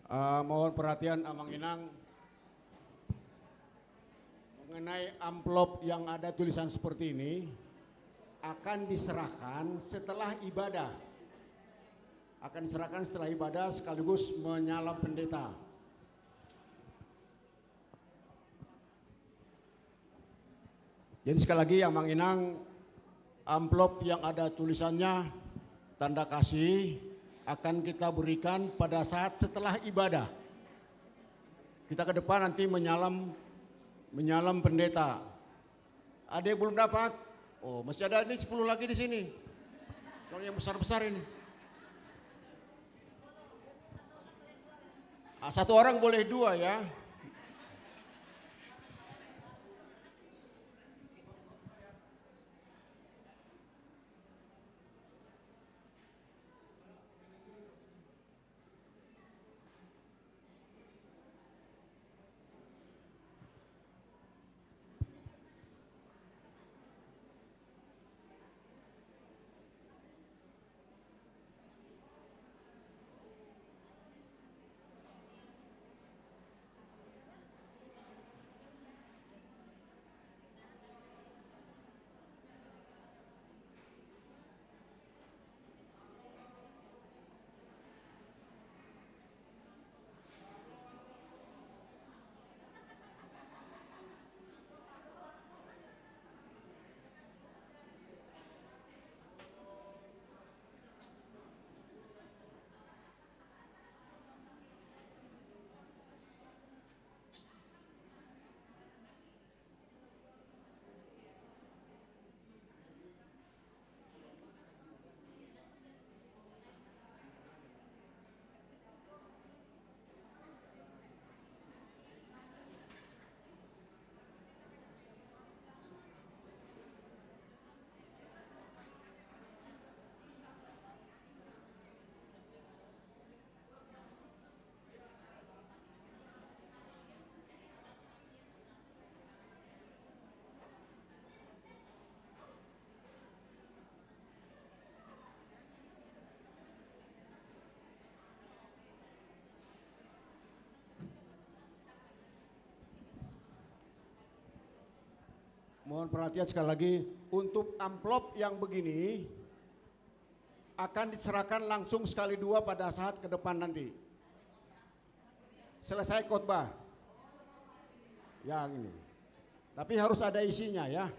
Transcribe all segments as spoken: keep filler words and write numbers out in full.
Eh, mohon perhatian, Amang Inang. Mengenai amplop yang ada tulisan seperti ini, akan diserahkan setelah ibadah. Akan diserahkan setelah ibadah sekaligus menyalam pendeta. Jadi sekali lagi, Amang Inang, amplop yang ada tulisannya tanda kasih akan kita berikan pada saat setelah ibadah. Kita ke depan nanti menyalam, menyalam pendeta. Ada yang belum dapat? Oh, masih ada ini sepuluh lagi di sini. Soalnya yang besar-besar ini. Ah, satu orang boleh dua, ya. Mohon perhatian sekali lagi, untuk amplop yang begini akan diserahkan langsung sekali dua pada saat ke depan nanti. Selesai khotbah. Yang ini. Tapi harus ada isinya, ya.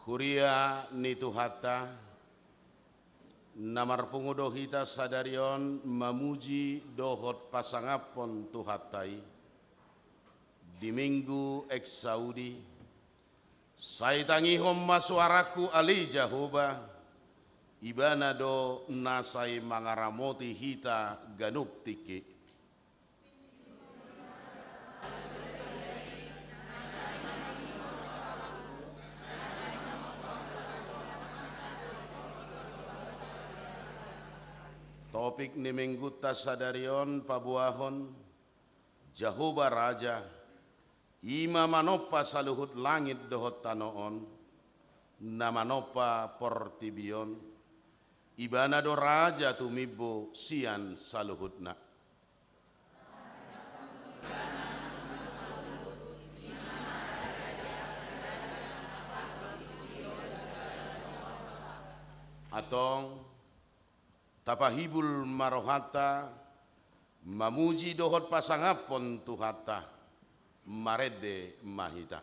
Huria ni Tuhanta, na marpungu do hita sadari on mamuji dohot pasangaphon Tuhanta i di Minggu Exaudi. Sai tangihon ma soarangku ale Jahowa, Ibana do na sai mangaramoti hita ganup tingki. Topik ni Minggunta sadari on paboahon Jahowa Raja, i ma manompa saluhut langit dohot tano on, na manompa portibi on. Ibana do raja tumimbo sian saluhutna. Antong, tapahibul ma rohanta, mamuji dohot pasangaphon Tuhanta, marende ma hita.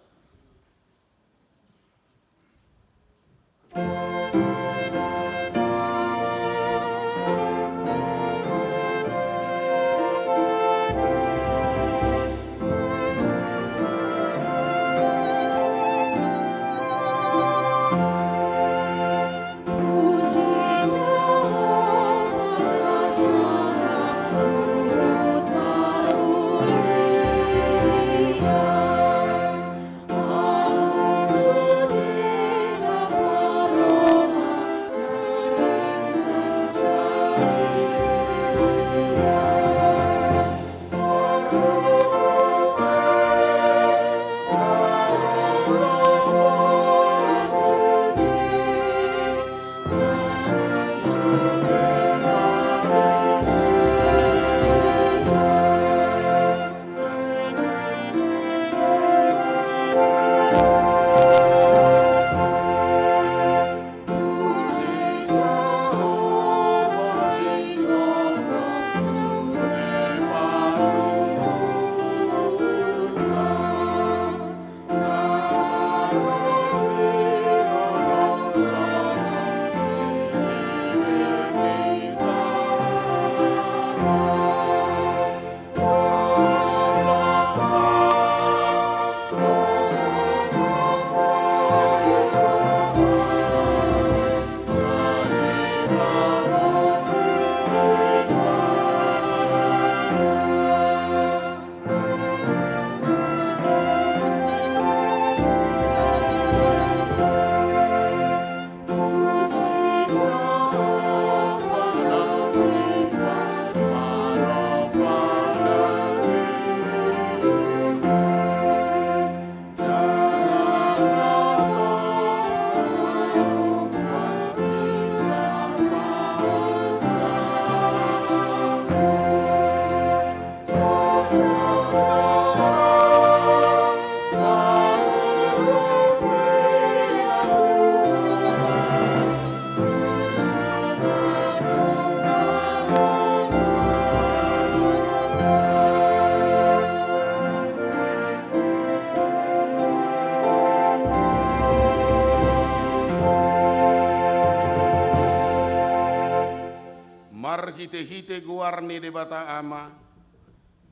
Marhitehite goar ni Debata Ama,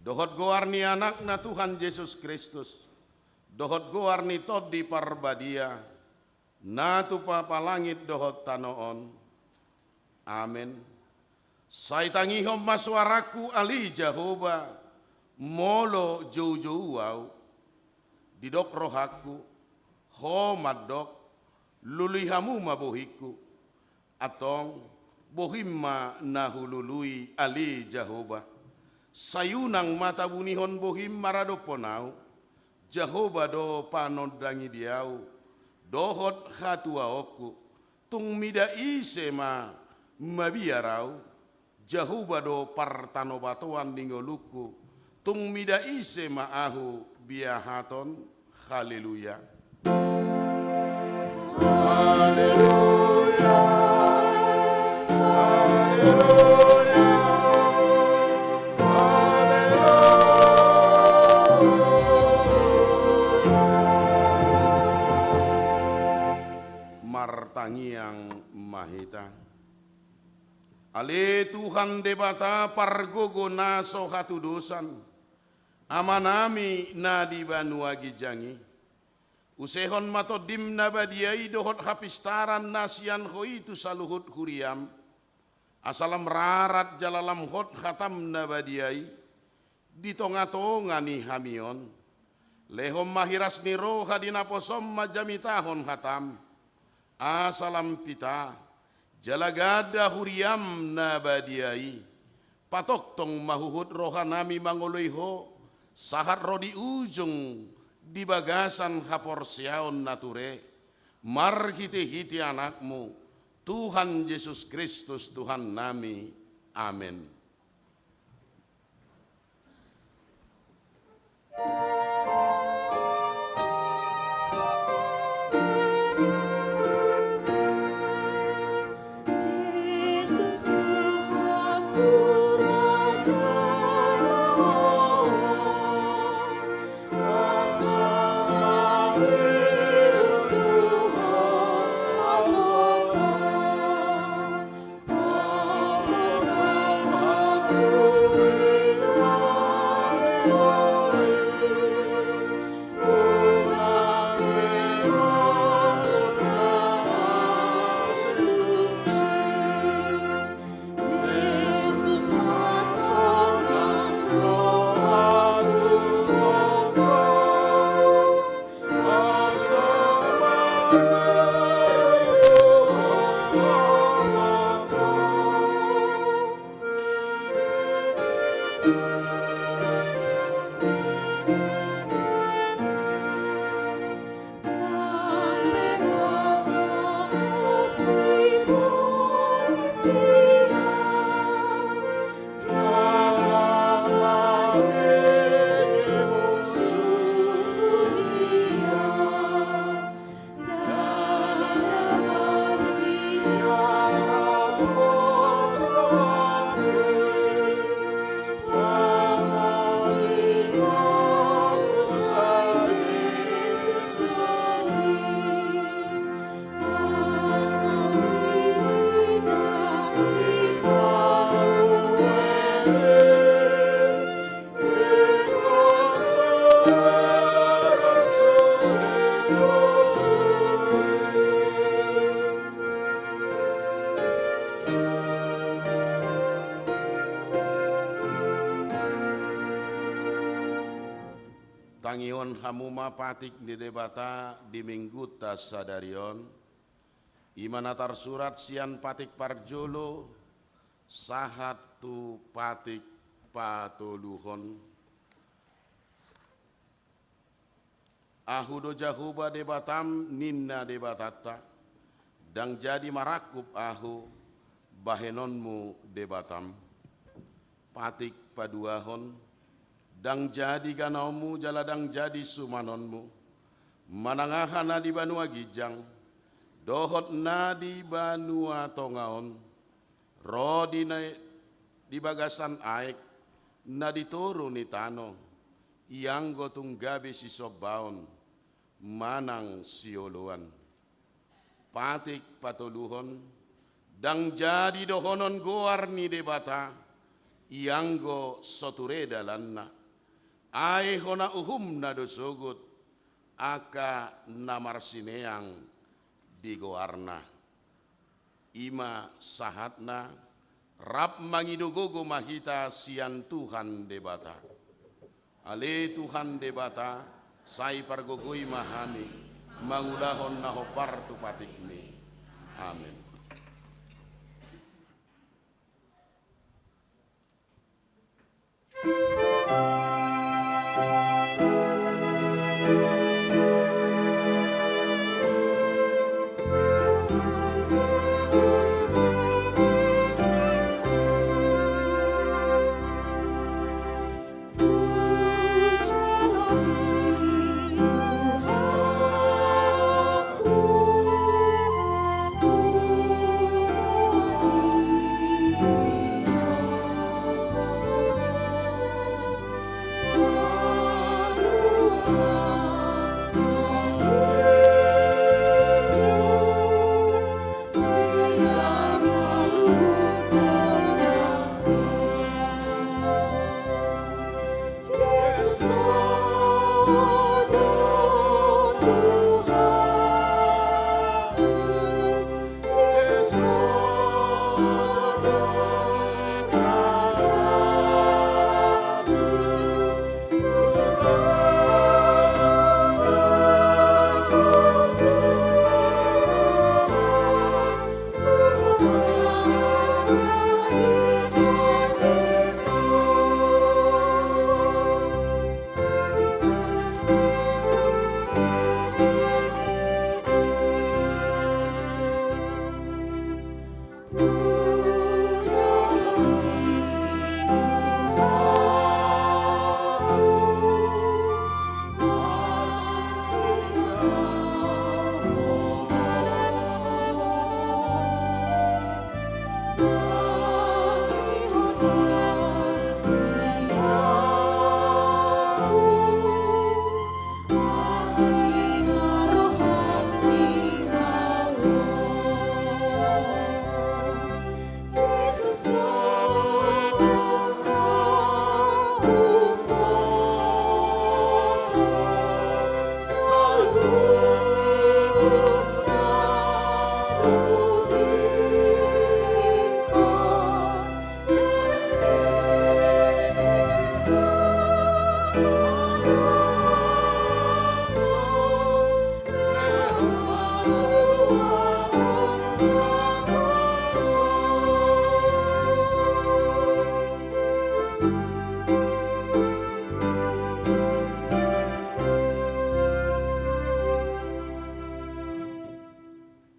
dohot goar ni Anakna Tuhan Jesus Kristus, dohot goar ni Tondi Parbadia, na tumpak langit dohot tano on. Amen. Sai tangihon ma soarangku ale Jahowa, molo joujou ahu. Didok rohangku, ho mandok, lului hamu ma bohingku. Antong, bohim ma na hulului ale Jahowa. Sai unang ma tabunihon bohim maradophon ahu. Jahowa do panondangi di ahu dohot hatuaonku. Tung mida ise ma mabiar ahu. Jahowa do partanobatoan ni ngolungku. Tung mida ise ma ahu biahaton. Haleluya. Haleluya. Haleluya. Haleluya. Tangiang ma hita. Ale Tuhan Debata pargogo na so hatudosan, Amanami na di banua ginjang i, usehon ma Tondim na badia i dohot hapistaran na sian Ho i tu saluhut huriam, asa lam rarat jala lam hot hatam na badia i di tongatonga ni hami on. Lehon ma hiras ni roha di naposom manjamitahon hatam, asa lam pita jala ganda huriam na badia i. Patongtong ma huhut rohanami mangoloi Ho, sahat ro di ujung di bagasan haporseaon na ture, marhitehite Anakmu, Tuhan Jesus Kristus Tuhannami. Amen. Tangihon hamu ma patik ni Debata di Minggunta sadari on. I ma na tarsurat sian patik parjolo sahat tu patik patoluhon. Ahu do Jahowa Debatam, ninna Debatanta, ndang jadi marangkup ahu bahenonmu Debatam. Patik paduahon, ndang jadi ganaonmu jala ndang jadi sumanonmu, manang aha na di banua ginjang dohot na di banua tonga on, ro di na, di bagasan aek na di toru ni tano, ianggo tung gabe sisombaon manang sioloan. Patik patoluhon, ndang jadi dohonon goar ni Debata, ianggo so ture dalanna, ai hona uhumna do sogot angka na marsineang di goarna. I ma sahatna, rap mangido gogo ma hita sian Tuhan Debata. Ale Tuhan Debata, sai pargogoi ma hami mangulahon na hombar tu patikmi. Amen.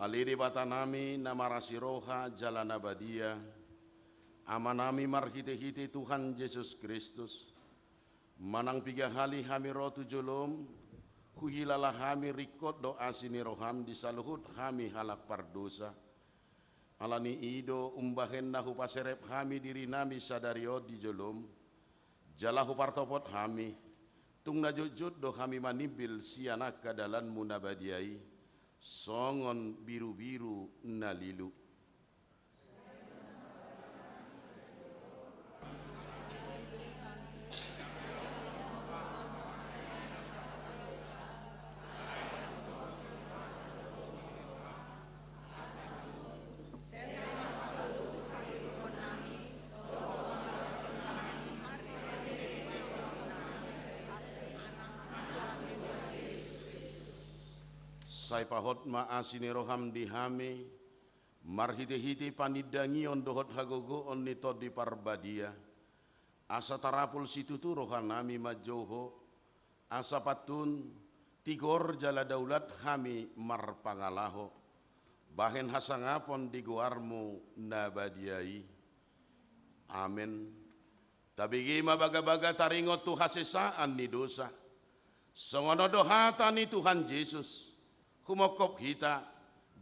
Ale Debatanami na marasi roha jala na badia, Amanami marhitehite Tuhan Jesus Kristus, manang piga hali hami ro tu jolom, huhilala hami ringkot do asi ni roham di saluhut hami halak pardosa. Alani i do umbahen na hupaserep hami dirinami sadari on di jolom, jala hupartopot hami, tung na jotjot do hami manimbil sian angka dalanmu na badia i, songon birubiru na lilu. Sai pahot ma asi ni roham di hami, marhitehite panindangion dohot hagogoon ni Tondi Parbadia, asa tarapul situtu rohanami manjou Ho, asa pantun, tigor jala daulat hami marpangalaho, bahen hasangapon di goarmu na badia i. Amen. Tabege ma bagabaga taringot tu hasesaan ni dosa. Songon on do hata ni Tuhan Jesus, humongkop hita,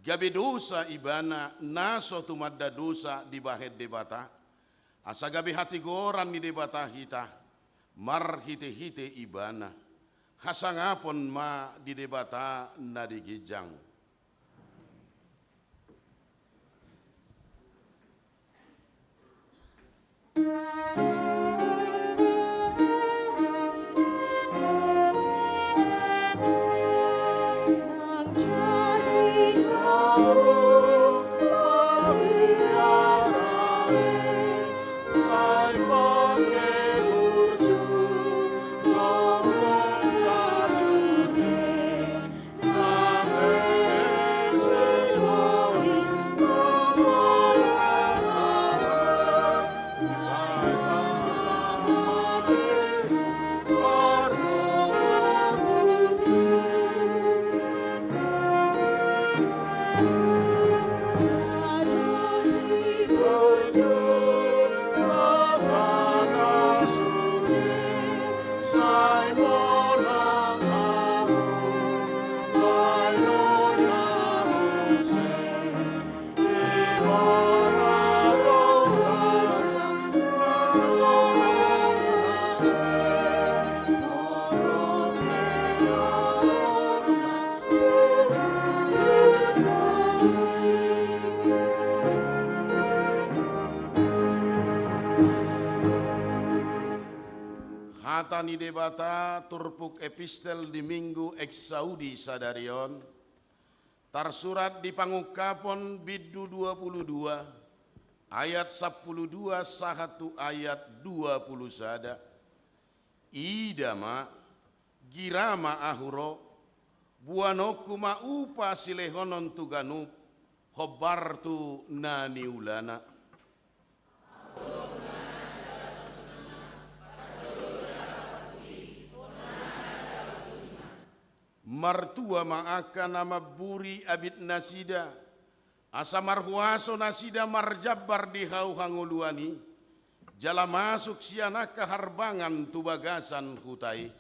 gabe dosa ibana na so tumanda dosa dibahen Debata, asa gabe hatigoran ni Debata hita, marhitehite ibana, hasangapon ma di Debata na di ginjang. Debata turpuk epistel di Minggu Exaudi sadari on, tarsurat di Pangungkapon bindu dua pulu dua, ayat sampulu dua sahat tu ayat dua pulu sada. Ida ma, gira ma ahu ro, boanonku ma upa silehonon tu ganup, hombar tu na niulana. Martua ma angka na mamburi abitnasida, asa marhuaso nasida marjambar di hau hangoluan i, jala masuk sian angka harbangan tu bagasan huta i.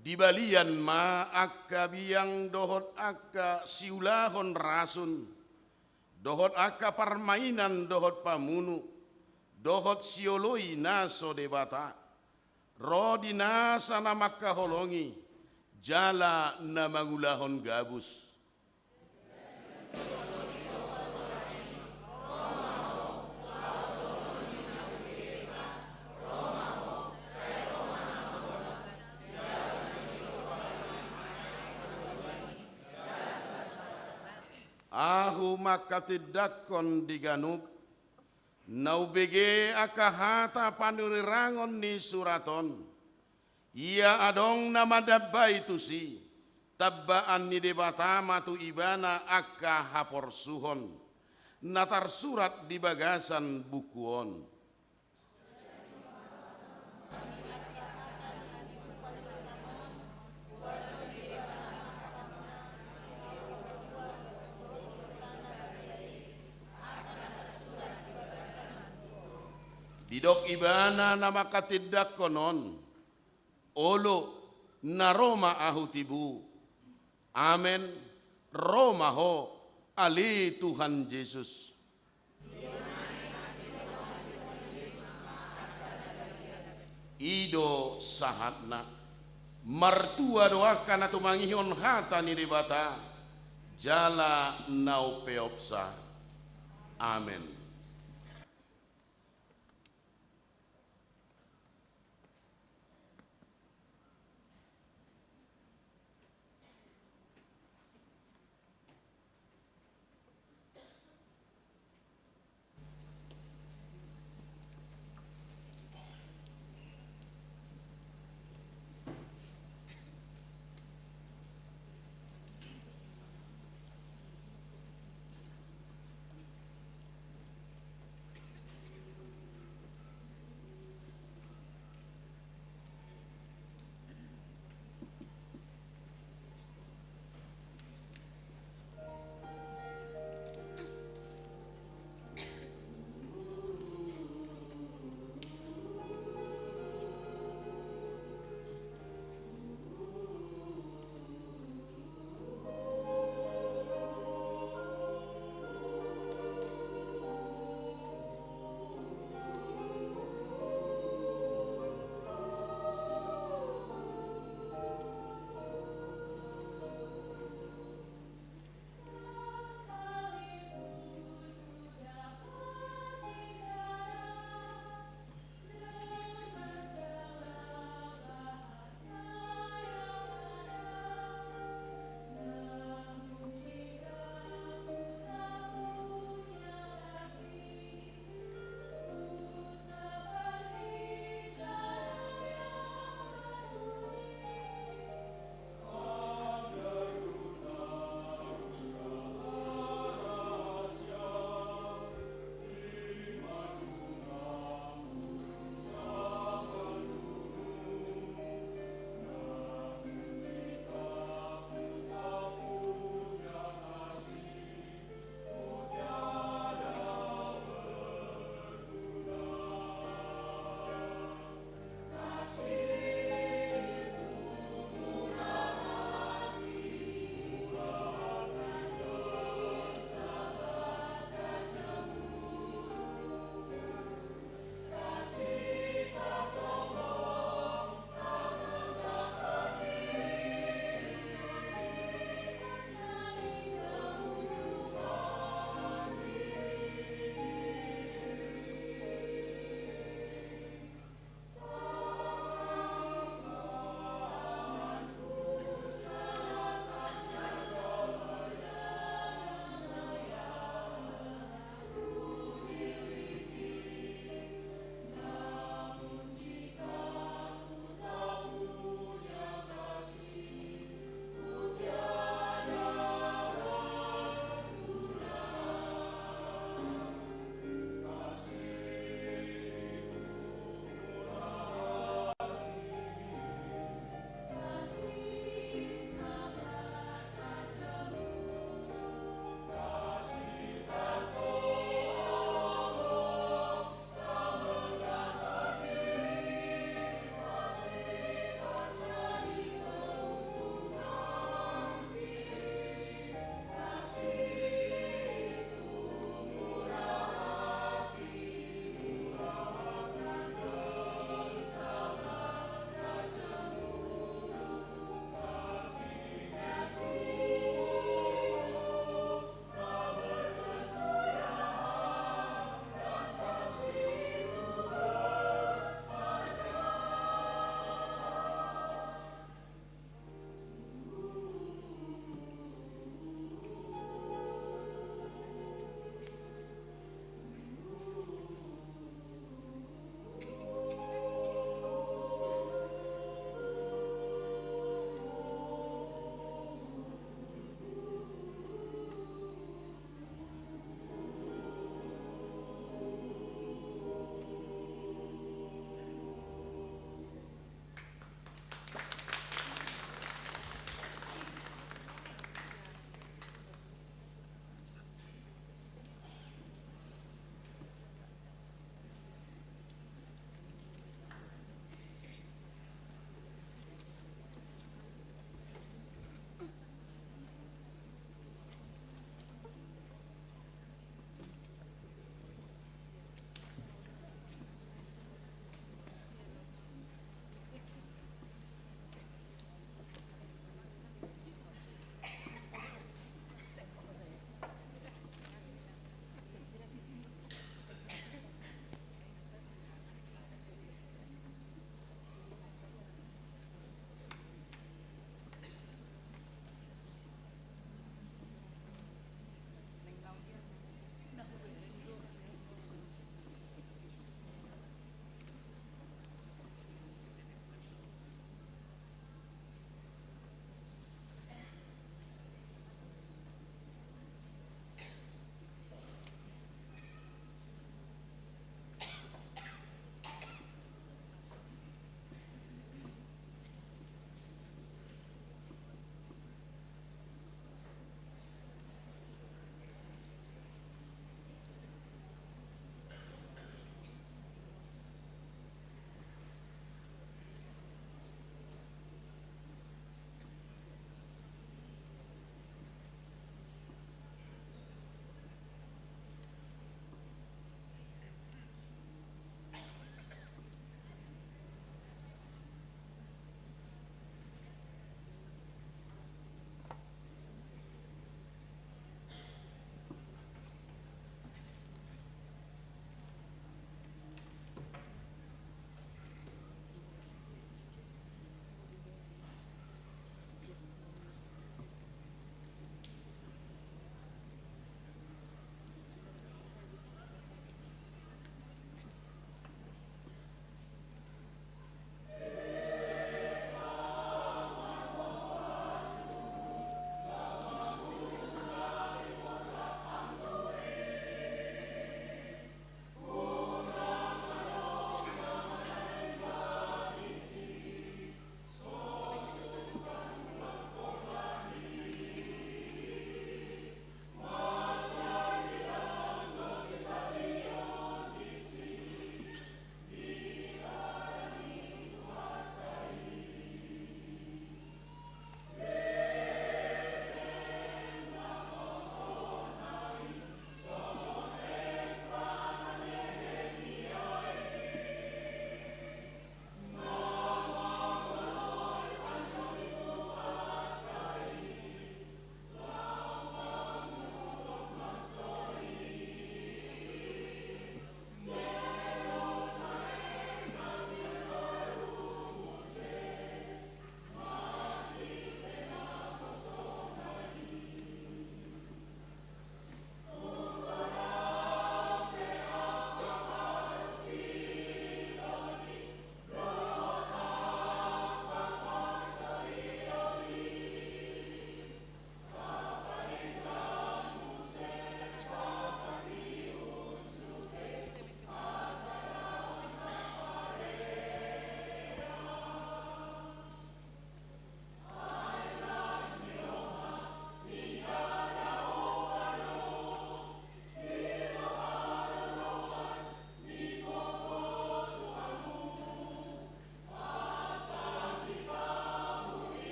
Dibalian ma angka biang dohot angka siulahon rasun, dohot angka parmainan dohot pamunu, dohot sioloi na so debata, ro di nasa na mangkaholongi, jala na mangulahon gabus. Ahu mangkatindangkon di ganup, na umbege angka hata panurirangon ni surat on. Ia adong na mandambai tusi, tambaan ni Debata ma tu ibana angka haporsuhon, na tarsurat di bagasan buku on. Didok ibana na mangkatindangkon on, olo, na ro ma ahu tibu. Amen, ro ma ho, ale Tuhan Jesus. I do sahatna. Martua do angka na tumangihon hata ni Debata, jala na umpeopsa. Amen.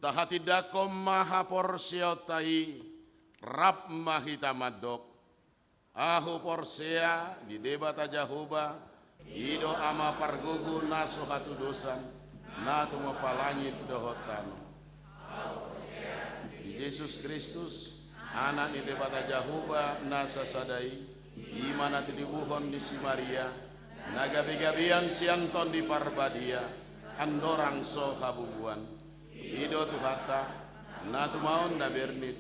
Tahatindangkon ma haporseaonta i, rap ma hita mandok: Ahu porsea di Debata Jahowa, i do Ama pargogo na so hatudosan, na tumompa langit dohot tano. Di Jesus Kristus, Anak ni Debata Jahowa na sasada i, i ma na tinibuhon ni si Maria, na gabegabean sian Tondi Parbadia, andorang so habubuan. I do Tuhanta, na tumaon na bernit,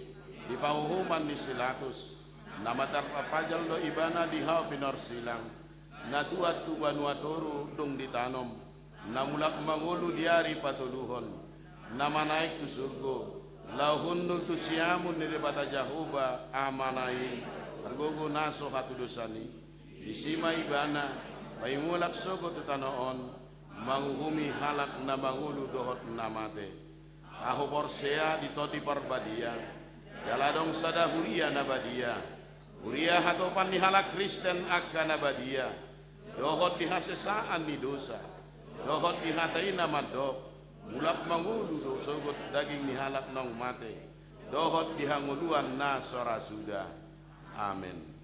di panguhuman ni si Pilatus, na martarpajal do Ibana di hau pinorsilang, na tuat tu banua toru dung ditanom, na mulak mangolu di ari patoluhon, na manaek tu surgo, laho hundul tu siamun ni Debata Jahowa Amana i, pargogo na so hatudosan i. Disi ma Ibana, paimulak sogot tu tano on, manguhumi halak na mangolu dohot na mate. Ahu porsea di Tondi Parbadia, jala adong sada huria na badia, huria hatopan ni halak Kristen angka na badia, dohot di hasesaan ni dosa, dohot di hata i na mandok: Mulak mangolu do sogot daging ni halak naung mate, dohot di hangoluan na so ra suda. Amen.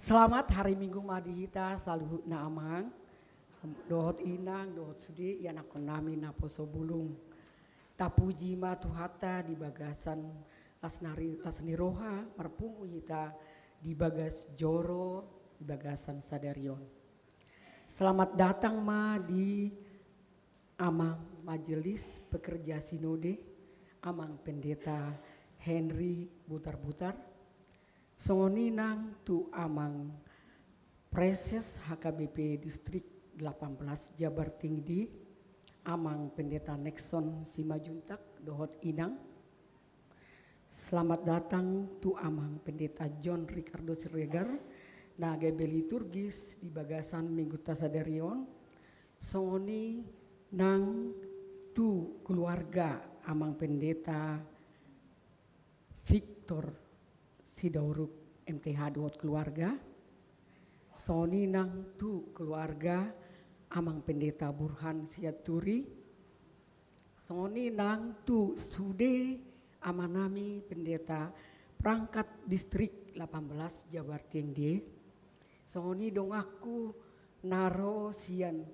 Selamat hari Minggu ma di hita saluhutna amang, dohot inang, dohot sude ianakkon nami naposo bulung. Tapuji ma Tuhanta di bagasan las ni roha marpungu hita di bagas joro di bagasan sadari on. Selamat datang ma di Amang Majelis Pekerja Sinode, Amang Pendeta Henry Butarbutar, songon i nang tu Amang Praeses H K B P Distrik delapan belas Jabar Tinggi, Amang Pendeta Nexon Simanjuntak dohot inang. Selamat datang tu Amang Pendeta John Ricardo Siregar na gabe liturgis di bagasan mingguta sadari on, songon i nang tu keluarga Amang Pendeta Victor Sidauruk M T H dohot keluarga, songon i nang tu keluarga Amang Pendeta Burhan Sianturi, songon i nang tu sude amanami pendeta perangkat distrik delapan belas Jabar Tinggi, songon i donganku na ro sian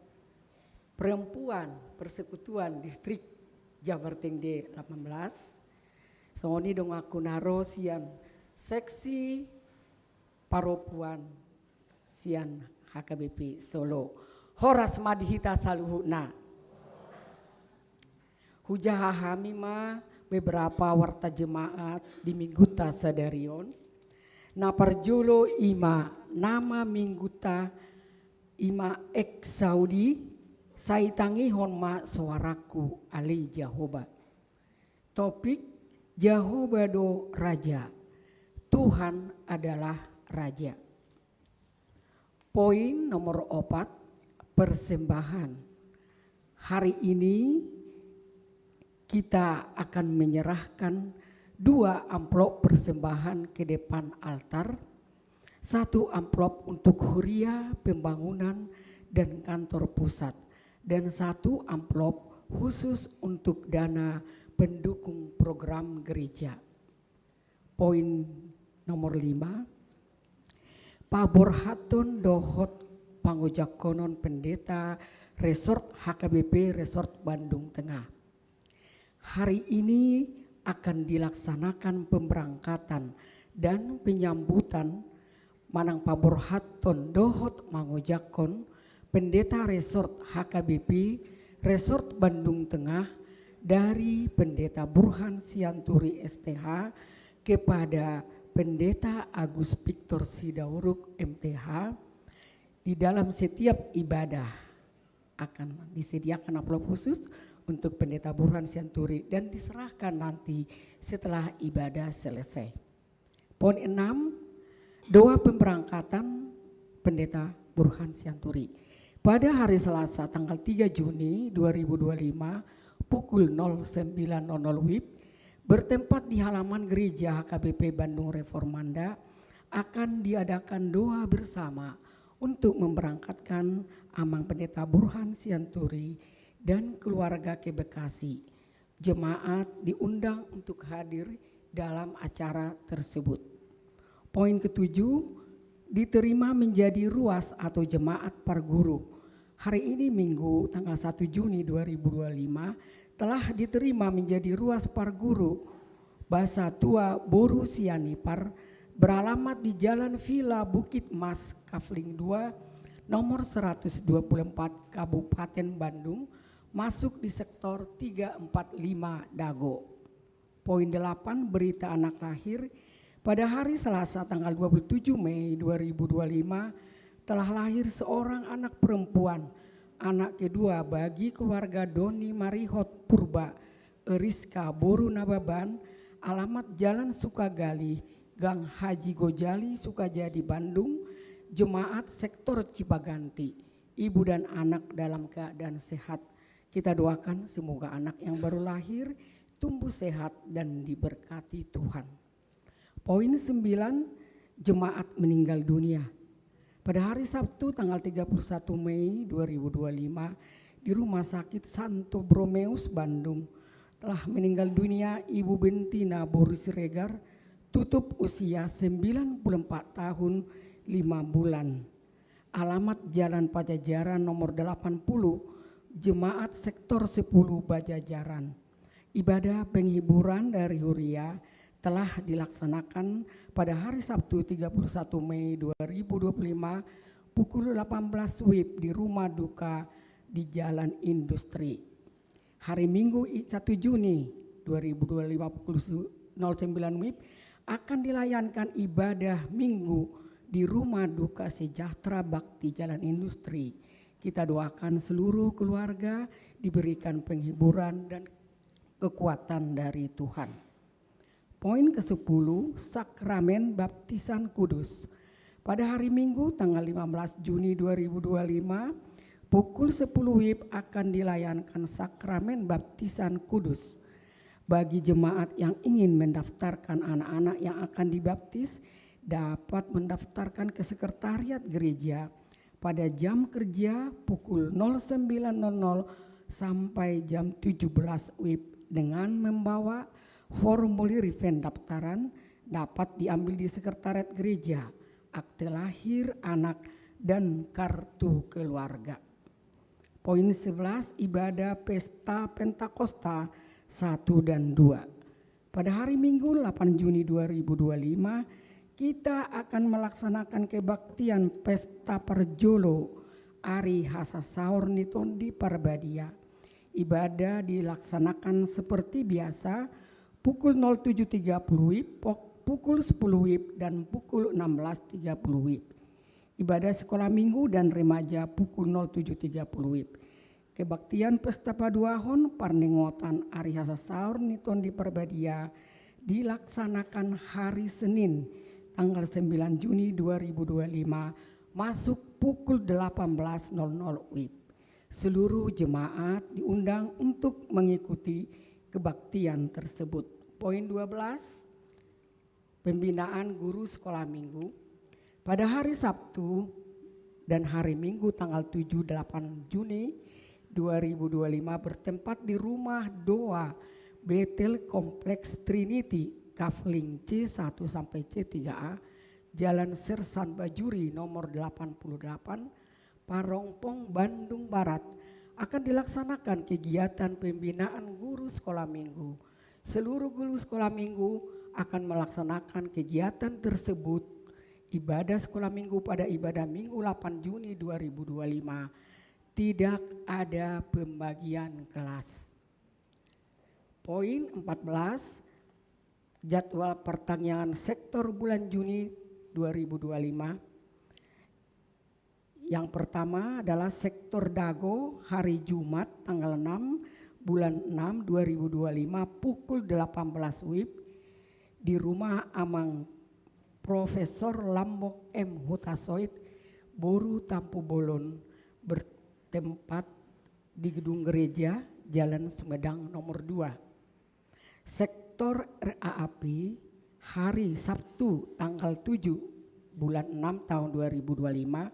perempuan persekutuan distrik Jabar Tinggi delapan belas, songon i donganku na ro sian seksi paropuan sian H K B P Solo. Horas ma di hita saluhutna. Hujaha hami ma beberapa warta jemaat di mingguta sadari on. Na parjolo i ma nama mingguta i ma Exaudi, sai tangihon ma soarangku ale Jahowa. Topik: Jahowa do Raja, Tuhan adalah Raja. Poin nomor opat, persembahan. Hari ini kita akan menyerahkan dua amplop persembahan ke depan altar. Satu amplop untuk huria pembangunan dan kantor pusat, dan satu amplop khusus untuk dana pendukung program gereja. Poin nomor lima, paborhaton dohot pangojakkonon pendeta resort H K B P Resort Bandung Tengah. Hari ini akan dilaksanakan pemberangkatan dan penyambutan manang paborhaton dohot mangojakkon pendeta resort H K B P Resort Bandung Tengah dari Pendeta Burhan Sianturi S T H kepada Pendeta Agus Victor Sidauruk M T H. Di dalam setiap ibadah akan disediakan amplop khusus untuk Pendeta Burhan Sianturi dan diserahkan nanti setelah ibadah selesai. Poin enam, doa pemberangkatan Pendeta Burhan Sianturi. Pada hari Selasa tanggal tiga Juni dua ribu dua puluh lima pukul nol sembilan nol nol W I B, bertempat di halaman gereja H K B P Bandung Reformanda, akan diadakan doa bersama untuk memberangkatkan Amang Pendeta Burhan Sianturi dan keluarga ke Bekasi. Jemaat diundang untuk hadir dalam acara tersebut. Poin ketujuh, diterima menjadi ruas atau jemaat parguru. Hari ini Minggu tanggal satu Juni dua ribu dua puluh lima telah diterima menjadi ruas parguru Basa Tua Boru Sianipar, beralamat di Jalan Villa Bukit Mas, Kafling dua, nomor seratus dua puluh empat, Kabupaten Bandung, masuk di sektor tiga empat lima Dago. Poin delapan, berita anak lahir. Pada hari Selasa tanggal dua puluh tujuh Mei dua ribu dua puluh lima telah lahir seorang anak perempuan, anak kedua bagi keluarga Doni Marihot Purba, Eriska Boru Nababan, alamat Jalan Sukagali, Gang Haji Gojali, Sukajadi, Bandung, jemaat sektor Cipaganti. Ibu dan anak dalam keadaan sehat. Kita doakan semoga anak yang baru lahir tumbuh sehat dan diberkati Tuhan. Poin sembilan, jemaat meninggal dunia. Pada hari Sabtu tanggal tiga puluh satu Mei dua ribu dua puluh lima, di Rumah Sakit Santo Borromeus Bandung, telah meninggal dunia Ibu Bentina Boru Siregar, tutup usia sembilan puluh empat tahun, lima bulan. Alamat Jalan Pajajaran nomor delapan puluh, Jemaat Sektor sepuluh Pajajaran. Ibadah penghiburan dari Huria telah dilaksanakan pada hari Sabtu tiga puluh satu Mei dua ribu dua puluh lima pukul delapan belas wib di rumah duka di Jalan Industri. Hari Minggu i-, satu Juni dua ribu dua puluh lima pukul su-, nol sembilan wib akan dilayankan ibadah Minggu di Rumah Duka Sejahtera Bakti Jalan Industri. Kita doakan seluruh keluarga diberikan penghiburan dan kekuatan dari Tuhan. Poin kesepuluh, Sakramen Baptisan Kudus. Pada hari Minggu tanggal lima belas Juni dua ribu dua puluh lima, pukul sepuluh wib akan dilayankan Sakramen Baptisan Kudus. Bagi jemaat yang ingin mendaftarkan anak-anak yang akan dibaptis, dapat mendaftarkan ke sekretariat gereja pada jam kerja pukul nol sembilan nol nol sampai jam tujuh belas wib dengan membawa formulir pendaftaran, dapat diambil di sekretariat gereja, akte lahir anak, dan kartu keluarga. Poin sebelas, ibadah pesta Pentakosta satu dan dua. Pada hari Minggu delapan Juni dua ribu dua puluh lima, kita akan melaksanakan kebaktian pesta parjolo Ari Hasasaor ni Tondi Parbadia. Ibadah dilaksanakan seperti biasa pukul nol tujuh tiga puluh wib, pok-, pukul sepuluh wib, dan pukul enam belas tiga puluh wib. Ibadah sekolah minggu dan remaja pukul nol tujuh tiga puluh wib. Kebaktian pesta paduahon parningotan Ari Hasasaor ni Tondi Parbadia dilaksanakan hari Senin, tanggal sembilan Juni dua ribu dua puluh lima, masuk pukul delapan belas nol nol wib. Seluruh jemaat diundang untuk mengikuti kebaktian tersebut. Poin dua belas, pembinaan guru sekolah minggu. Pada hari Sabtu dan hari Minggu tanggal tujuh delapan Juni dua ribu dua puluh lima, bertempat di Rumah Doa Betel Kompleks Trinity, Kafling C satu sampai C tiga A, Jalan Sersan Bajuri nomor delapan puluh delapan, Parongpong, Bandung Barat, akan dilaksanakan kegiatan pembinaan guru sekolah minggu. Seluruh guru sekolah minggu akan melaksanakan kegiatan tersebut. Ibadah sekolah minggu pada ibadah Minggu delapan Juni dua ribu dua puluh lima, tidak ada pembagian kelas. Poin empat belas, jadwal pertanian sektor bulan Juni dua ribu dua puluh lima. Yang pertama adalah sektor Dago, hari Jumat tanggal enam bulan enam dua ribu dua puluh lima pukul delapan belas wib di rumah Amang Profesor Lambok M Hutasoit, Boru Tampubolon, bertempat di gedung gereja, Jalan Sumedang nomor dua. Sektor R A A P, hari Sabtu tanggal tujuh bulan enam tahun dua ribu dua puluh lima,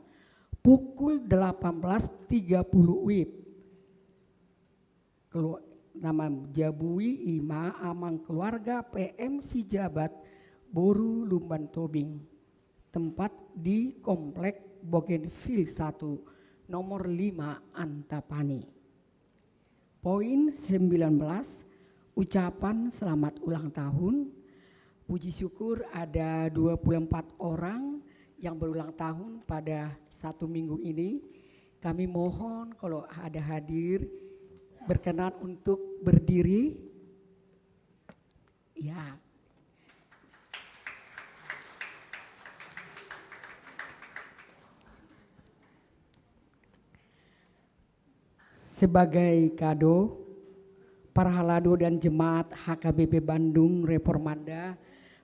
pukul delapan belas tiga puluh wib. Kelu-, nama jabui ima Amang keluarga P M Sijabat, Boru Lumban Tobing. Tempat di Komplek Bougainville satu, nomor lima, Antapani. Poin sembilan belas, ucapan selamat ulang tahun. Puji syukur ada dua puluh empat orang yang berulang tahun pada satu minggu ini. Kami mohon kalau ada hadir berkenan untuk berdiri. Ya. Sebagai kado, parhalado dan jemaat H K B P Bandung Reformanda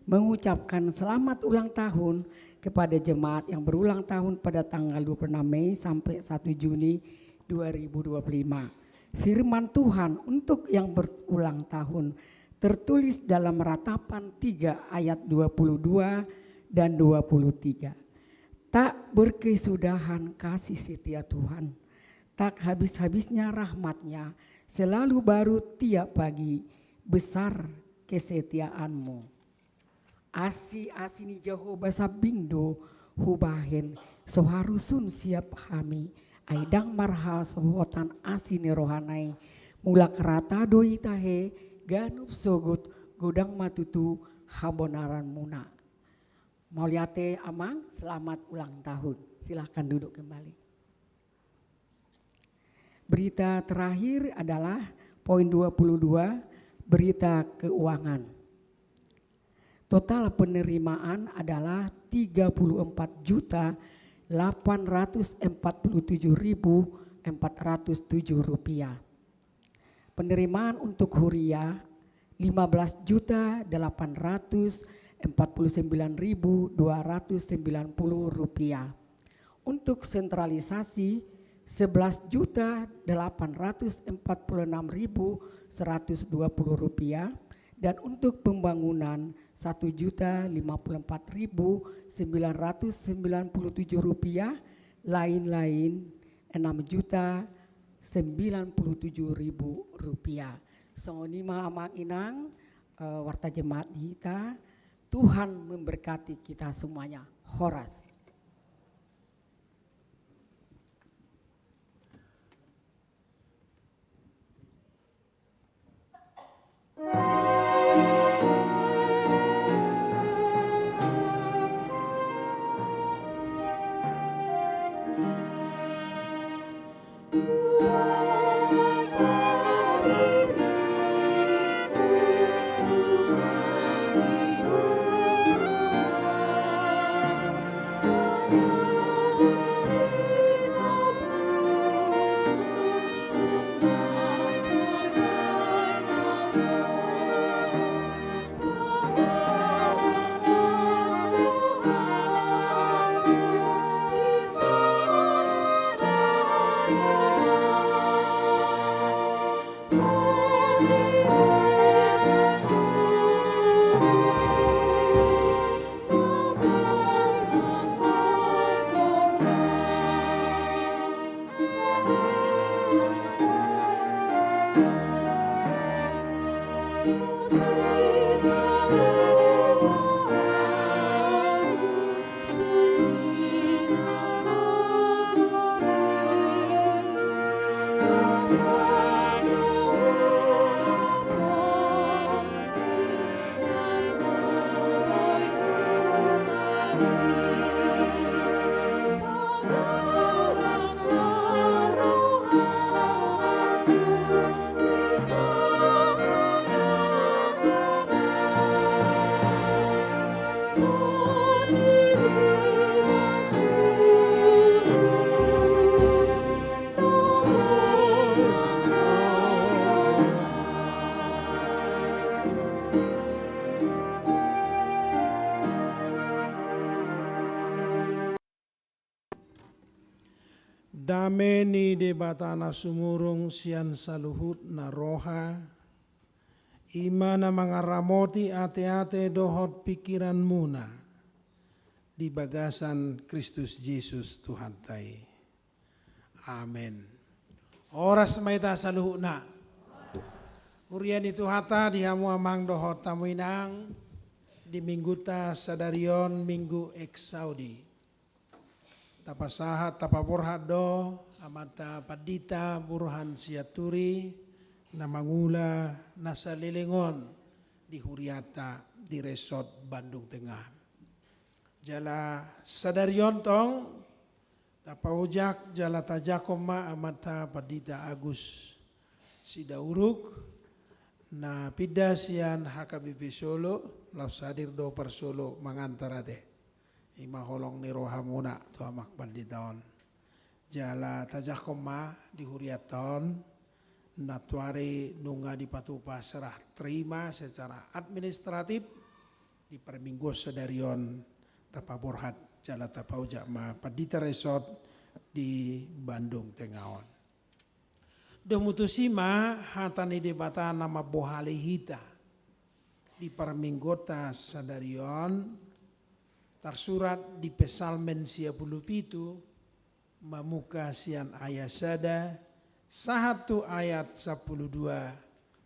mengucapkan selamat ulang tahun kepada jemaat yang berulang tahun pada tanggal dua puluh enam Mei sampai satu Juni dua ribu dua puluh lima. Firman Tuhan untuk yang berulang tahun tertulis dalam Ratapan tiga ayat dua puluh dua dan dua puluh tiga. Tak berkesudahan kasih setia Tuhan, tak habis-habisnya rahmat-Nya, selalu baru tiap pagi, besar kesetiaan-Mu. Asi-asi ni Jahowa sambing do Hubahen so harusun siap hami, ai ndang marhasohotan asi ni rohana i, mulak rata do hita he, ganup sogot godang ma tutu habonaranmuna. Mauliate Amang, selamat ulang tahun. Silahkan duduk kembali. Berita terakhir adalah poin dua puluh dua, berita keuangan. Total penerimaan adalah tiga puluh empat juta delapan ratus empat puluh tujuh ribu empat ratus tujuh rupiah. Penerimaan untuk huria lima belas juta delapan ratus empat puluh sembilan ribu dua ratus sembilan puluh rupiah. Untuk sentralisasi, sebelas juta delapan ratus empat puluh enam ribu seratus dua puluh rupiah, dan untuk pembangunan, satu juta lima puluh empat ribu sembilan ratus sembilan puluh tujuh rupiah, lain-lain, enam juta sembilan puluh tujuh ribu rupiah. Songon i ma Amang Inang, eh, warta jemaat di hita, Tuhan memberkati kita semuanya. Horas. Dame ni Debata na sumurung sian saluhutna roha, i ma na mangaramoti ateate dohot pingkiranmuna di bagasan Kristus Jesus Tuhanta i. Amen. Horas ma hita saluhutna. Huria ni Tuhanta, di hamu amang dohot hamu inang, di minggunta sadari on, Minggu Exaudi, tapasahat, tapaborhat do Amanta Pandita Burhan Sianturi na mangula na saleleng on di hurianta di Resort Bandung Tengah. Jala sadari on tong, tapaojak jala tajangkon ma Amanta Pandita Agus Sidauruk, na pinda sian H K B P Solo, laos hadir do parsolo mangantar ate. I ma holong ni rohamuna tu amang pandita on. Jala tajangkon ma di hurianta on, nantoari nunga dipatupa serah terima secara administratif, di parmingguon sadari on tapaborhat jala tapaojak ma Pandita Resort di Bandung Tengah on. Domu tusi ma hata ni Debata na mambohali hita di parmingguonta sadari on, tarsurat di Psalmen sia pulu pitu, mamungka sian ayat sada, sahat tu ayat sampulu dua,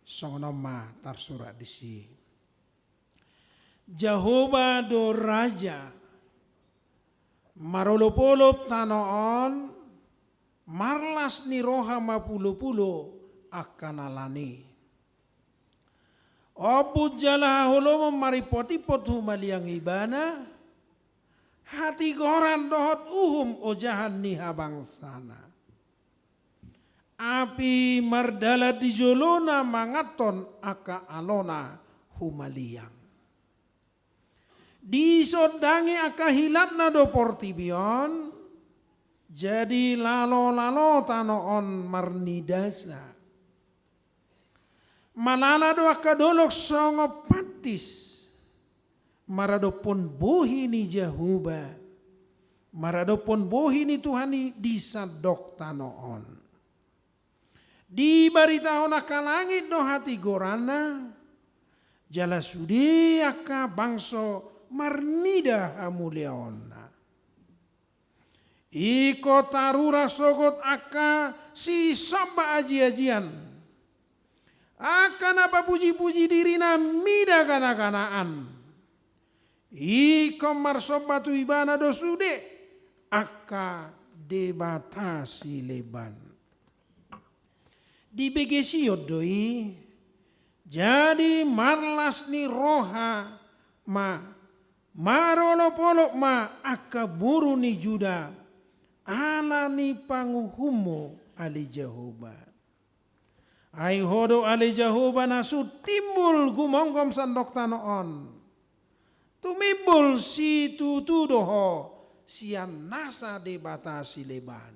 songon on ma tarsurat disi. Jahowa do raja, Marolopolop tano on, marlas ni roha ma pulopulo angka na lan i. Ombun jala haholomon maripotimpot humaliang ibana, hatigoran dohot uhum ojahan ni habangsana. Api mardalan di jolona manganhon angka alona humaliang. Disondangi angka hilapna do portibi on, jadi lalolalo tano on marnidasa. Malala do angka dolok songon pantis, maradophon bohi ni Jahowa, maradophon bohi ni Tuhan i di sandok tano on. Dibaritahon angka langit do hatigoranna, jala sude angka bangso marnida hamuliaonna. Ingkon tarura sogot angka sisomba ajiajian, angka na papujipuji dirina mida ganaganaan. Ingkon marsomba tu ibana do sude angka debata sileban. Dibege Sion do i, jadi marlas ni roha ma, marolopolop ma angka boru ni Juda, ala ni panguhummu ale Jahowa. Ai ho do ale Jahowa na sun timbul gumomgom sandok tano on. Tumimbul situtu do ho sian nasa debata sileban.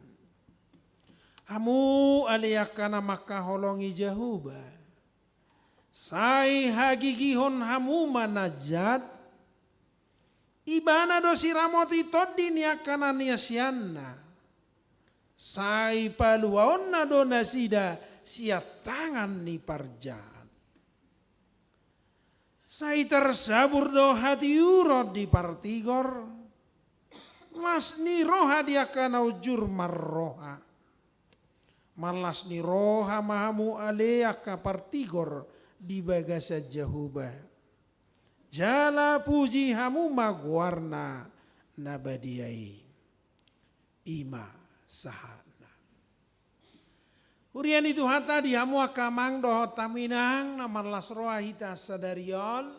Hamu ale angka na mangkaholongi Jahowa, sai hagigihon hamu ma na jat. Ibana do siramoti tondi ni angka na niasianna, sai paluaonna do nasida sian tangan ni parjahat. Sai tarsabur do hatiuron di partigor, las ni roha di angka na unjur marroha. Marlas ni roha ma hamu ale angka partigor di bagasan Jahowa. Jala puji hamu ma goarna na badia i. I ma sahatna. Huria ni Tuhanta, di hamu angka amang dohot hamu inang na marlas roha hita sadari on,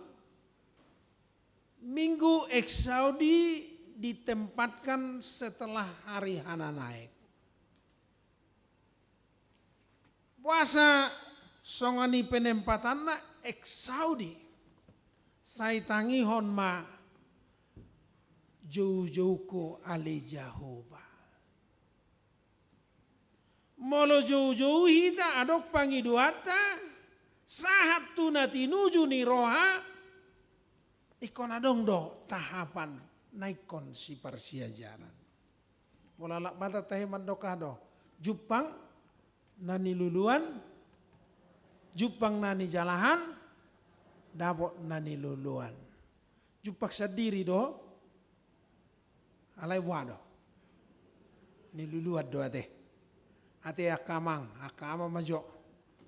Minggu Exaudi ditempatkan setelah hari Hana Naik. Boasa songon i penempatanna? Exaudi. Sai tangihon ma joujoungku ale Jahowa. Molo joujou hita adong pangidoanta, sahat tu na tinuju ni roha, ingkon adong do tahapan na ingkon siparsiajaran. Molo halak Batak tahe mandok aha do, jumpang na niluluan, jumpang na nijalahan, dapot na niluluan. Jumpang sandiri do, alai boha do? Niluluan do ate. Ate angka amang, angka ama ma jo.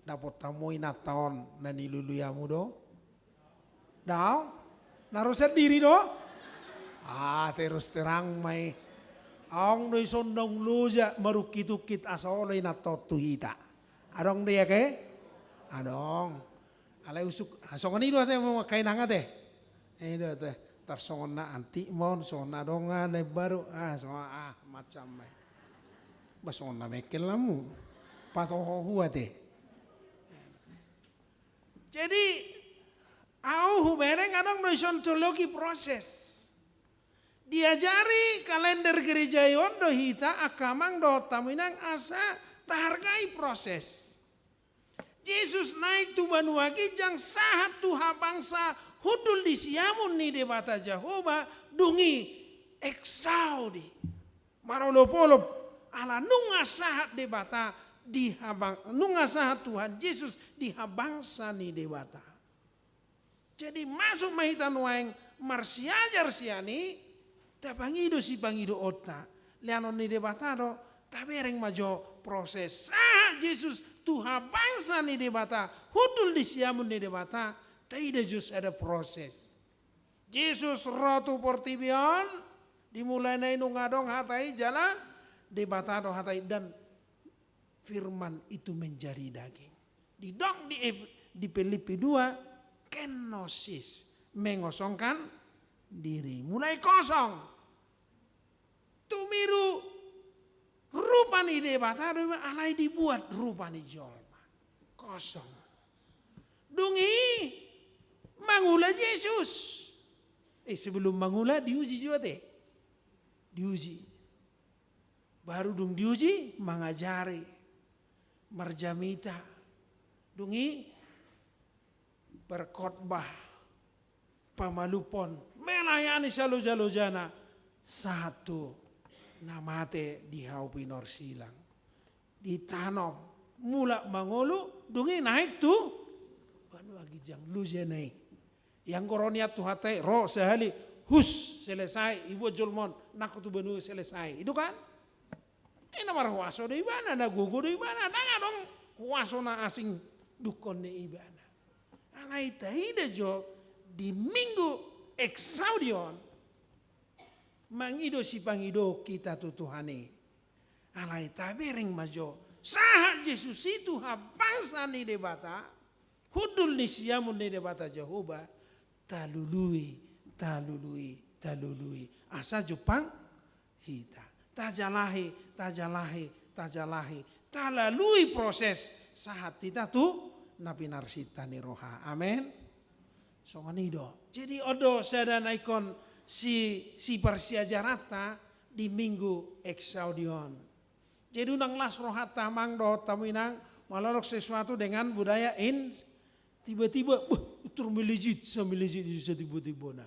Dapot hamu inanta on na nilului hamu do? Daong? Na ro sandiri do? Ah, terus terang ma i. Adong do dison naung loja marungkitungkit asa olo inanta on tu hita. Adong do i ate? Adong. Alai usuk, ah, songon i do ate, angka inang ate. I do ate, tarsongon na antik ma on, songon na adong na imbaru, ah, songon, ah, macam ma i. Bah, songon na mengkel hamu. Patoho hu ate. Jadi, au hubereng adong do dison teologi proses. Diajari kalender gereja i on do hita angka amang dohot hamu inang asa tahargai proses. Jesus naik tu banua ginjang sahat tu habangsa hundul di siamun ni Debata Jahowa, dung i Exaudi. Marolopolop ala nunga sahat Debata di habang, nunga sahat Tuhan Jesus di habangsa ni Debata. Jadi masuk ma hita nuaeng marsiajar sian i, tapangido sipangidoonta. Lehonon ni Debata do, tabereng ma jo proses. Sahat Jesus tu habangsa ni Debata, hundul di siamun ni Debata, taida jo sada proses. Jesus ro tu portibi on, Di mulana i nunga adong hata i jala Debata do hata i, dan firman itu menjadi daging. Didok di Ep-, di Filipi dua, kenosis, mengosongkan diri. Mulai kosong. Tumiru rupa ni Debata do i, alai dibuat rupa ni jolma. Kosong. Dung i mangula Jesus. Eh, sebelum mangula diuji jo ate. Diuji. Baru dung diuji, mangajari. Marjamita. Dung i berkhotbah, pamalumhon, melayani saloja-lojana, sahat tu na mate di hau pinorsilang. Ditanom, mulak mangolu, dung i naek tu banua ginjang, lojana i. Ianggo ro nian tu hata i, ro sahali, hus, selesai, ibuat jolma on, nangkok tu banua selesai. I do kan? Eh, na marhuaso do ibana, na gogo do ibana, ndang adong huaso na asing dungkon ni ibana. Alai taida jo di Minggu Exaudi on, mangido sipangido hita tu Tuhan i. Alai tabereng ma jo, sahat Jesus i tu habangsa ni Debata, hundul ni siamun ni Debata Jahowa, talului, talului, talului. Asa jumpang hita. Tajalahi, tajalahi, tajalahi. Talalui proses sahat hita tu na pinarsinta ni roha. Amen. Songon i do. Jadi on do sada na ingkon si, siparsiajaranta di Minggu Exaudi on. Jadi unang las rohanta amang dohot hamu inang, molo adong sesuatu dengan budaya in, tiba-tiba, beh, termelejit, semelejit itu setiba-tibana.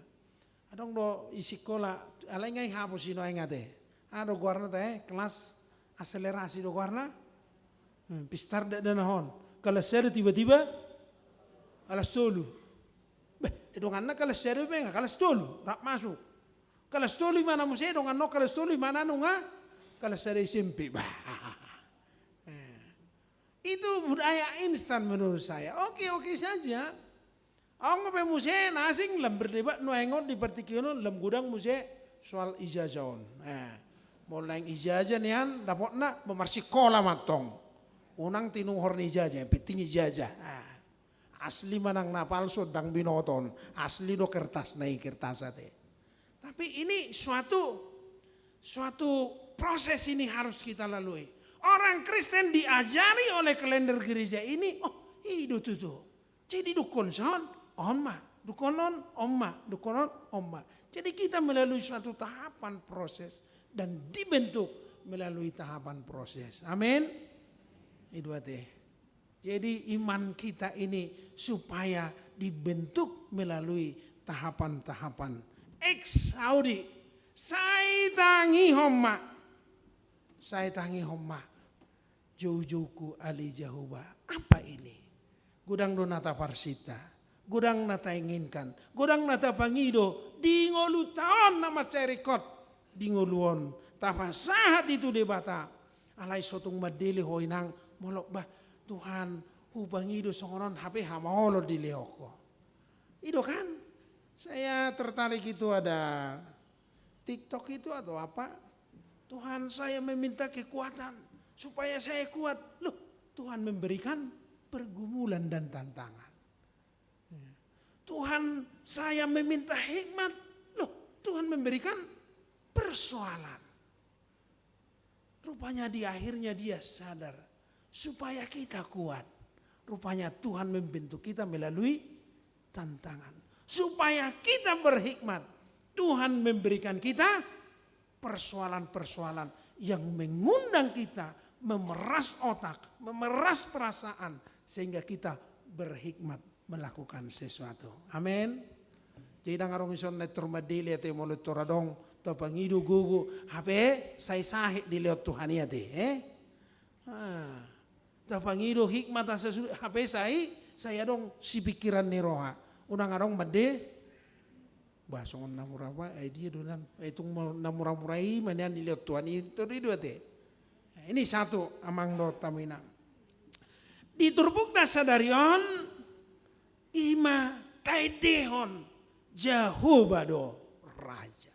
Adong do i sikola, alai nga i hapus i nuaeng ate. Aha do goarna ate, kelas akselerasi do goarna. Hmm, pistar dakdanak on. Kelas sada tiba-tiba, kelas tolu. Beh, donganna kelas sada pe nga, kelas tolu, rap masuk. Kelas tolu imana muse, dongan on kelas tolu imana nunga kelas sada S M P. Bah. Eh. Itu budaya instan menurut saya. Oke-oke saja. Adong pe muse na asing lam berdebat nuaeng on di partingkian on, lam godang muse soal ijazah on. Eh. Molo naeng ijazah nian dapotna, mamarsikola mantong. Unang tinuhor ni ijazah, penting ijazah. Eh. Asli manang na palsu ndang binoto on. Asli do kertasna i, kertas ate. Tapi ini suatu, suatu proses ini harus kita lalui. Orang Kristen diajari oleh kalender gereja ini, oh, i do tutu. Jadi dungkon son, on ma, dungkon on, on ma, dungkon on, on ma. Jadi kita melalui suatu tahapan proses dan dibentuk melalui tahapan proses. Amin. I do ate. Jadi iman kita ini supaya dibentuk melalui tahapan-tahapan. Exaudi, sai tangihon ma. Sai tangihon ma. Joujouku ale Jahowa. Apa ini? Godang do na taparsinta. Godang na tainginkan, godang na tapangido di ngolunta on na mansai ringkot di ngolu on, tapasahat i tu Debata. Alai so tung mandele ho inang, molo bah, Tuhan, hupangido songon on hape hamaolon dilehon ho. I do kan? Saya tertarik itu ada TikTok itu atau apa? Tuhan, saya meminta kekuatan supaya saya kuat. Loh, Tuhan memberikan pergumulan dan tantangan. Ya. Tuhan, saya meminta hikmat. Loh, Tuhan memberikan persoalan. Rupanya di akhirnya dia sadar, supaya kita kuat. Rupanya Tuhan membentuk kita melalui tantangan. Supaya kita berhikmat, Tuhan memberikan kita persoalan-persoalan yang mengundang kita memeras otak, memeras perasaan, sehingga kita berhikmat melakukan sesuatu. Amin. Jadi ndang adong ison na tor mandele ate molo tor adong tapangido gogo, hape sai sahit dilehon Tuhan i ate, eh? Ah. Tapangido hikmat asa su-, hape sai, sai adong sipingkiran ni roha. Unang adong mande, bah, songon na mura-mura, eh, dia do nan, eh, tung mo-, na mura-mura i ma nian dilehon Tuhan i, tor i do ate. Ini satu, amang dohot hamu inang. Di turpukta sadari on, i ma taendehon Jahowa do Raja.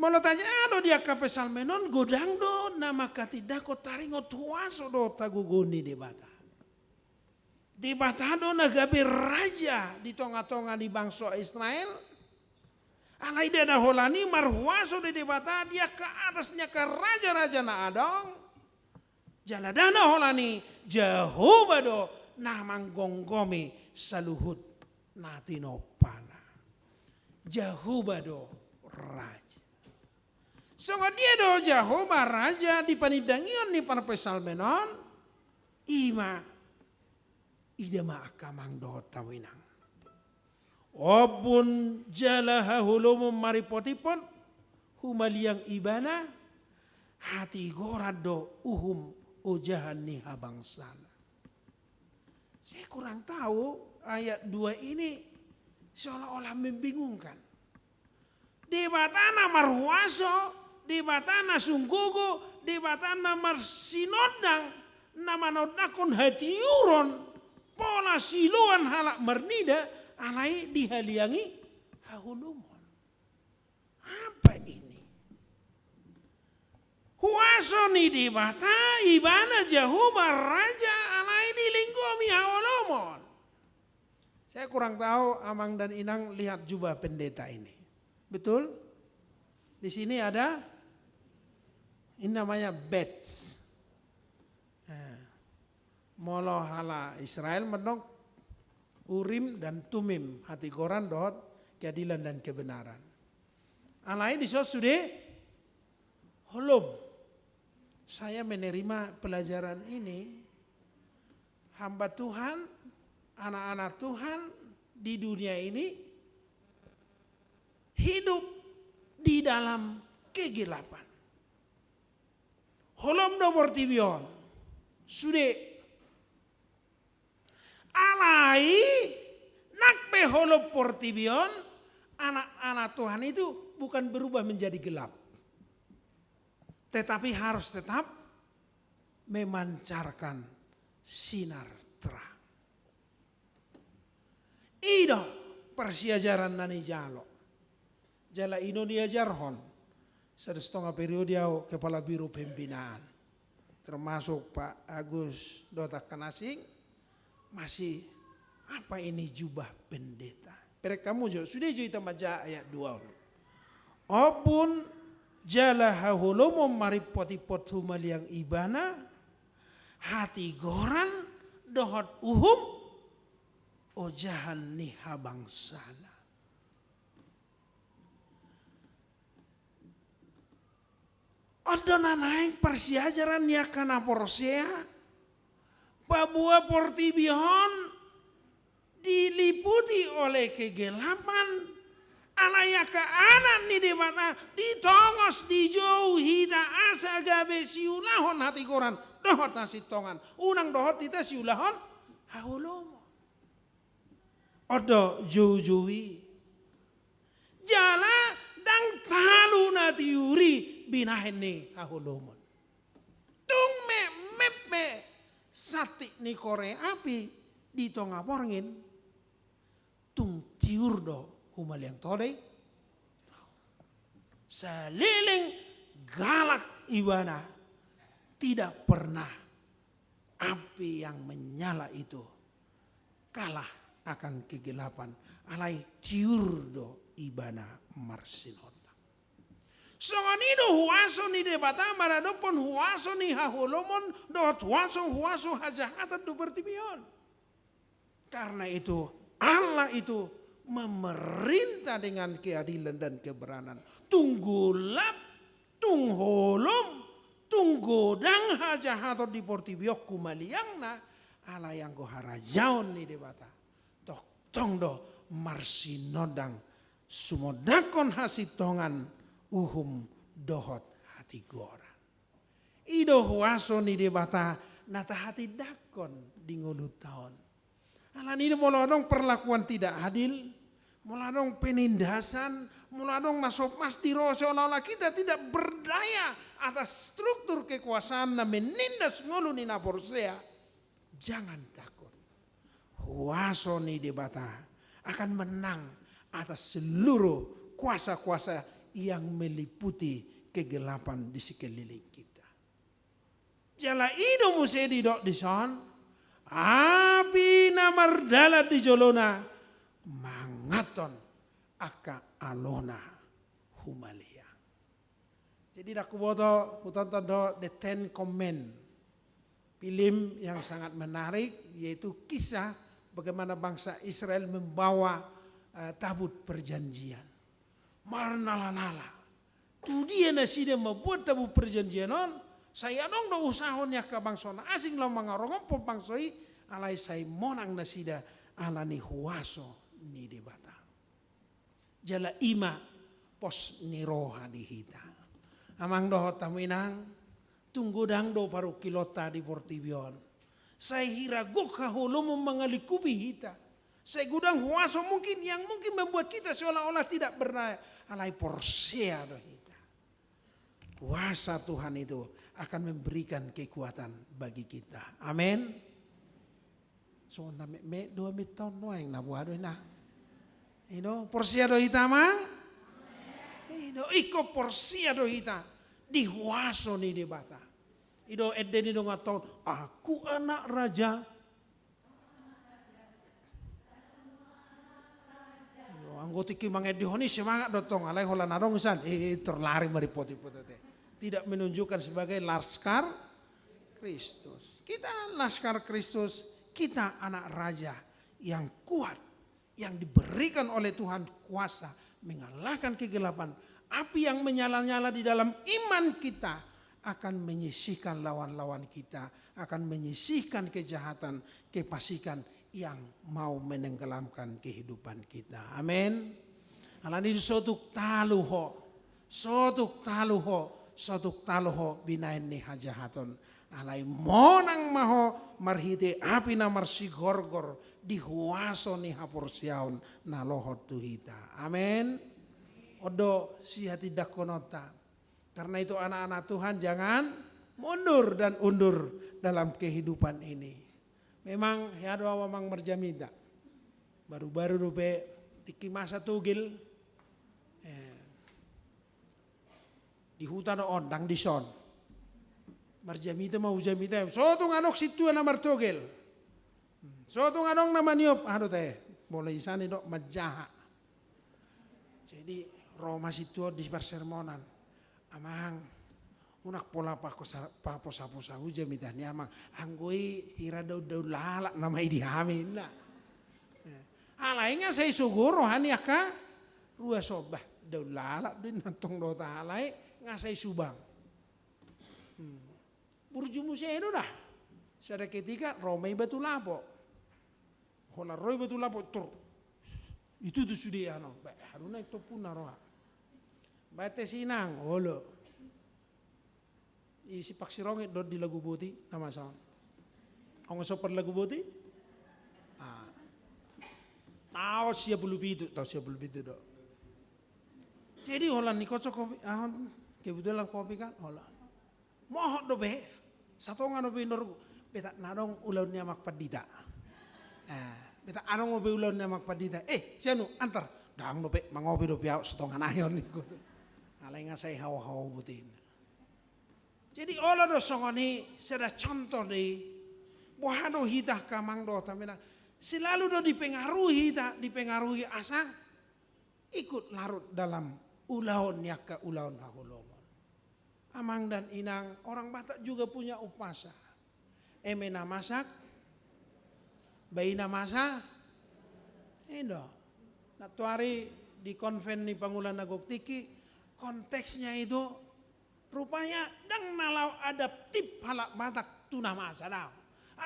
Molo tajalo di angka Psalmen on, godang do na mangkatindangkon taringot huaso dohot hagogoon ni Debata. Debata do na gabe raja di tonga-tonga ni bangso Israel. Alai ndada holan i marhuaso do Debata di angka atas ni angka raja-raja na adong. Jala ndada holan i, Jahowa do na manggomgomi saluhut na tinompana. Jahowa do raja. Songon dia do Jahowa raja di panindangion ni parpsalmen on? Ima, ida ma angka amang dohot hamu inang. Ombun jala haholomon marimpot-impot, humaliang Ibana, hatigoran do uhum ojahan ni habangsana. Saya kurang tahu, ayat dua ini seolah-olah membingungkan. Debata na marhuaso, Debata na sunggogo, Debata na marsinondang, na manondangkon hatiuron, pola siloan halak marnida, alai dihaliangi haholomon. Apa ini? Huaso ni Debata, Ibana Jahowa raja, alai dilinggomi haholomon. Saya kurang tahu, amang dan inang lihat jubah pendeta ini. Betul? Di sini ada, ini namanya badge. Nah, molo halak Israel mandok Urim dan Tumim, hatigoran dohot keadilan dan kebenaran. Alai dison sude holom. Saya menerima pelajaran ini, hamba Tuhan, anak-anak Tuhan di dunia ini hidup di dalam kegelapan. Holom do portibi on. Sude. Alai, nang pe holom portibi on, anak-anak Tuhan itu bukan berubah menjadi gelap. Tetapi harus tetap memancarkan sinar terang. I do parsiajaran na nijalo. Jala i do niajarhon. Sada stonga periode au kepala biro pembinaan. Termasuk Pak Agus dohot angka na asing, masih apa ini jubah pendeta. Bereng hamu jo, sude jo hita manjaha ayat dua on. Ombun jala haholomon marimpot-impot humaliang Ibana, hatigoran dohot uhum ojahan ni habangsana. On do na naeng parsiajaran ni angka na porsea, paboa portibi on diliputi oleh kegelapan, alai angka anak ni Debata ditongos, dijou hita asa gabe siulahon hatigoran dohot hasintongan. Unang dohot hita siulahon haholomon. On do joujou i. Jala ndang talu na tiur i binahen ni haholomon. Tung memep pe santik ni korek api di tonga borngin, tung tiur do humaliang tole i. Saleleng galak Ibana, tidak pernah api yang menyala itu kalah akan kegelapan, alai tiur do Ibana marsinondang. Songon i do huaso ni Debata maradophon huaso ni haholomon dohot huaso-huaso hajahatan di portibi on. Karena itu, Allah itu memerintah dengan keadilan dan kebenaran. Tung golap, tung holom, tung godang hajahaton di portibi on humaliangna, alai anggo harajaon ni Debata tongtong do marsinondang, sumondangkon hasintongan, uhum dohot hatigoran. I do huaso ni Debata na tahatindangkon di ngolunta on. Alani i do molo adong perlakuan tidak adil, molo adong penindasan, molo adong na so pas di ro seolah-olah kita tidak berdaya atas struktur kekuasaan na menindas ngolu ni na porsea. Jangan takut. Huaso ni Debata akan menang atas seluruh kuasa-kuasa yang meliputi kegelapan di sekeliling kita. Jala i do muse didok dison, api na mardalan di jolona manganhon angka alona humaliang. Jadi, ndang huboto, hutonton do The Ten Command. Film yang sangat menarik, yaitu kisah bagaimana bangsa Israel membawa, eh, tabut perjanjian. Marnalanala. Tu dia nasida mambuat tabut perjanjian on, sai adong do usaha ni angka bangso na asing laho mangarongophon bangso i, alai sai monang nasida ala ni huaso ni Debata. Jala i ma pos ni roha di hita. Amang dohot hamu inang, tung godang do parungkilonta di portibi on. Sai hira gok haholomon mangalingkupi hita. Sai godang huaso mungkin yang mungkin membuat kita seolah-olah tidak berdaya. Alai porsea do hita. Kuasa Tuhan itu akan memberikan kekuatan bagi kita. Amin. Songon na metmet do amit on nuaeng na boha do ina. I do, porsea do hita, Amang? I do, ingkon porsea do hita di huaso ni Debata. I do ende ni dongan on, aku anak raja. I do, anggo tingki mangendehon i semangat do tong, alai holan adong san, eh, terlari maripot-ipot ate. Tidak menunjukkan sebagai laskar Kristus. Kita laskar Kristus, kita anak raja yang kuat, yang diberikan oleh Tuhan kuasa mengalahkan kegelapan. Api yang menyala-nyala di dalam iman kita akan menyisihkan lawan-lawan kita, akan menyisihkan kejahatan, kefasikan yang mau menenggelamkan kehidupan kita. Amin. Alani i so tung talu ho, so tung talu ho, so tung talu ho binahen ni hajahaton. Alai monang ma ho marhite api na marsigorgor di huaso ni haporseaon na lohot tu hita. Amin. On do sihatindangkononta. Karena itu, anak-anak Tuhan, jangan mundur dan undur dalam kehidupan ini. Memang hea do ahu, Amang, marjamita. Baru-baru dope tingki masa togel. Eh, di huta do on, ndang dison. Marjamita ma hujamita, so tung adong sintua na martogel. Hmm, so tung adong na maniop, aha do ate, molo i sian i do manjaha. Jadi, ro ma sintua on di parsermonan. Amang, unang pola pakosa-, paposa-posa hujamita ni Amang. Anggo i hira daun-daun lalap nama i di hami, ninna. Eh, alai nga sai sogo roha ni angka ruas on, bah, daun lalap do i, nantong dohot aha, alai nga sai subang. Hmm. Burju muse do da. Sada ketika ro ma i Batu Lapo. Holan ro i Batu Lapo, tur. Itu tu sude ano. Ba, haruna itu puna roha. Ba ate sinang, olo. I Simpang Sirongit do di Laguboti, na masa on. Adong so par Laguboti? Ah. Taon sia pulu pitu, taon sia pulu pitu do. Jadi holan ni kocok kopi, ah, kebetulan kopi kan, holan. Mohot dope, satonga dope inorku, betak na adong ulaon ni Amang Pandita. Eh, betak adong dope ulaon ni Amang Pandita. Eh, sianu, antar. Ndang dope, mangopi dope ahu satonga nai on, ningku. Alai nga sai hao-hao botina. Jadi olo do songon i, sada contoh do i. Boha do hita, angka amang dohot hamu inang, selalu do dipengaruhi hita, dipengaruhi asa ikut larut dalam ulaon ni angka ulaon haholomon. Amang dan inang, orang Batak juga punya umpasa. Eme na masak, bai na masa. I do. Nantoari di konven ni Pangula na gok tingki, konteksnya itu rupanya ndang na laho adaptif halak Batak tu na masa, daong.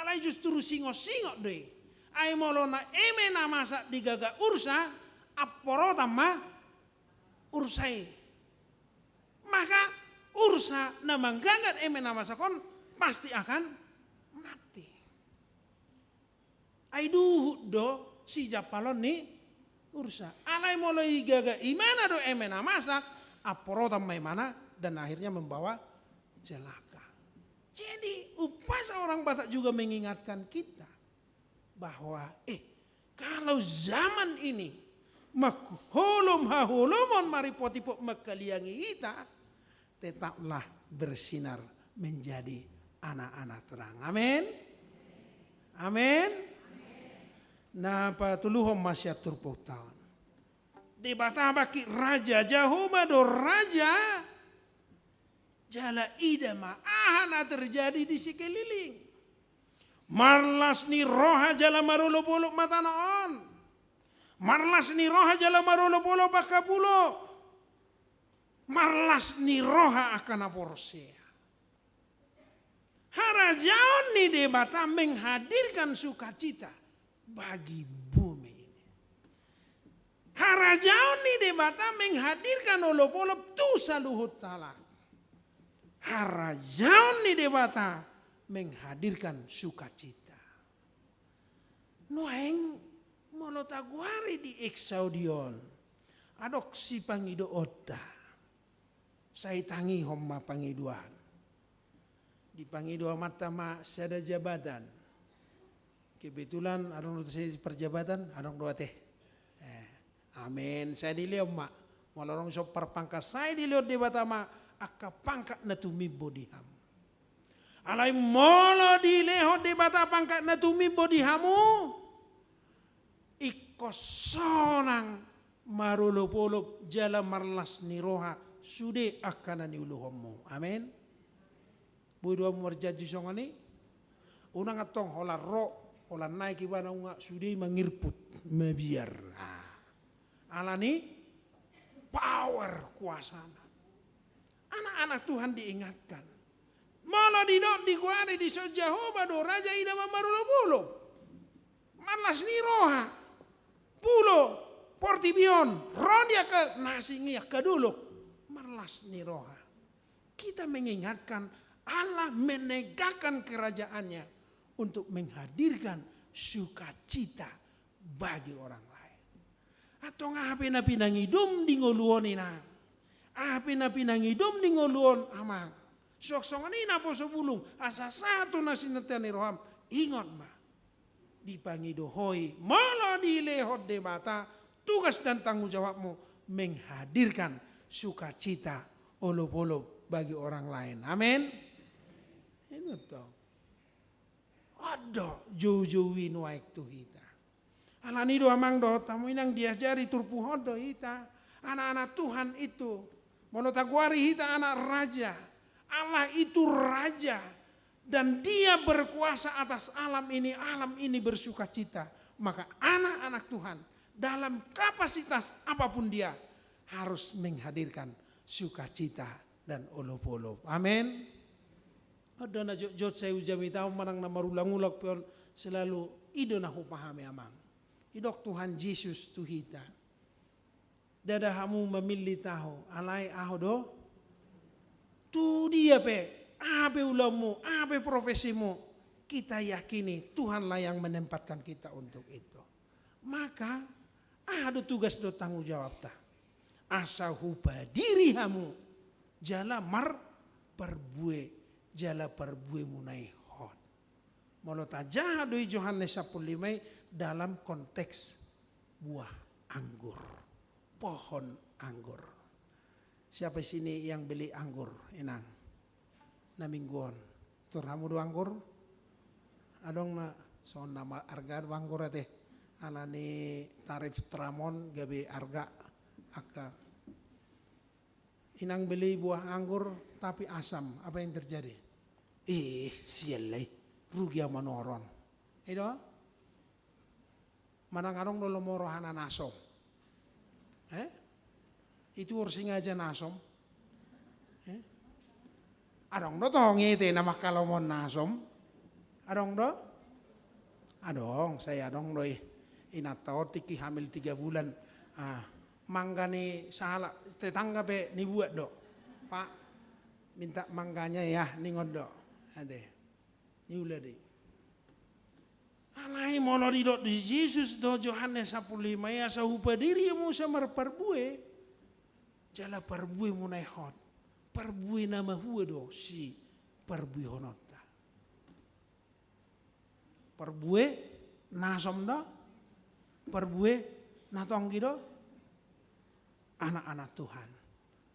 Alai justru singot-singot do i. Ai molo na eme na masak digagat ursa, amporotan ma ursa i. Maka ursa na manggagat eme na masak on pasti akan mati. Ai duhut do sijampalon ni ursa. Alai molo igagat imana do eme na masak, amporotan ma imana dan akhirnya membawa celaka. Jadi, umpasa orang Batak juga mengingatkan kita bahwa, eh, kalau zaman ini mangholom haholomon maripotipot mangkaliangi hita, tetaplah bersinar menjadi anak-anak terang. Amin. Amin. Na patoluhon ma sian turpukta on. Debata bangkit raja, Jahowa do raja. Jala ida ma aha na terjadi di sekeliling. Marlas ni roha jala marolopolop ma tano on. Marlas ni roha jala marolopolop angka pulo. Marlas ni roha angka na porsea. Harajaon ni Debata menghadirkan sukacita bagi bumi ini. Harajaon ni Debata menghadirkan olopolop tu saluhut halak. Harajaon ni Debata menghadirkan sukacita. Nuaeng molo tagoari di Exaudi on, adong sipangidoonta. Sai tangihon ma pangidoan. Dipangido amanta ma sada jabatan. Kebetulan adong do sai parjabatan, adong do ate. Eh, amin. Sai dilehon ma. Molo adong so parpangkat, sai dilehon Debata ma angka pangkat na tumimbo di hamu. Alai molo dilehon Debata pangkat na tumimbo di hamu, ingkon sonang marolopolop jala marlas ni roha sude angka na niuluhonmu. Amin. Boi do hamu marjanji songon i? Unang antong holan ro, holan naek ibana nunga sude i mangirput, mabiar. Ah. Alani power kuasana. Anak-anak Tuhan diingatkan. Molo didok digoari dison Jahowa do raja, ida ma marolopolop. Marlas ni roha. Pulo portibi on, ro di angka na asing i, angka dolok. Marlas ni roha. Kita mengingatkan Allah menegakkan kerajaannya untuk menghadirkan sukacita bagi orang lain. Antong aha pe na pinangidom di ngolu on, inang. Aha pe na pinangidom di ngolu on, amang. Suang songon i naposo bulung, asa sahat tu na sinantian ni roham. Ingot ma. Dipangido ho i, molo dilehon Debata tugas dan tanggung jawabmu menghadirkan sukacita, olopolop bagi orang lain. Amin. Ingot do. Adong joujou i nuaeng tu hita. Alani do amang dohot hamu inang, diajari turpuk on do hita. Anak-anak Tuhan itu. Molo tagoari hita anak raja. Allah itu raja. Dan Dia berkuasa atas alam ini, alam ini bersukacita. Maka anak-anak Tuhan dalam kapasitas apapun dia harus menghadirkan sukacita dan olopolop. Amin. On do na jotjot sai ujamita on manang na marulang-ulang pe on, selalu i do na hupahami amang. Didok Tuhan Jesus tu hita. Ndada hamu mamillit ahu, alai ahu do. Tu dia pe, aha pe ulaonmu, aha pe profesimu, kita yakini Tuhanlah yang menempatkan kita untuk itu. Maka, aha do tugas dohot tanggung jawabta? Asa hupadiri hamu, jala marparbue, jala parbuemuna i hot. Molo tajaha do i Johannes sampulu lima i dalam konteks buah anggur, pohon anggur. Siapa sini yang beli anggur, inang? Na minggu on. Tuor hamu do anggur? Adong na, songon na ma-, arga do anggur ate. Alani tarif tram on gabe arga. Angka. Inang beli buah anggur, tapi asam. Apa yang terjadi? Ih, sial lai. Rugi ahu manoron. I do? Manang adong do lomo rohana na asom? Eh? Ituor singaja na asom? Eh? Adong do tong i ate na mangkalomohon na asom? Adong do? Adong, sai adong do i. Inanta on tingki hamil tiga bulan. Ah, mangga ni sahalak tetangga pe nibuat do. Pak, minta mangganya ya, ningon do. Ate. Niula do i. Alai molo didok di Jesus do Johannes sampulu lima i, asa hupadiri hamu asa marparbue. Jala parbuemuna i hot. Parbue na mahua do siparbuehononta. Parbue na asom do? Parbue na tonggi do? anak-anak Tuhan.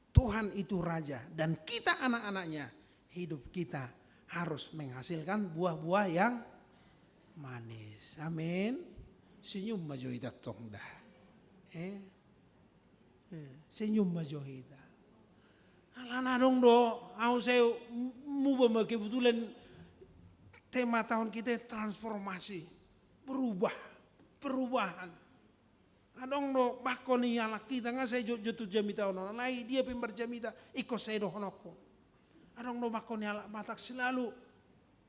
Tuhan itu Raja dan kita anak-anaknya. Hidup kita harus menghasilkan buah-buah yang manis. Amin. Senyum ma jo hita tong da. Eh? Eh, senyum ma jo hita. Alana adong do, au sai muba ma kebetulan tema tahun kita transformasi, berubah, perubahan. Adong do bangko ni halak hita nga sai jotjot tu jamita on, alai dia pe marjamita ingkon sai dohononku. Adong do bangko ni halak Batak selalu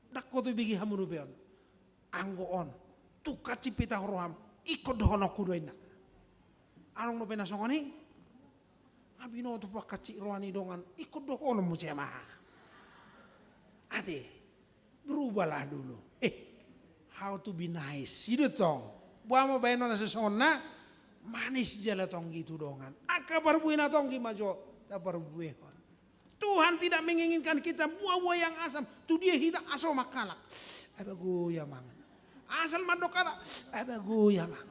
dang ho tu bege hamu dope on. Anggo on tung hansit pe taho roham, ingkon dohononku do inna. Adong dope na songon i. Nga binoto pe hansit roha ni dongan, ingkon dohonon muse ma. Ate. Berubahlah dulu. Eh, how to be nice. I do tong. Boha ma bahenon na sasongonna, manis jala tonggi tu dongan. Angka parbue na tonggi ma jo taparbuehon. Tuhan tidak menginginkan kita buah-buah yang asam. Tu dia hita aso mangkalak. Ai bagoya mangan. Asal mandok halak. Ai bagoya mangan.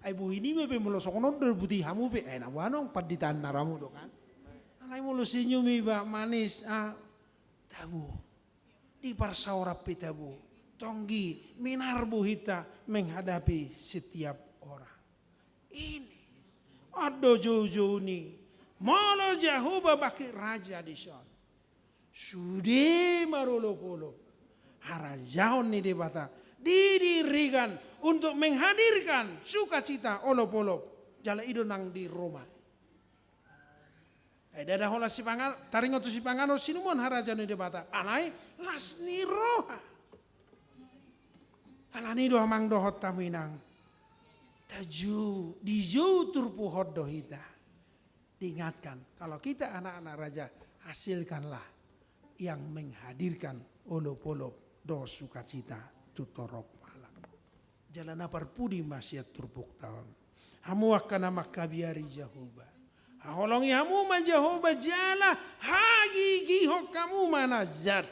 Ai bohi niba pe molo songon on do buti hamu pe. Ai na boha annon panditaan na ramu do kan. Alai molo senyum iba manis. Ah, tabo. Di parsaoran pe tabo, tonggi, minarbu hita menghadapi setiap orang. Ini. On do joujou ni. Molo Jahowa bangkit raja dison. Sude marolopolop. Harajaon ni Debata. Didirikan untuk menghadirkan sukacita olopolop. Jala i do nang di Roma. Ai ndada holan sipangan, taringot tu sipanganon, sinuman harajaon ni Debata. Alai las ni roha. Alani do amang dohot hamu inang. Tajou, dijou turpukhon do hita. Diingatkan, kalau kita anak-anak raja, hasilkanlah yang menghadirkan olopolop dohot sukacita tu torop halak. Jala na parpudi ma sian turpukta on. Hamu angka na mangkabiari Jahowa. Haholongi hamu ma Jahowa jala hagigihon hamu ma na jat.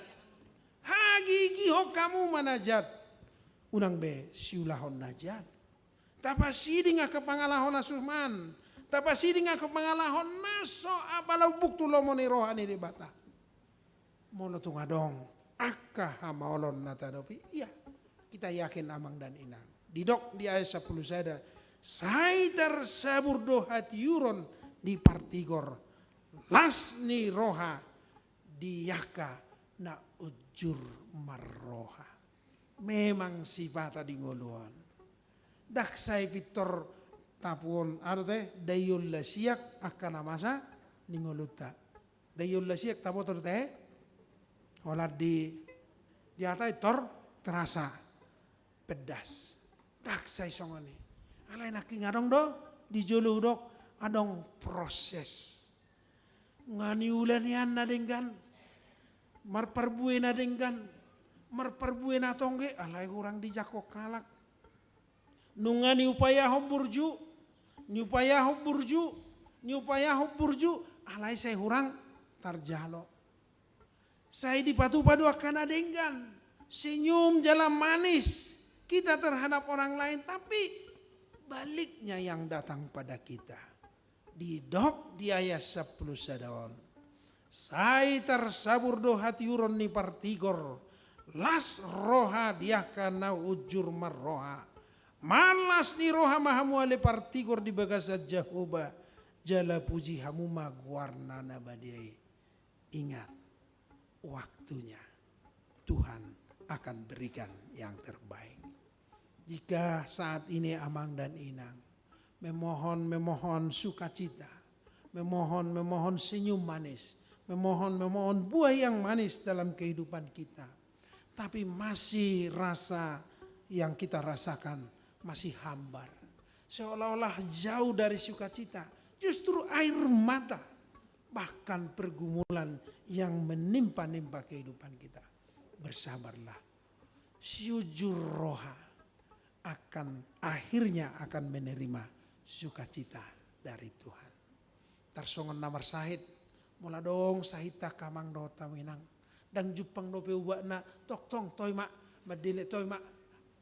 Hagigihon hamu ma na jat. Unang be siulahon na jat. Tapasiding angka pangalaho na suman. Tapasiding angka pangalaho na so apala umbuk tu lomo ni roha ni Debata. Molo tung adong angka hamaolon na taadopi, ia, kita yakin amang dan inang. Didok di ayat sampulu sada, sai tarsabur do hatiuron di partigor, las ni roha di angka na unjur marroha. Memang sipata di ngolu on. Ndang sai pintor tapuon, aha do te, daion lasiak angka na masa di ngolunta. Daion lasiak taboto do te. Holan di, di hata pintor terasa pedas. Ndang sai songon i. Alai nangkin adong do, di jolo hudok, adong proses. Nga niula nian na denggan. Marparbue na denggan. Marparbue na tongge, alai hurang dijangkon halak. Nunga niupayahon burju, niupayahon burju, niupayahon burju, alai sai hurang tarjalo. Sai dipatupa do angka na denggan, senyum jala manis kita terhadap orang lain, tapi baliknya yang datang pada kita. Didok di ayat sampulu sada on. Sai tarsabur do hatiuron ni partigor, las roha di angka na unjur marroha. Manlas ni roha ma hamu ale partigor di bagasan Jahowa, jala puji hamu ma goarna na badia i. Ingat, waktunya Tuhan akan berikan yang terbaik. Jika saat ini amang dan inang memohon, memohon sukacita, memohon, memohon senyum manis, memohon, memohon buah yang manis dalam kehidupan kita, tapi masih rasa yang kita rasakan masih hambar, seolah-olah jauh dari sukacita, justru air mata, bahkan pergumulan yang menimpa-nimpa kehidupan kita. Bersabarlah. Si unjur roha akan, akhirnya akan menerima sukacita dari Tuhan. Tarsongon na marsahit, molo adong sahitta amang dohot hamu inang, ndang jumpang dope ubatna, tongtong, toe ma, mandelek, toe ma,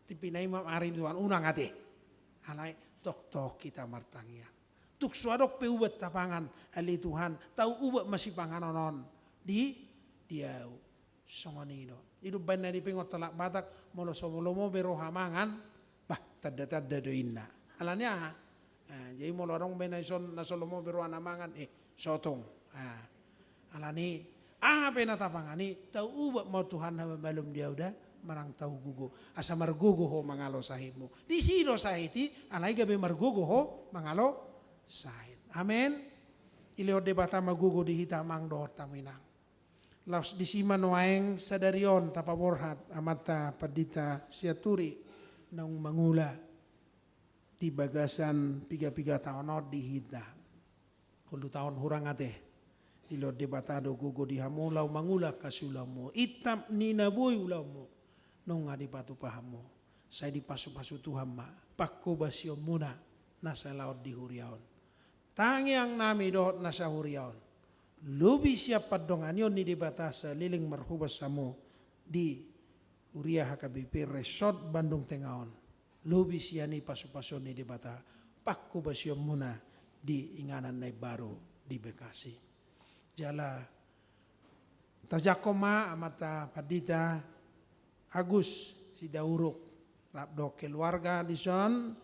tipina i ma ari ni Tuhan, unang ate. Alai tongtong hita martangiang. Tung so adong pe ubat tapangan, ale Tuhan, tau ubat ma sipanganon on di, di ahu. Songon i do. I do umbaen na dipaingot halak Batak, molo so lomo be roha mangan, bah, tanda-tanda do inna. Alani aha? Ah, jadi molo adong be na ison na so lomo be rohana mangan, eh, sotong. Ah. Alani, aha pe na tapangan i, tau ubat ma Tuhan na mamalum di ahu da, manang tau gogo. Asa margogo ho mangalo sahitmu. Disi do sahit i, alai gabe margogo ho mangalo sahit. Amen. Dilehon Debata ma gogo di hita amang dohot hamu inang. Laos disi ma nuaeng sadari on tapaborhat amanta Pandita Sianturi naung mangula di bagasan piga-piga taon on di hita. Tolu taon hurang ate. Dilehon Debata do gogo di hamu laho mangula angka siulaonmu. Itap ni na boi ulaonmu. Nunga dipatupa hamu. Sai dipasu-pasu Tuhan ma panghobasionmuna na salaon di huria on. Tangiangnami dohot na sahuria on. Lobi sian pandonganion ni Debata saleleng marhobas hamu di huria H K B P Resort Bandung Tengah on. Lobi sian i pasu-pasuon ni Debata, panghobasionmuna di inganan na imbaru di Bekasi. Jala tajangkon ma amanta Pandita Agus Sidauruk rap dohot keluarga dison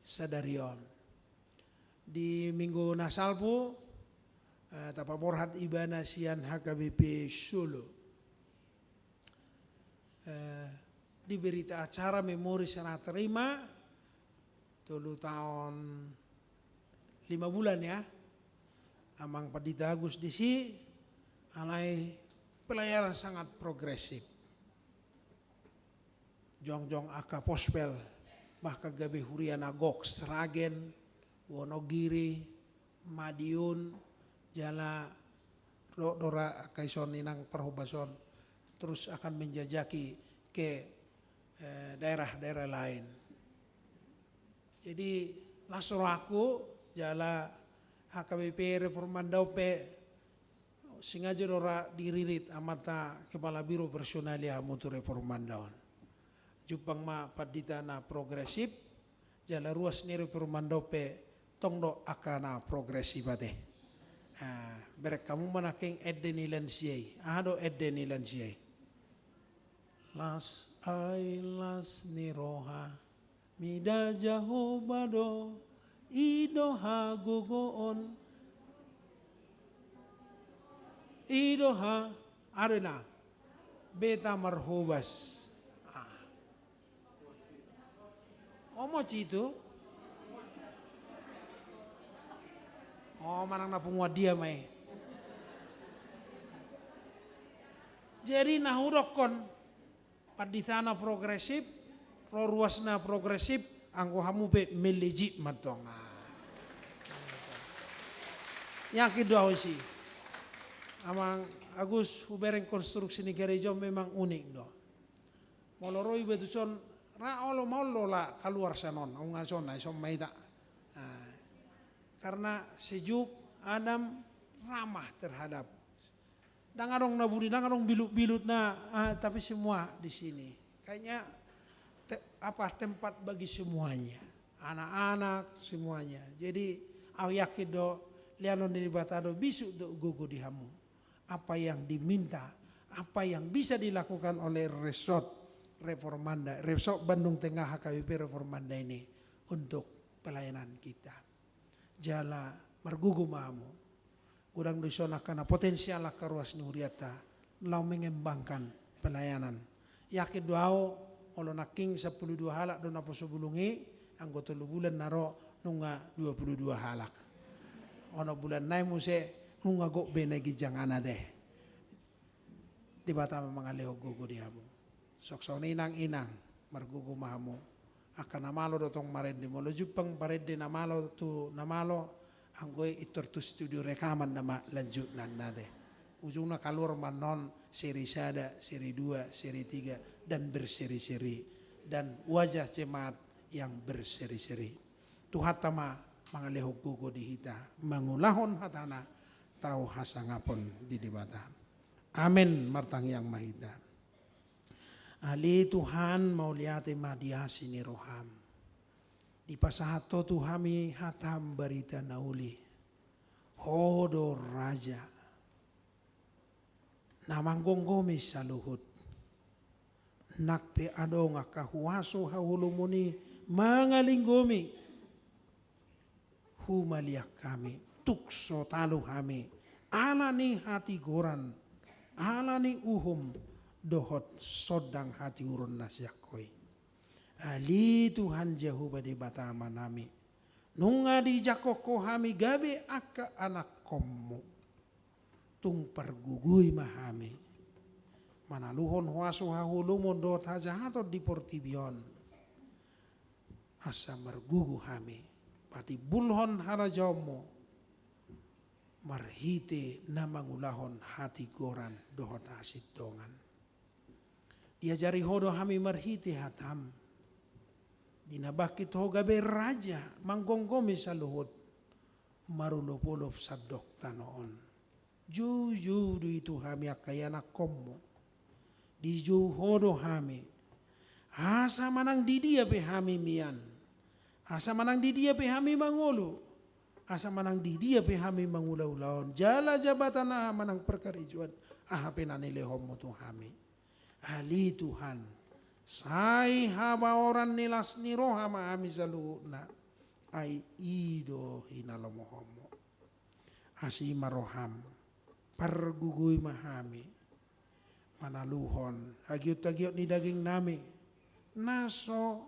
sadari on. Di minggu na salpu, eh, tapaborhat ibana sian H K B P Solo. Eh, di berita acara memori serah terima, tolu taon lima bulan ya, amang Pandita Agus disi, alai pelayanan sangat progresif. Jongjong angka pospel, bahkan gabe huria na gok, Sragen, Wonogiri, Madiun, jala do, do ra angka ison inang parhobason, terus akan menjajaki ke, eh, daerah-daerah lain. Jadi las rohangku jala H K B P Reformanda on pe sengaja do ra diririt amanta Kepala Biro Personalia hamu tu Reformanda on. Jumpang ma pandita na progresif, jala ruas ni Reformanda on pe tong do angka na progresif ate. Ah, bereng hamu ma nangkin ende ni lansia i. Aha do ende ni lansia i? Las ai las ni roha mida Jahowa do, i do hagogoon, i do ha, aha do inna, beta marhobas. Ah. Omo citu. Oh, manang na punguan dia ma i. Jadi na hudokkon, pandita na progresif, ro ruas na progresif, anggo hamu pe melejit mantong. Yakin do ahu disi. Amang Agus, hubereng konstruksi ni gereja on memang unik do. Molo ro iba tuson, ra olo ma olo la kaluar sian on, nunga songon i, songon i ma hita. Ah, karena sejuk, adem, ramah terhadap. Ndang adong na buri, ndang adong bilut-bilut na, ah, tapi semua di sini. Kayaknya te-, apa, tempat bagi semuanya. Anak-anak, semuanya. Jadi, ahu yakin do, lehonon ni Debata do, bisuk do gogo di hamu. Apa yang diminta, apa yang bisa dilakukan oleh Resort Reformanda, Resort Bandung Tengah H K B P Reformanda ini untuk pelayanan kita. Jala margogo ma hamu. Godang do dison angka na potensial angka ruas ni hurianta laho mengembangkan pelayanan. Yakin do ahu, molo nangkin sampulu dua halak do naposo bulung i, anggo tolu bulan na ro nunga dua pulu dua halak. Onom bulan nai muse nunga gok be na ginjang an ate. Debata ma mangalehon gogo di hamu. Songon i nang inang, margogo ma hamu. Angka na malo do tong marende, molo jumpang parende na malo tu na malo, anggo i pintor tu studio rekaman nama lanjutna ate. Ujungna kaluar ma annon seri sada, seri dua, seri tiga, dan berseri-seri. Dan wajah jemaat yang berseri-seri. Tuhanta ma mangalehon gogo di hita, mangulahon hatana, tau hasangapon di Debata. Amen, martangiang ma hita. Ale Tuhan, mauliate ma di asi ni roham. Dipasahat Ho tu hami hataM barita na uli. Ho do Raja na manggomgomi saluhut. Nang pe adong angka huaso haholomon i mangalinggomi, humaliang hami, tung so talu hami, ala ni hatigoran, ala ni uhum, dohot sondang hatiuron na sian Ho i. Ale Tuhan Jahowa Debata Amanami, nunga dijangkon Ho hami gabe angka anakkonMu. Tung pargogoi ma hami manaluhon huaso haholomon dohot hajahaton di portibi on, asa margogo hami patimbulhon harajaonMu marhite na mangulahon hatigoran dohot hasintongan. Diajari Ho do hami marhite hataM. Di na bangkit Ho gabe Raja manggomgomi saluhut, marolopolop sandok tano on. Joujou do i tu hami angka ianakkonMu. Dijou Ho do hami. Asa manang didia pe hami mian, asa manang didia pe hami mangolu, asa manang didia pe hami mangula ulaon, jala jabatan aha manang parkarejoan aha pe na nilehonMu tu hami. Ale Tuhan, sai habaoran ni las ni roha ma hami saluhutna, ai i do hinalomohonMu. Asi ma rohaM, pargogoi ma hami manaluhon hagiothagiot ni dagingnami, na so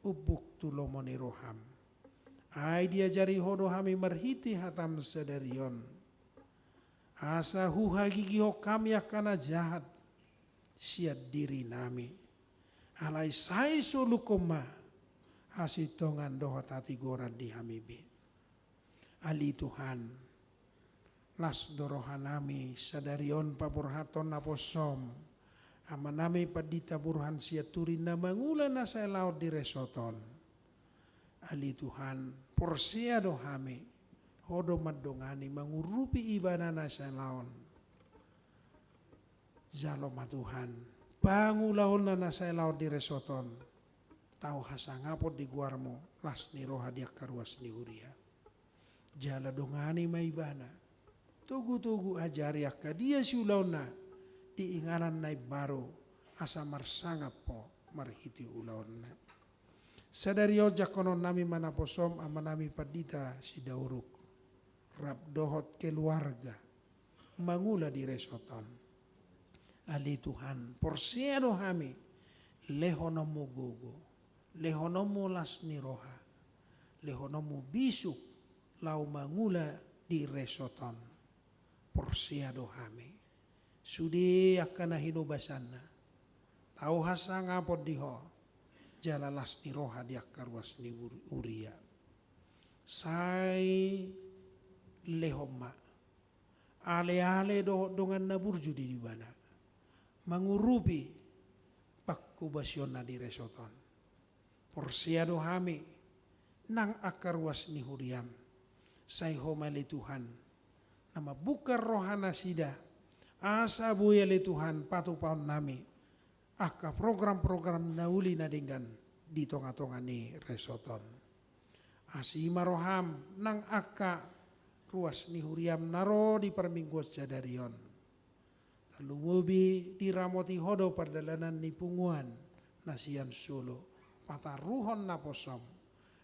umbuk tu lomo ni rohaM. Ai diajari Ho do hami marhite hataM sadari on, asa huhagigihon hami angka na jahat sian dirinami. Alai sai solunghon ma hasintongan dohot hatigoran di hami be. Ale Tuhan, las do rohanami sadari on paborhathon naposoM, Amanami Pandita Burhan Sianturi na mangula na saelaon di resort on. Ale Tuhan, porsea do hami, Ho do mandongani mangurupi ibana na saelaon. Jalo ma Tuhan, pangulaonna na saelaon di resort on, tau hasangapon di goarMu, las ni roha di angka ruas ni huria. Jala dongani ma ibana, togutogu ajari angka dia siulaonna di inganan na imbaru, asa marsangap Ho marhite ulaonna. Sadari on jangkononnami ma naposoM, Amanami Pandita Sidauruk, rap dohot keluarga, mangula di resort on. Ale Tuhan, porsea do hami, lehononMu gogo, lehononMu las ni roha, lehononMu bisuk laho mangula di resort on. Porsea do hami. Sude angka na hinobasanna, tau hasangapon di Ho, jala las ni roha di angka ruas ni ur-, huria. Sai lehon ma aleale dohot dongan na burju di ibana, mangurupi panghobasionna di resort on. Porsea do hami, nang angka ruas ni huriaM. Sai Ho ma ale Tuhan, na mambuka rohanasida, asa boi ale Tuhan patupaonnami angka program-program na uli na denggan di tongatonga ni resort on. Asi ma rohaM, nang angka ruas ni huriaM na ro di parmingguon sadari on. Tarlumobi diramoti Ho do pardalanan ni punguan na sian Solo, pataruhon naposoM.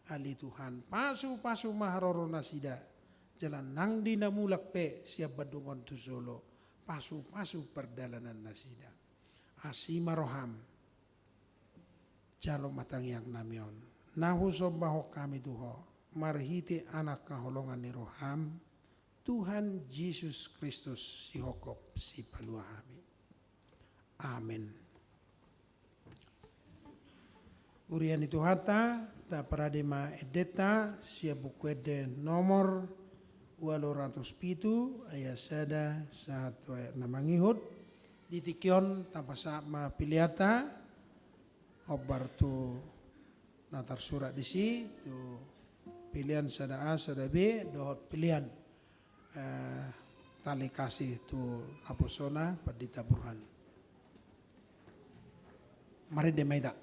Ale Tuhan, pasupasu ma haroronasida, jala nang di na mulak pe sian Bandung on tu Solo, pasupasu pardalanannasida. Asi ma rohaM. Jalo ma tangiangnami on, na husombahon hami tu Ho, marhite anak haholongan ni rohaM, Tuhan Jesus Kristus, sihophop sipalua hami. Amen. Huria ni Tuhanta, taparade ma endenta sian Buku Ende nomor ualu ratus pitu, ayat sada sahat tu ayat na mangihut. Di tingki on tapasahat ma peleanta, hombar tu na tarsurat disi, tu pelean sada A, sada B, dohot pelean, eh, tali kasih tu naposona Pandita Burhan. Marende ma hita.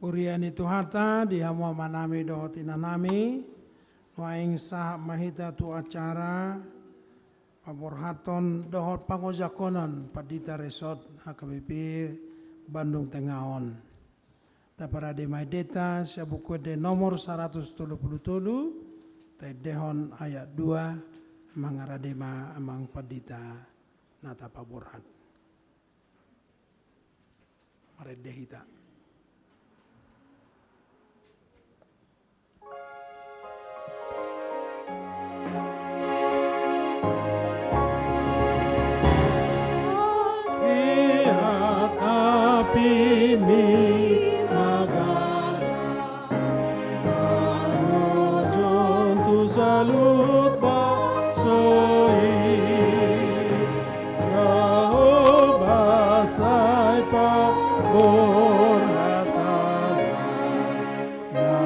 Huria ni Tuhanta, di hamu amanami dohot inanami, nuaeng sahat ma hita tu acara paborhathon dohot pangojahonon pandita resort H K B P Bandung Tengah on. Taparade ma endenta sian Buku Ende nomor saratus tolu pulu tolu, taendehon ayat dua, mangarade ma amang pandita na tapaborhat. Marende hita. Hata pimi magala manojon tu saluhut bangsoi. Jahowa sai paborhat hata na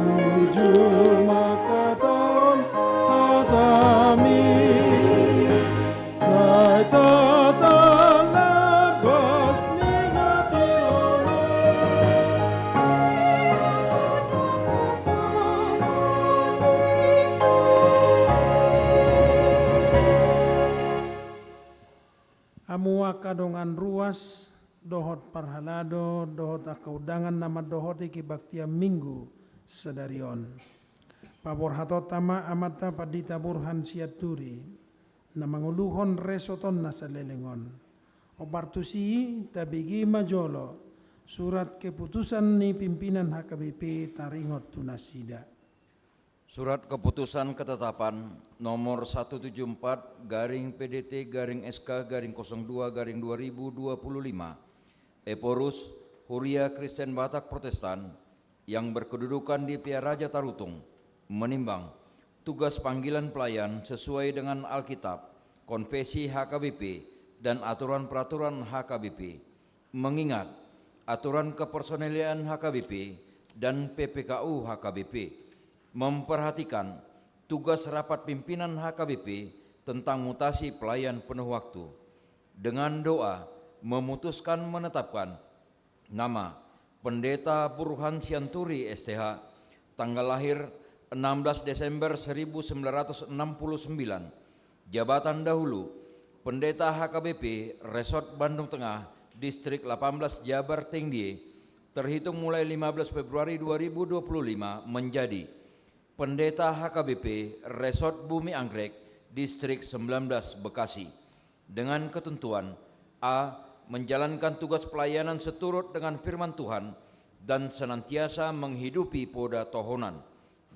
bujur mangkatahon hatami. Sai tatalabas ni hatilomi. Hamu angka dongan ruas dohot parhalado dohot angka undangan na mandohoti kebaktian Minggu sadari on. Paborhatonta ma Amanta Pandita Burhan Sianturi, na mangoluhon resort on na saleleng on. Ombar tusi, tabege ma jolo surat keputusan ni pimpinan H K B P taringot tu nasida. Surat Keputusan Ketetapan nomor satu tujuh empat garing P D T garing S K garing kosong dua garing dua ribu dua puluh lima, Ephorus, Huria Kristen Batak Protestan, yang berkedudukan di Pearaja Tarutung, menimbang tugas panggilan pelayan sesuai dengan Alkitab, konfesi H K B P, dan aturan peraturan H K B P. Mengingat aturan kepersonalian H K B P dan P P K U H K B P, memperhatikan tugas rapat pimpinan H K B P tentang mutasi pelayan penuh waktu. Dengan doa, memutuskan menetapkan nama Pendeta Burhan Sianturi, S T H, tanggal lahir enam belas Desember seribu sembilan ratus enam puluh sembilan, jabatan dahulu, Pendeta H K B P Resort Bandung Tengah, Distrik delapan belas Jabar Tengdie, terhitung mulai lima belas Februari dua ribu dua puluh lima, menjadi Pendeta H K B P Resort Bumi Anggrek, Distrik sembilan belas Bekasi. Dengan ketentuan: A. Menjalankan tugas pelayanan seturut dengan firman Tuhan dan senantiasa menghidupi poda tohonan.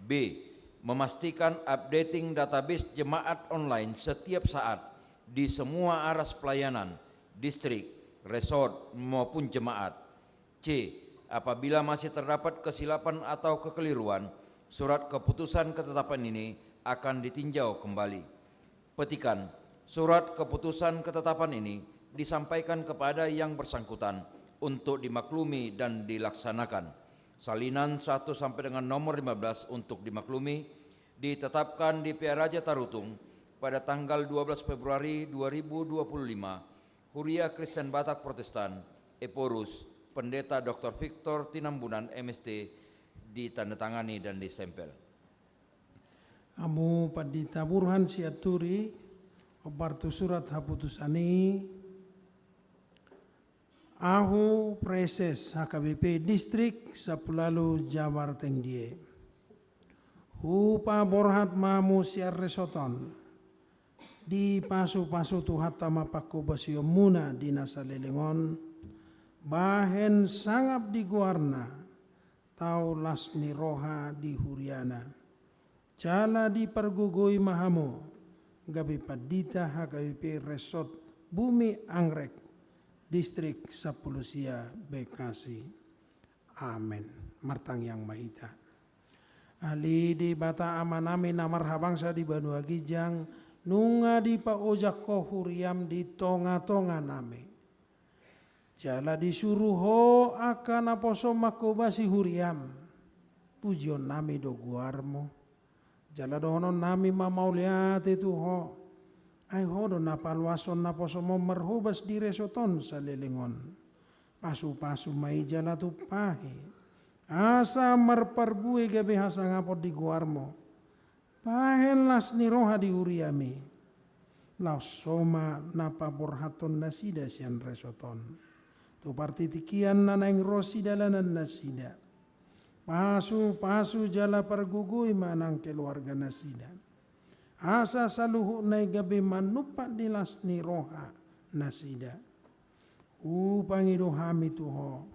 B. Memastikan updating database jemaat online setiap saat di semua aras pelayanan, distrik, resort, maupun jemaat. C. Apabila masih terdapat kesilapan atau kekeliruan, surat keputusan ketetapan ini akan ditinjau kembali. Petikan: surat keputusan ketetapan ini disampaikan kepada yang bersangkutan untuk dimaklumi dan dilaksanakan. Salinan satu sampai dengan nomor lima belas untuk dimaklumi, ditetapkan di Pearaja Tarutung pada tanggal dua belas Februari dua ribu dua puluh lima, Huria Kristen Batak Protestan, Ephorus, Pendeta Doktor Victor Tinambunan, M S T, ditandatangani dan distempel. Hamu Pandita Burhan Sianturi, ombar tu surat haputusan i. Ahu Praeses H K B P Distrik Sampulu Ualu Jabar Tengdie, hupaborhat ma hamu sian resort on. Dipasupasu Tuhanta ma panghobasionmuna di na saleleng on, bahen sangap di goarna, tau las ni roha di huriana. Jala dipargogoi ma hamu gabe pandita H K B P Resort Bumi Anggrek, Distrik Sampulu Sia, Bekasi. Amen. Martangiang ma hita. Ale Debata Amanami na marhabangsa di banua ginjang, nunga dipaojak Ho huriam di tongatonganami. Jala disuru Ho angka naposo manghobasi huriam. Pujionnami do goarmu. Jala dohononnami ma mauliate tu Ho. Ai Ho do na paluashon naposom on marhobas di resort on saleleng on. Pasupasu ma i jala tumpahi, asa marparbue gabe hasangapon di goarmu. Bahen las ni roha di huriami, laos so ma na paborhathon nasida sian resort on tu partingkian na naeng ro sidalanan nasida. Pasupasu jala pargogoi ma nang keluarga nasida, asa saluhutna i gabe manumpak di las ni roha nasida. Hupangido hami tu Ho,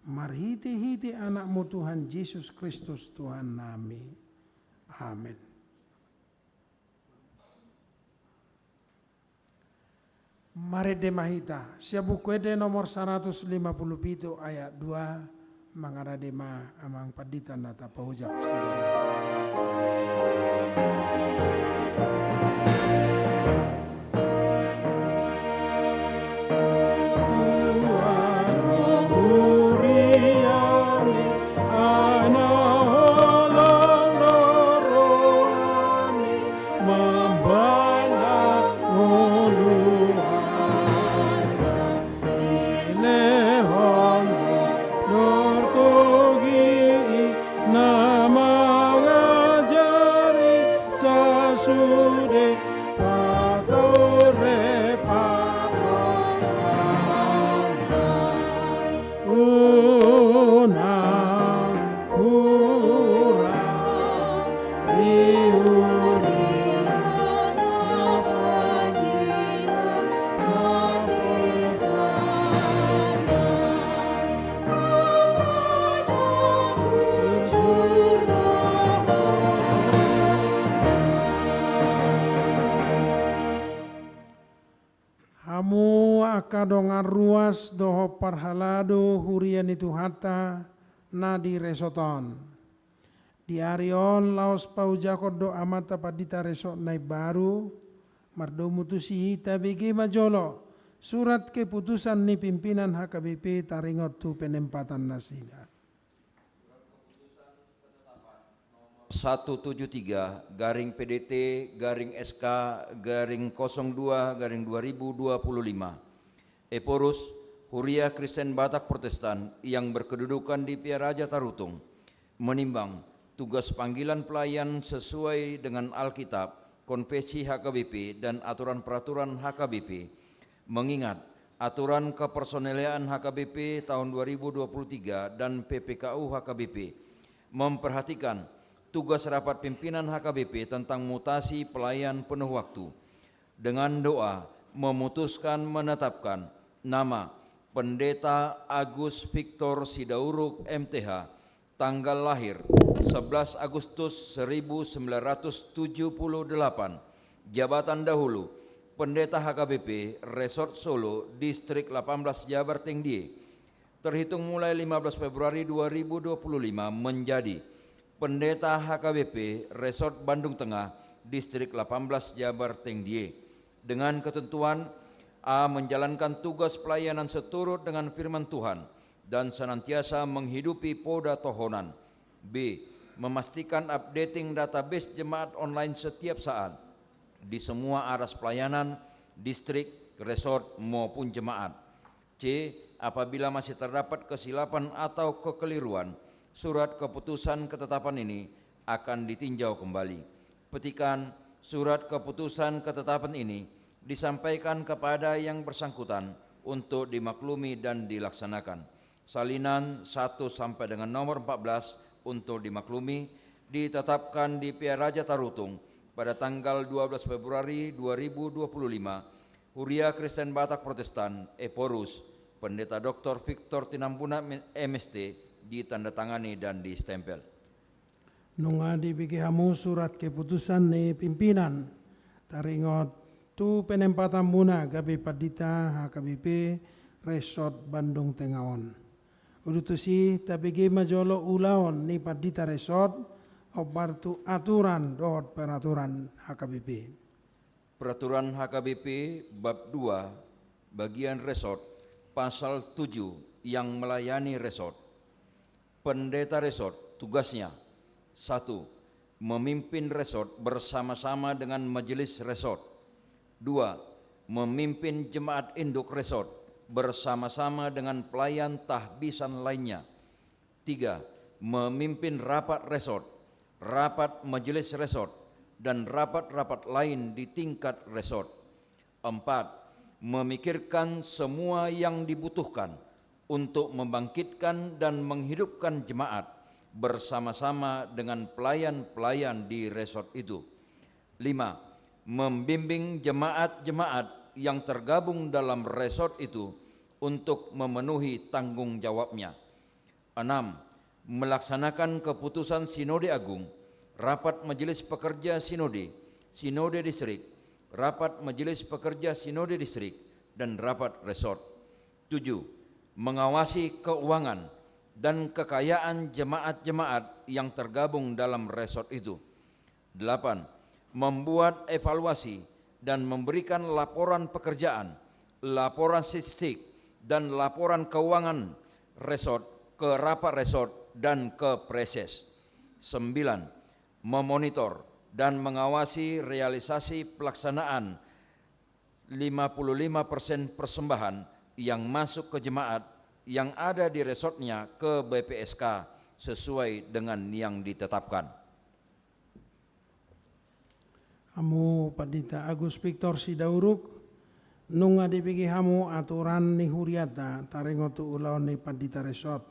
marhitehite Anakmu Tuhan Jesus Kristus Tuhannami. Amen. Marende ma hita sian Buku Ende nomor saratus lima pulu pitu ayat dua, mangarade ma amang pandita na tapaojak sadari. Mambahen ngolu hata, dilehon Ho tortogi i na mangajari sasude pataure-pataurena. Unang hura, Hamu angka dongan ruas dohot parhalado huria ni Tuhanta na di resort on. Di ari on laos paujahon do amanta pandita resort na imbaru, mardomu tusi tabege ma jolo surat keputusan ni pimpinan H K B P taringot tu penempatan nasida. Satu tujuh tiga garing P D T garing S K garing kosong dua garing dua ribu dua puluh lima. Ephorus, Huria Kristen Batak Protestan yang berkedudukan di Pearaja Tarutung, menimbang tugas panggilan pelayan sesuai dengan Alkitab, konfesi H K B P, dan aturan peraturan H K B P, mengingat aturan kepersonalian H K B P tahun dua ribu dua puluh tiga dan P P K U H K B P, memperhatikan tugas rapat pimpinan H K B P tentang mutasi pelayan penuh waktu, dengan doa memutuskan menetapkan nama Pendeta Agus Victor Sidauruk M T H, tanggal lahir sebelas Agustus seribu sembilan ratus tujuh puluh delapan, jabatan dahulu Pendeta H K B P Resort Solo, Distrik delapan belas Jabar Tengdie, terhitung mulai lima belas Februari dua ribu dua puluh lima, menjadi Pendeta H K B P Resort Bandung Tengah, Distrik delapan belas Jabar Tengdie, dengan ketentuan: A. Menjalankan tugas pelayanan seturut dengan firman Tuhan dan senantiasa menghidupi poda tohonan. B. Memastikan updating database jemaat online setiap saat di semua aras pelayanan, distrik, resort, maupun jemaat. C. Apabila masih terdapat kesilapan atau kekeliruan, surat keputusan ketetapan ini akan ditinjau kembali. Petikan: surat keputusan ketetapan ini disampaikan kepada yang bersangkutan untuk dimaklumi dan dilaksanakan. Salinan satu sampai dengan nomor empat belas untuk dimaklumi, ditetapkan di Pearaja Tarutung pada tanggal dua belas Februari dua ribu dua puluh lima, Huria Kristen Batak Protestan, Ephorus, Pendeta Doktor Victor Tinambunan, M S T, ditandatangani dan distempel. Nunga dibege hamu surat keputusan ni pimpinan taringot tu penempatanmuna gabe pandita H K B P Resort Bandung Tengah on. Udutusi tabege ma jolo ulaon ni pandita resort, hombar tu aturan dohot peraturan H K B P. Peraturan H K B P bab dua, bagian resort, pasal tujuh, yang melayani resort. Pendeta resort, tugasnya: satu, memimpin resort bersama-sama dengan majelis resort. Dua, memimpin jemaat induk resort bersama-sama dengan pelayan tahbisan lainnya. Tiga, memimpin rapat resort, rapat majelis resort, dan rapat-rapat lain di tingkat resort. Empat, memikirkan semua yang dibutuhkan untuk membangkitkan dan menghidupkan jemaat bersama-sama dengan pelayan-pelayan di resort itu. Lima, membimbing jemaat-jemaat yang tergabung dalam resort itu untuk memenuhi tanggung jawabnya. Enam, melaksanakan keputusan Sinode Agung, rapat majelis pekerja Sinode, Sinode Distrik, rapat majelis pekerja Sinode Distrik, dan rapat resort. Tujuh, mengawasi keuangan dan kekayaan jemaat-jemaat yang tergabung dalam resort itu. Delapan, membuat evaluasi dan memberikan laporan pekerjaan, laporan statistik, dan laporan keuangan resort ke rapat resort dan ke preses. Sembilan, memonitor dan mengawasi realisasi pelaksanaan lima puluh lima persen persembahan yang masuk ke jemaat yang ada di resortnya ke B P S K sesuai dengan yang ditetapkan. Hamu Pandita Agus Victor Sidauruk, nunga dibege hamu aturan ni hurianta taringot tu ulaon ni pandita resort.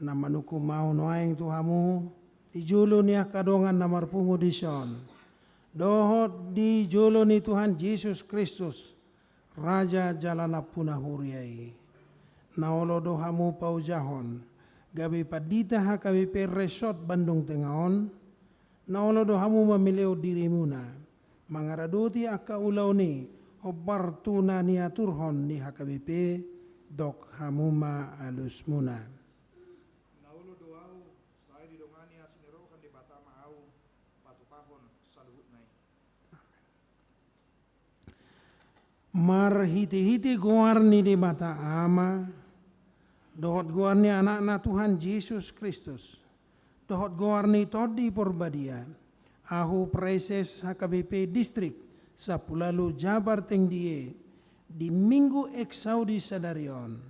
Na manungkun ma au nuaeng tu hamu, di jolo ni angka dongan na marpungu dison, dohot di jolo ni Tuhan Jesus Kristus, Raja jala nampuna huria i. Na olo do hamu paujahon gabe pandita H K B P Resort Bandung Tengah on? Na olo do hamu mamilehon dirimuna mangaradoti angka ulaon i Hombar tu na niaturhon ni H K B P, dok hamu ma alusmuna. Na olo do ahu, sai didongani asi ni roha ni Debata ma ahu, patupahon saluhutna i. Marhitehite goar ni Debata Ama, dohot goar ni Anakna Tuhan Jesus Kristus, dohot goar ni Tondi Porbadia, ahu Praeses H K B P Distrik Sampulu Ualu Jabar Tengdie, di Minggu Exaudi sadari on,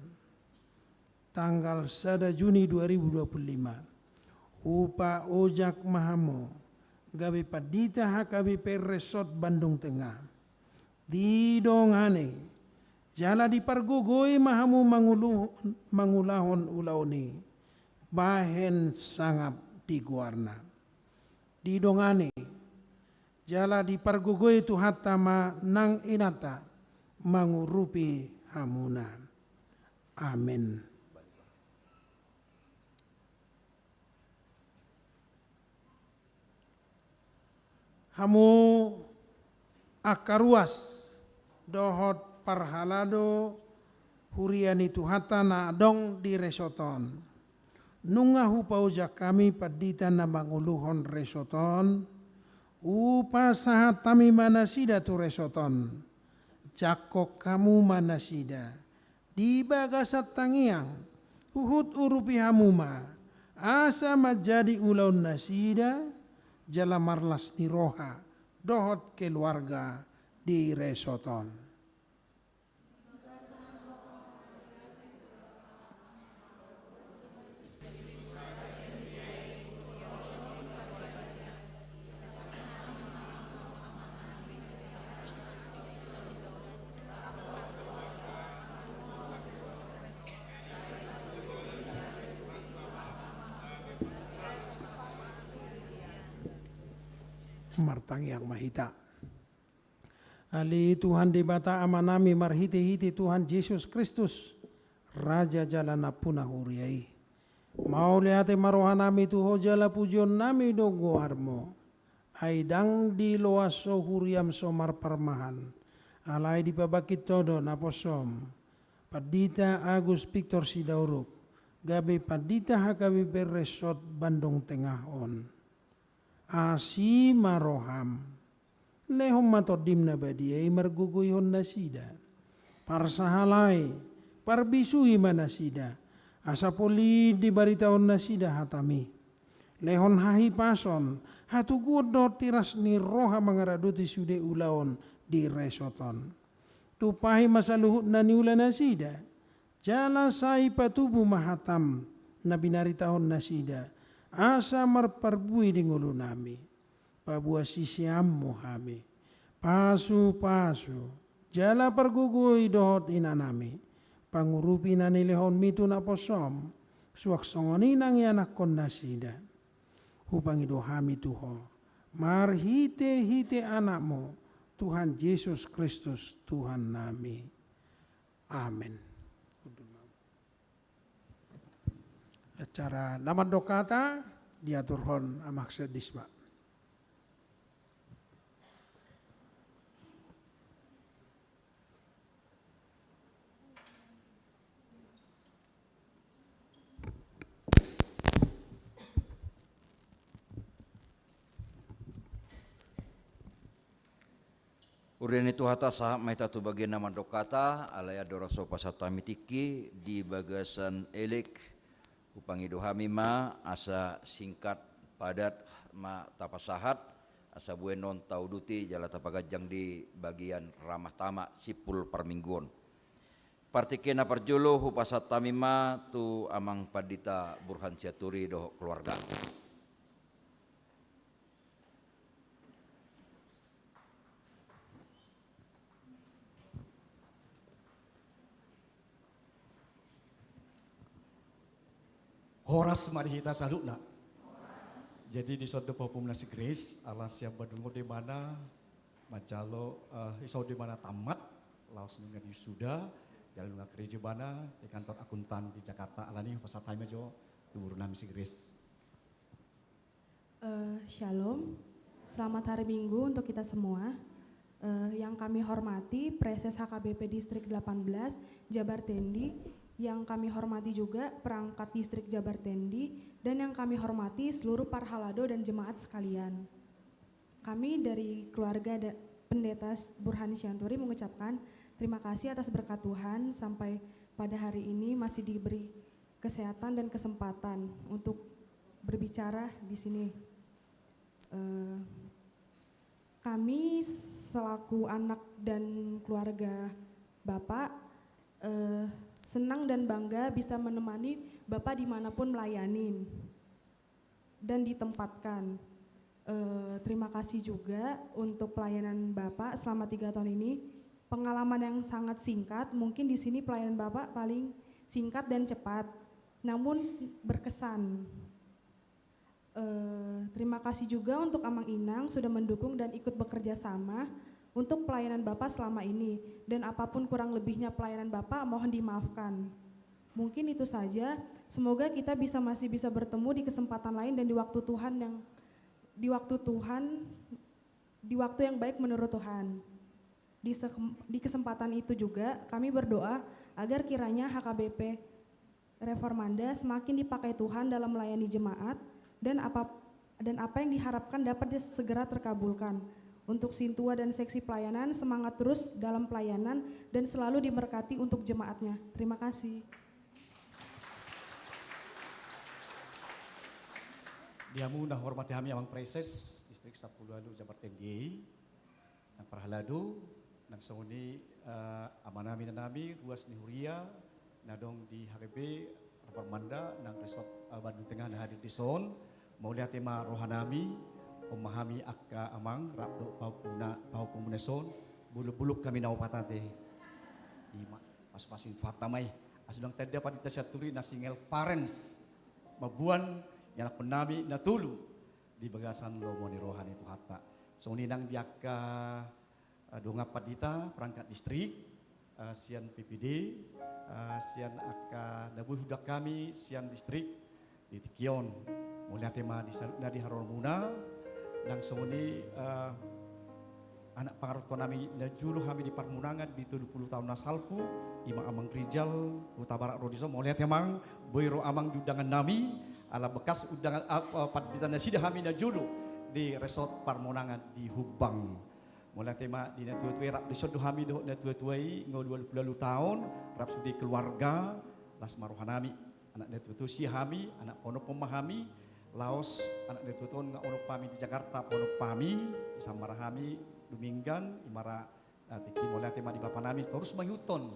tanggal sada Juni dua ribu dua puluh lima, hupaojak ma hamu gabe pandita H K B P Resort Bandung Tengah. Didongani jala dipargogoi ma hamu mangulu-, mangulahon ulaon i bahen sangap di goarna. Didongani jala dipargogoi Tuhanta ma nang inanta mangurupi hamuna. Amen. Hamu angka ruas dohot parhalado huria ni Tuhanta na adong di resort on. Nunga hupaojak hami pandita na manguluhon resort on, hupasahat hami ma nasida tu resort on. Jangkon hamu ma nasida di bagasan tangiang, huhut urupi hamu ma, asa manjadi ulaon nasida jala marlas ni roha dohot keluarga di resort on. Martangiang ma hita. Ale Tuhan Debata Amanami, marhitehite Tuhan Jesus Kristus, Raja jala nampuna huria i, mauliate ma rohanami tu Ho jala pujionnami do goarmu. Ai ndang diloas Ho huriam so marparmahan, alai dipabangkit Ho do naposom, Pandita Agus Victor Sidauruk, gabe pandita H K B P Resort Bandung Tengah on. Asi ma roham. Lehon ma Tondim na badia i margogoihon nasida. Parsahalai, parbisui ma nasida, asa polin dibaritahon nasida hatami. Lehon hahipason, hatoguon dohot tiras ni roha mangaradoti sude ulaon di resort on. Tumpahi ma saluhut na niula nasida, jala sai patubu ma hatam na binaritahon nasida, asa marparbue di ngolunami. Paboa siseanmu hami. Pasupasu, jala pargogoi dohot inanami. Pangurupi na nilehonmi tu naposom, suang songon i nang ianakkon nasida. Hupangido hami tu Ho, marhitehite Anakmu, Tuhan Jesus Kristus, Tuhannami. Amen. Acara na mandok hata diaturhon Amang Sekdisma. Huria ni Tuhanta, sahat ma hita tu bagian na mandok hata, alai andorang so pasahat hami tingki di bagasan elek, hupangido hami ma asa singkat padat ma tapasahat, asa buenon tauduti jala tapaganjang di bagian ramah tama simpul parmingguon. Partingkian na parjolo hupasahat hami ma tu Amang Pandita Burhan Sianturi dohot keluarga. Horas ma di hita saluhutna. Jadi dison do pahompu na si Grace, ala sian Bandung do ibana manjalo, eh, dison do ibana tamat, laos nunga diwisuda, jala nunga karejo ibana di kantor akuntan di Jakarta, alani hupasahat hami ma jo tu borunami si Grace. Eh, shalom. Selamat hari Minggu untuk kita semua. Eh, yang kami hormati Praeses H K B P Distrik delapan belas Jabar Tendi, yang kami hormati juga perangkat Distrik Jabar Tendi, dan yang kami hormati seluruh parhalado dan jemaat sekalian. Kami dari keluarga da-, Pendeta Burhan Sianturi mengucapkan terima kasih atas berkat Tuhan sampai pada hari ini masih diberi kesehatan dan kesempatan untuk berbicara di sini. Eh, kami selaku anak dan keluarga Bapak, eh, senang dan bangga bisa menemani Bapak dimanapun melayani dan ditempatkan. Eh, terima kasih juga untuk pelayanan Bapak selama tiga tahun ini. Pengalaman yang sangat singkat, mungkin di sini pelayanan Bapak paling singkat dan cepat, namun s-, berkesan. Eh, terima kasih juga untuk Amang Inang sudah mendukung dan ikut bekerja sama untuk pelayanan Bapak selama ini. Dan apapun kurang lebihnya pelayanan Bapak, mohon dimaafkan. Mungkin itu saja. Semoga kita bisa, masih bisa bertemu di kesempatan lain dan di waktu Tuhan yang, di waktu Tuhan, di waktu yang baik menurut Tuhan. Di se-, di kesempatan itu juga kami berdoa agar kiranya H K B P Reformanda semakin dipakai Tuhan dalam melayani jemaat dan apa, dan apa yang diharapkan dapat segera terkabulkan. Untuk sintua dan seksi pelayanan, semangat terus dalam pelayanan dan selalu diberkati untuk jemaatnya. Terima kasih. Di hamu na hormati hami Amang Praeses Distrik sampulu ualu Jabar Tendi, nang parhalado, nang songon i, eh, amanami, inanami, ruas ni huria, na adong di H K B P Reformanda, nang Resort, eh, Bandung Tengah na hadir dison, mauliate ma rohanami, on ma hami angka amang, rap dohot pahompuna, pahompumuna dison, bulung-bulung hami na opat ate. Ima, pasu-pasu ni Tuhanta ma i, asa unang tanda pandita Sianturi na single parents, mamboan, ianakhon nami na tolu, di bagasan lomo ni roha ni Tuhanta. Songon i nang di angka, eh, dongan pandita, perangkat distrik, eh, sian P P D, eh, sian angka na boi huundang hami, sian distrik, di tingki on. Mauliate ma di saluhutna di haroromuna, nang songon i, eh, anak pangarantoan nami na jolo hami di parmunangan di tolu pulu taon na salpu, ima Amang Rijal, Hutabarat ro dison, mauliate Amang, boi ro Amang di undangan nami, ala bekas undangan, ah, ah, pandita nasida hami na jolo di Resort Parmonangan di Humbang. Mauliate ma di natua-tua i, rap dison do hami dohot natua-tua i, nga ualu pulu ualu taon, rap sude keluarga, las ma rohanami. Anak natua-tua tusi hami, anak paonomhon ma hami, laos anak natua-tua on nga onom hami di Jakarta, paonom hami, di Samara hami, Duminggan, ima ra, eh, tingki. Mauliate ma di bapanami, torus mangihuthon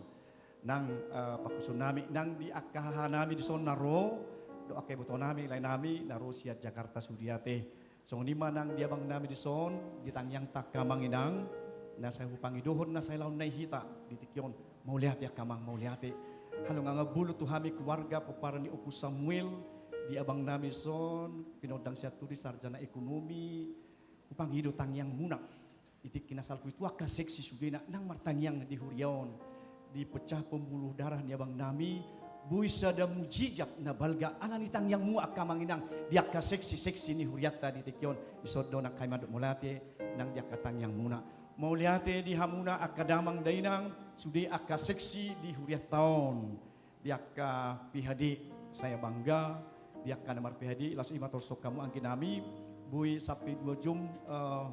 nang, eh, pangkusuhonnami, nang di angka hahanami dison na ro, dohot angka ibotonami, laenami, na ro sian Jakarta sude ate. Songon i ma nang di abangnami dison, di tangiangta angka amang inang, na sai hupangidohon, na sai laon nai hita di tingki on. Mauliate angka amang, mauliate. Halongangan bolon tu hami keluarga pomparan ni Ompu Samuel, di abangnami dison, pinondang Sianturi sarjana ekonomi, hupangido tangiangmuna. Di tingki na salpu i tu angka seksi sudena nang martangiang di huria on, di pecah pembuluh darah ni abangnami, boi sada mujizat na balga ala ni tangiangmuna angka amang inang di angka seksi-seksi ni hurianta di tingki on. Dison do nang hami mandok mauliate nang di angka tangiangmuna. Mauliate di hamuna angka damang dainang, sude angka seksi di hurianta on, di angka P H D, saya bangga, di angka na mar-P H D, laos ima torus hamu angginami, boi sampe dua jom, eh,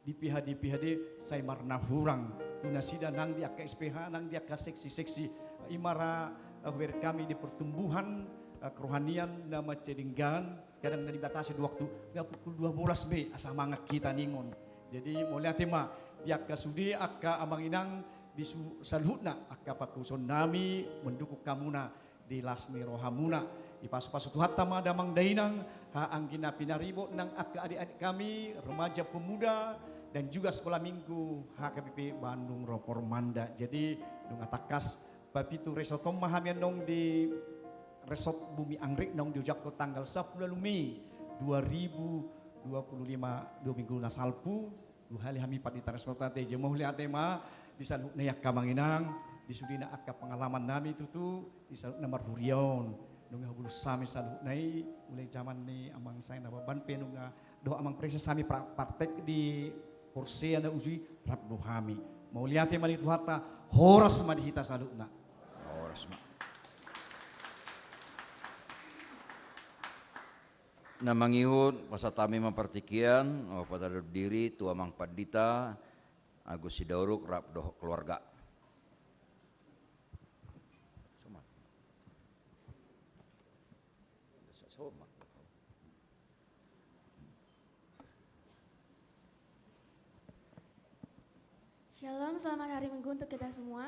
di P H D, P H D sai marnahurang tu nasida nang di angka S P H, nang di angka seksi-seksi. Ima ra, eh, hubereng hami di pertumbuhan, eh, kerohanian na mansai denggan, kadang na dibatasi do waktu, nga pukul dua bolas be, asa mangan hita ningon. Jadi, mauliate ma, di angka sude, angka amang inang, di su-, saluhutna, angka pangkusuhonnami, mandukung hamuna, di las ni rohamuna. Dipasu-pasu Tuhanta ma damang dainang, haha anggi na pinaribot nang angka adik-adik kami, remaja pemuda, dan juga sekolah minggu H K B P Bandung Reformanda. Jadi, nunga tangkas, papitu resort on ma hami annon di Resort Bumi Anggrek naung diojakhon tanggal sampulu ualu Mei dua ribu dua puluh lima, dua minggu na salpu, dua hali hami pandita resort ate. Jadi mauliate ma di saluhutna i angka amang inang, di sudena angka pengalamannami tutu, di saluhutna marhuria on. Nunga hubolus hami saluhutna i, mulai jaman ni Amang Sai Nababan pe nunga, dohot Amang Praeses hami pra-, praktek di Porsea na uju i rap do hami. Mauliate ma di Tuhanta, horas ma di hita saluhutna. Horas ma. Na mangihut, pasahat hami ma partingkian, o, pasahat diri tu amang pandita Agus Sidauruk rap dohot keluarga. Somat. Somat. Shalom, selamat hari Minggu untuk kita semua.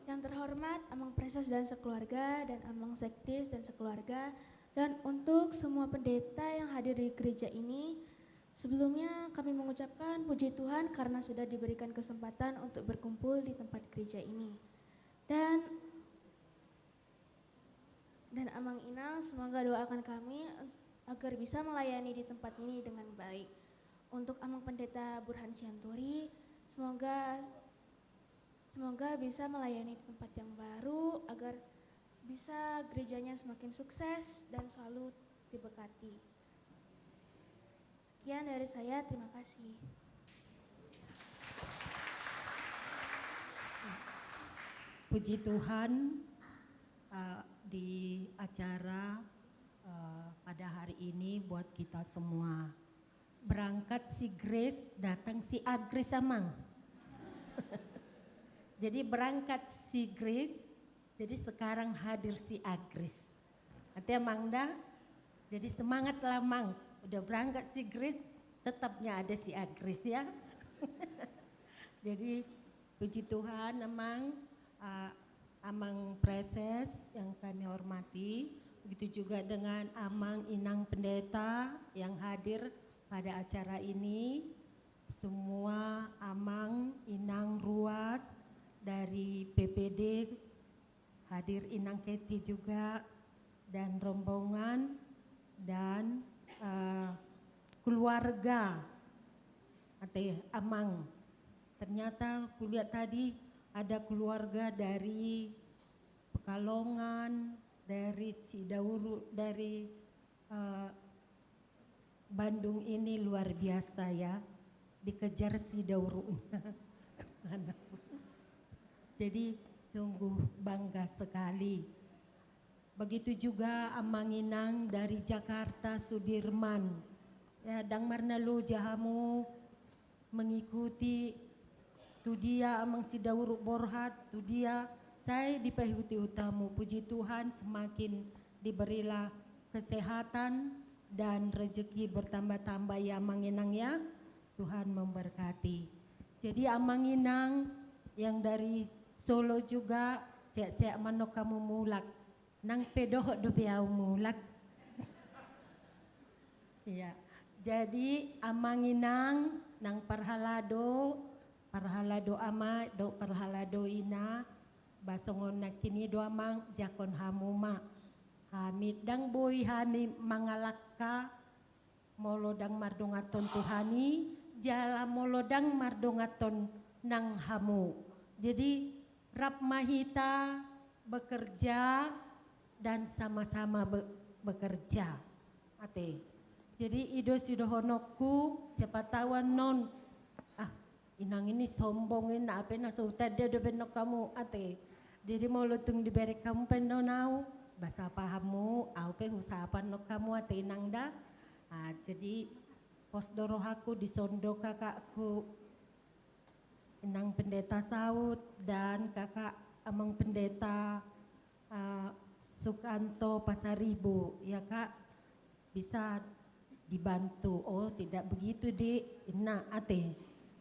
Yang terhormat Amang Praeses dan sekeluarga, dan Amang Sekdes dan sekeluarga, dan untuk semua pendeta yang hadir di gereja ini, sebelumnya kami mengucapkan puji Tuhan karena sudah diberikan kesempatan untuk berkumpul di tempat gereja ini. Dan Dan Amang Inang, semoga doakan kami agar bisa melayani di tempat ini dengan baik. Untuk Amang Pendeta Burhan Sianturi, semoga, semoga bisa melayani di tempat yang baru, agar bisa gerejanya semakin sukses dan selalu diberkati. Sekian dari saya, terima kasih. Puji Tuhan, eh, di acara, eh, pada hari ini buat kita semua. Berangkat si Grace, datang si Agris, Amang. Jadi berangkat si Grace, jadi sekarang hadir si Agris. Artinya, Mang, da, jadi semangatlah, Mang. Udah berangkat si Grace, tetapnya ada si Agris, ya. Jadi, puji Tuhan, Amang, ah, Amang Praeses yang kami hormati, begitu juga dengan Amang Inang Pendeta yang hadir pada acara ini, semua Amang, Inang, ruas dari P P D, hadir Inang Keti juga, dan rombongan, dan, eh, keluarga, ate, Amang. Ternyata kulihat tadi ada keluarga dari Pekalongan, dari Sidauruk, dari Eh, Bandung ini luar biasa, ya, dikejar Sidauruknya. Jadi, sungguh bangga sekali. Begitu juga Amang Inang dari Jakarta, Sudirman. Ya, ndang marnaloja hamu mengikuti, tu dia Amang Sidauruk borhat, tu dia sai dipaihut-ihut hamu. Puji Tuhan, semakin diberilah kesehatan dan rezeki bertambah-tambah, ya, Amang Inang, ya. Tuhan memberkati. Jadi, Amang Inang yang dari Solo juga, sehat-sehat ma annon hamu mulak. Nang pe dohot dope au mulak. Iya. Jadi, Amang Inang, nang parhalado, parhalado ama dohot parhalado ina, ba songon nangkin i do, Amang, jangkon hamu ma. Hami ndang boi hami mangalangka, molo ndang mardonganhon Tuhan i, jala molo ndang mardonganhon nang hamu. Jadi, rap ma hita bekerja dan sama-sama be-, bekerja. Ate. Jadi, i do sidohononku, siapa tahu annon, ah, Inang ini sombong, ina, ape na so hutanda dope annon hamu, ate. Jadi, molo tung dibereng hamu pe annon au, ba sapa hamu, au pe husapa annon hamu, ate, Inang, da. Ah, jadi, pos do rohangku, dison do kakakku, Inang Pendeta Saud, dan kakak Amang Pendeta, eh, Sukanto Pasaribu, ya, Kak. Bisa dibantu. Oh, tidak begitu, Dek. Ina, ate.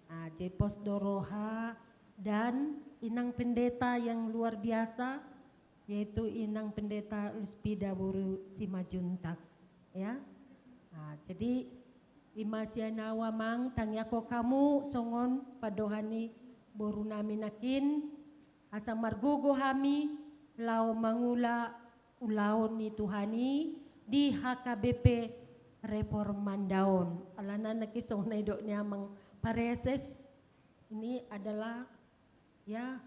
Ah, jadi pos do roha dan Inang Pendeta yang luar biasa, yaitu Inang Pendeta Luspida boru Simanjuntak. Ya. Ah, jadi, ima sian au, Amang, tangiangkon hamu songon pandohan ni boru nami nangkin, asa margogo hami laho mangula ulaon ni Tuhan i di H K B P Reformanda on. Alana nangkin songon na nidok ni Amang Praeses, ini adalah, ya,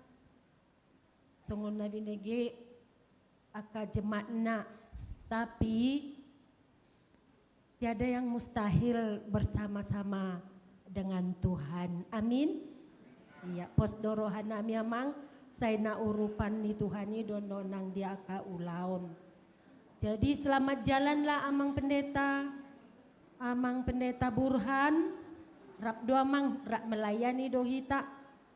songon na binege angka jemaatna, tapi tiada yang mustahil bersama-sama dengan Tuhan. Amin. Ia, pos do rohanami, Amang, sai na urupan ni Tuhan i do nang di angka ulaon. Jadi selamat jalanlah, Amang Pendeta. Amang Pendeta Burhan, rap do Amang, rap melayani do hita.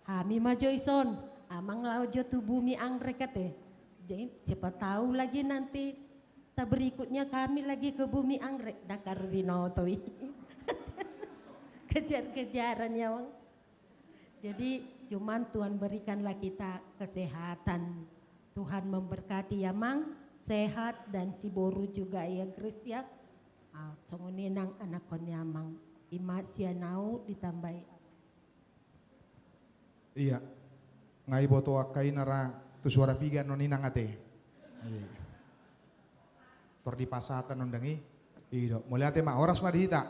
Hami ma jo dison, Amang laho jo tu Bumi Anggrek ate. Jadi siapa tahu lagi nanti ta berikutnya kami lagi ke Bumi Anggrek, ndang harbinoto i. Kejar-kejaran ya, Amang. Jadi cuman Tuhan berikanlah kita kesehatan. Tuhan memberkati ya, Amang. Sehat dan si boru juga ya, Gris ya. Ah, songon i nang anakkon ni Amang. Ima sian au, ditambai. Ia. Nga iboto angka ina ra tu suara piga annon inang ate. Ia. Tor dipasahat annon dang i. I do. Mauliate ma, horas ma di hita.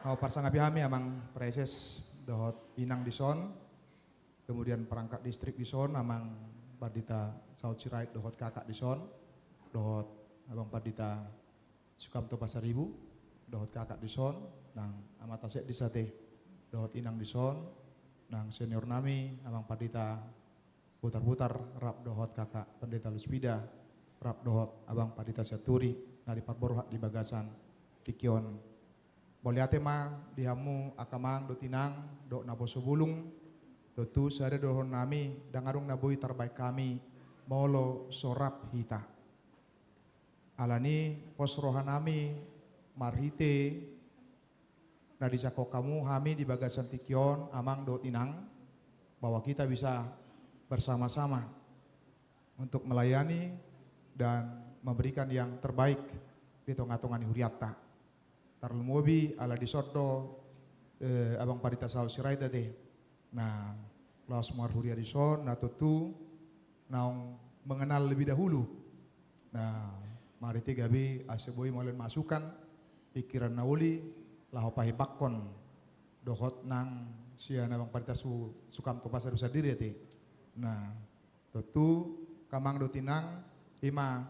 Au parsangapi hami Amang Praeses dohot inang dison. Kemudian perangkat distrik dison, Amang Pandita Saud Sirait dohot kakak dison. Dohot Abang Pandita Sukamto Pasaribu, dohot kakak dison, nang amanta sekdes ate, dohot inang dison, nang senior nami, Amang Pandita Butarbutar, rap dohot kakak Pandita Luspida, rap dohot Abang Pandita Sianturi, na diparborhat di bagasan tingki on. Mauliate ma di hamu angka amang dohot inang, dohot naposo bulung, tontu sada do dohonon nami, ndang adong na boi tarbahen hami, molo so rap hita. Alani pos rohanami marhite na dijangkon hamu hami di bagasan tingki on, amang dohot inang, bahwa kita bisa bersama-sama untuk melayani dan memberikan yang terbaik di tonga-tonga ni hurianta. Tarlumobi ala dison do, eh, Abang Pandita Saud Sirait ate. Na laos marhuria dison, na tontu naung mengenal lebih dahulu. Na marhite gabe asa boi mauliate masukan, pikiran na uli, laho pahebakkon dohot nang sian Abang Pandita Su-, Sukamto Pasaribu sandiri ate. Na tontu, angka amang dohot inang, ima,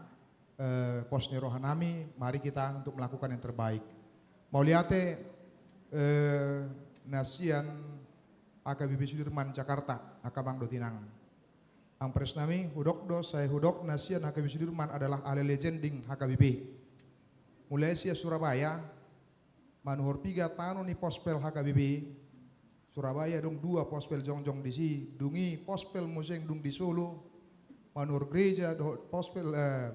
eh, pos ni rohanami, mari kita untuk melakukan yang terbaik. Mauliate, eh, na sian H K B P Sudirman Jakarta, angka amang dohot inang. Amang Praeses nami, hudok do, sai hudok na sian H K B P Sudirman adalah ale lejending H K B P. Mulai sian Surabaya, manuhor piga tano ni pospel H K B P. Surabaya adong dua pospel jongjong disi, dung i pospel muse dung di Solo, manuhor gereja dohot pospel, eh,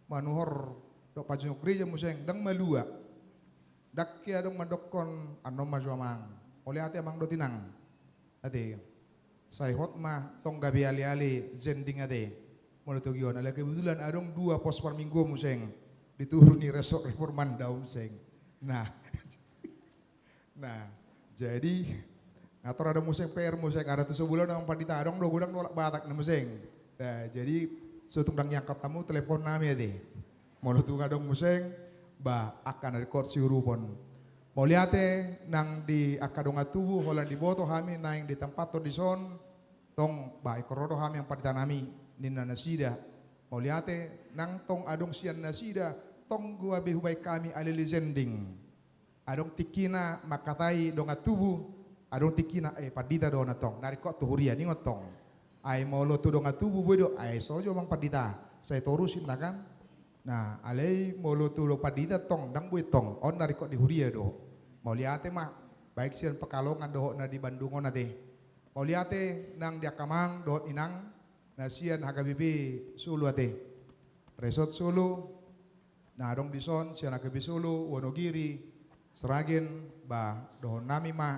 manuhor dohot panjunjung gereja muse, ndang malua. Ndang hea adong mandokkon annon ma jo amang. Mauliate amang dohot inang. Ate. Sai hot ma tong gabe ale-ale jending ate. Molo togi on, alai kebetulan adong dua pos parmingguon muse di toru ni Resort Reformanda on muse. Nah. Nah, jadi, nga tor adong muse P R muse, nga tu so bulan Amang Pandita, adong do godang do halak Batak na muse. Nah, jadi, so tung ndang iangkat hamu telepon nami ate. Molo tung adong muse, ba, angka na ringkot siurupon. Mauliate nang di angka dongan tubu, holan diboto hami naeng ditempathon dison, tong, ba, ingkon ro do hami Amang Pandita nami, ninna nasida. Mauliate, nang tong adong sian nasida, tong gabe hubaen hami ale lejending. Adong tingkina mangkatai dongan tubu, adong tingkina, eh, pandita do na tong, na ringkot tu huria ningon tong. Ai molo tu dongan tubu boi do, ai so jo amang pandita, sai torusi na kan. Nah, alai molo tu do pandita tong, ndang boi tong, on na ringkot di huria do. Mauliate ma, baik sian Pekalongan dohot na di Bandung on ate. Mauliate nang di angka amang dohot inang, na sian H K B P Solo ate. Resort Solo, na adong dison, sian H K B P Solo, Wonogiri, Sragen, ba, dohonon nami ma,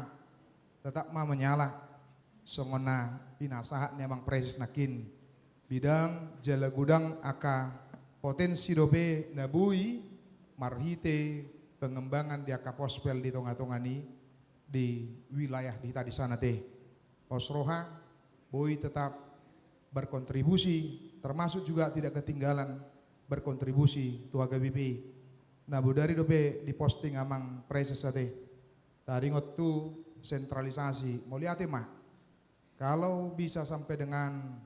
tetap ma menyala, songon na pinasahat ni Amang Praeses nangkin. Bidang jala godang angka potensi dope na boi marhite pengembangan di angka pospel di tonga-tonga ni di wilayah di hita di son ate. Pos roha, boi tetap berkontribusi, termasuk juga tidak ketinggalan berkontribusi tu H K B P. Na bodari dope diposting Amang Praeses ate. Taringot tu sentralisasi, mauliate ma. Kalau bisa sampai dengan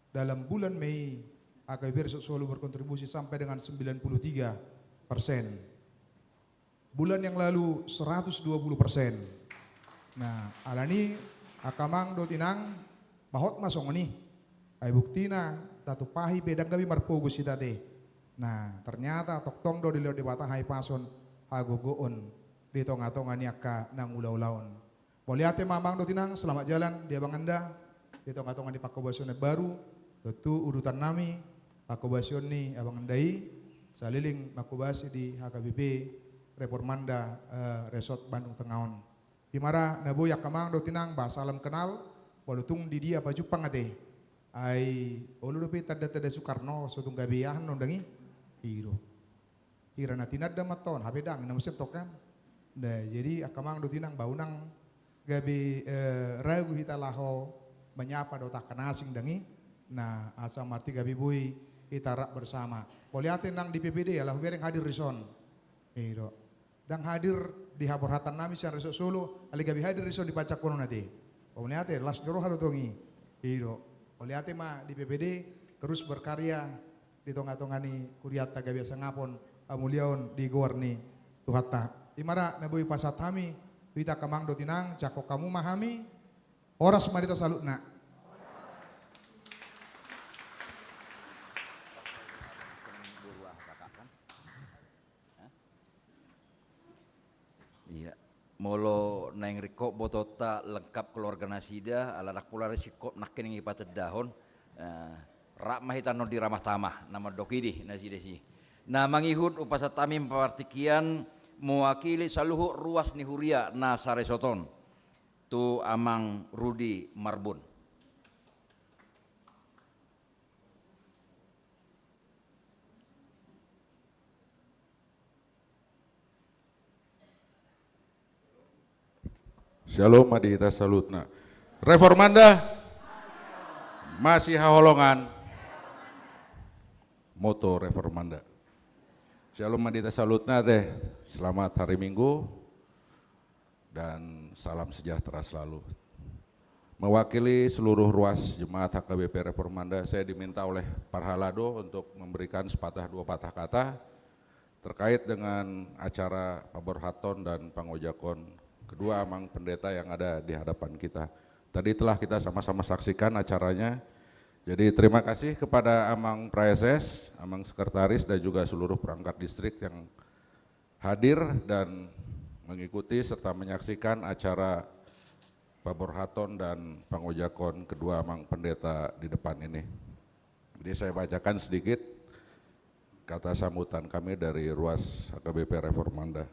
dalam bulan Mei, H K B P Resort Solo berkontribusi sampai dengan sembilan puluh tiga persen. Bulan yang lalu, seratus dua puluh persen. Nah, alani angka amang dohot inang, mahot ma songon i. Ai buktina, tatumpahi pe ndang gabe marpogos hita ate. Nah, ternyata tongtong do dilehon Debata hahipason, hagogoon di tongatonga ni angka na mangulahula on. Mauliate ma amang dohot inang, selamat jalan di abang enda, di tongatonga ni panghobasion na baru. Tontu udutan nami panghobasion ni abang enda i, saleleng manghobasi di H K B P Reformanda, eh, Resort Bandung Tengah on. I ma ra na boi angka amang dohot inang, ba salam kenal, molo tung di dia pajumpang ate. Ai olo dope tanda-tanda Soekarno, so tung gabe aha on ndang i. I do. Hira na tinanda ma antong, hape ndang, na muse antong kan. Nah, jadi angka amang dohot inang, ba unang gabe, eh, ragu hita laho manyapa dohot angka na asing ndang i. Nah, asa marti gabe boi hita rap bersama. Mauliate nang di P P D, ala hubereng hadir dison. I do. Ndang hadir di haborhatan nami sian Resort Solo, alai gabe hadir dison di pansakonon ate. Mauliate, las ni roha do tong i. I do. Mauliate ma di P P D, terus berkarya di tongatonga ni kurianta gabe hasangapon, hamuliaon di goar ni Tuhanta. I ma ra na boi pasahat hami tu hita angka amang dohot inang, jangkon hamu ma hami. Horas ma di hita saluhutna. Iya. Molo naeng ringkot botoonta lengkap keluarga nasida, ala ndang pola ro singkop nangkin i patendahon, eh, rap ma hita annon di Ramah Tamah, na mandok i di nasida i. Na mangihut hupasahat hami ma partingkian mewakili saluhut ruas ni huria na saresort on tu Amang Rudi Marbun. Syalom ma di hita saluhutna. Reformanda masihaholongan. Moto Reformanda. Syalom ma di hita saluhutna ate. Selamat hari Minggu dan salam sejahtera selalu. Mewakili seluruh ruas jemaat H K B P Reformanda, saya diminta oleh Parhalado untuk memberikan sepatah dua patah kata terkait dengan acara paborhaton dan pangojakon kedua amang pendeta yang ada di hadapan kita. Tadi telah kita sama-sama saksikan acaranya. Jadi, terima kasih kepada Amang Praeses, Amang Sekretaris, dan juga seluruh perangkat distrik yang hadir dan mengikuti serta menyaksikan acara paborhaton dan pangojakon kedua amang pendeta di depan ini. Jadi, saya bacakan sedikit kata sambutan kami dari Ruas H K B P Reformanda.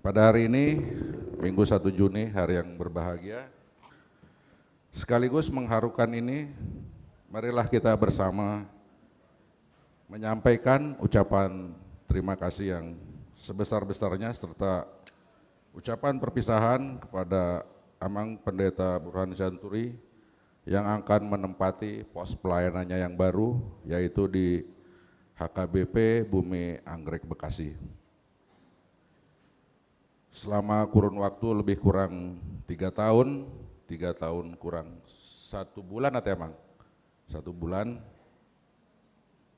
Pada hari ini, Minggu satu Juni, hari yang berbahagia, sekaligus mengharukan ini, marilah kita bersama menyampaikan ucapan terima kasih yang sebesar-besarnya serta ucapan perpisahan kepada Amang Pendeta Burhan Sianturi yang akan menempati pos pelayanannya yang baru, yaitu di H K B P Bumi Anggrek Bekasi. Selama kurun waktu lebih kurang tiga tahun, tiga tahun kurang satu bulan ate, Amang. Satu bulan.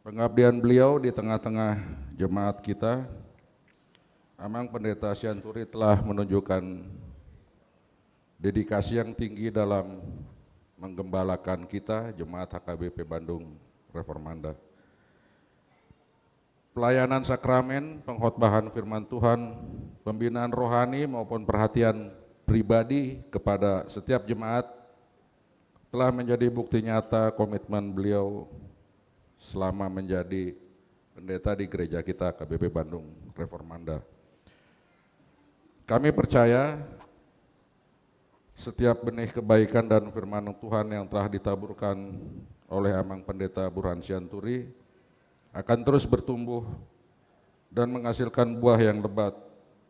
Pengabdian beliau di tengah-tengah jemaat kita, Amang Pendeta Sianturi telah menunjukkan dedikasi yang tinggi dalam menggembalakan kita, jemaat H K B P Bandung Reformanda. Pelayanan sakramen, pengkhotbahan firman Tuhan, pembinaan rohani maupun perhatian pribadi kepada setiap jemaat telah menjadi bukti nyata komitmen beliau selama menjadi pendeta di gereja kita, K B P Bandung Reformanda. Kami percaya setiap benih kebaikan dan firman Tuhan yang telah ditaburkan oleh Amang Pendeta Burhan Sianturi akan terus bertumbuh dan menghasilkan buah yang lebat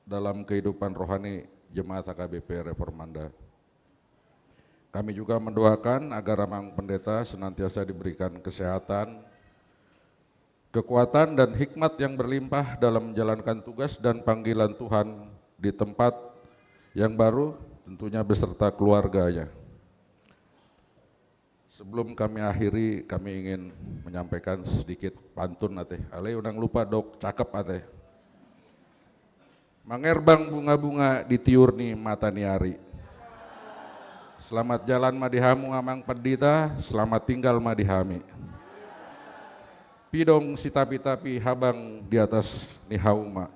dalam kehidupan rohani jemaat H K B P Reformanda. Kami juga mendoakan agar Amang Pendeta senantiasa diberikan kesehatan, kekuatan, dan hikmat yang berlimpah dalam menjalankan tugas dan panggilan Tuhan di tempat yang baru, tentunya beserta keluarganya. Sebelum kami akhiri, kami ingin menyampaikan sedikit pantun ate. Alai unang lupa dok cakep ate. Mangerbang bunga-bunga di tiur ni mata ni ari. Selamat jalan ma di hamu amang pandita, selamat tinggal ma di hami. Pidong sitapi-tapi habang di atas ni hauma.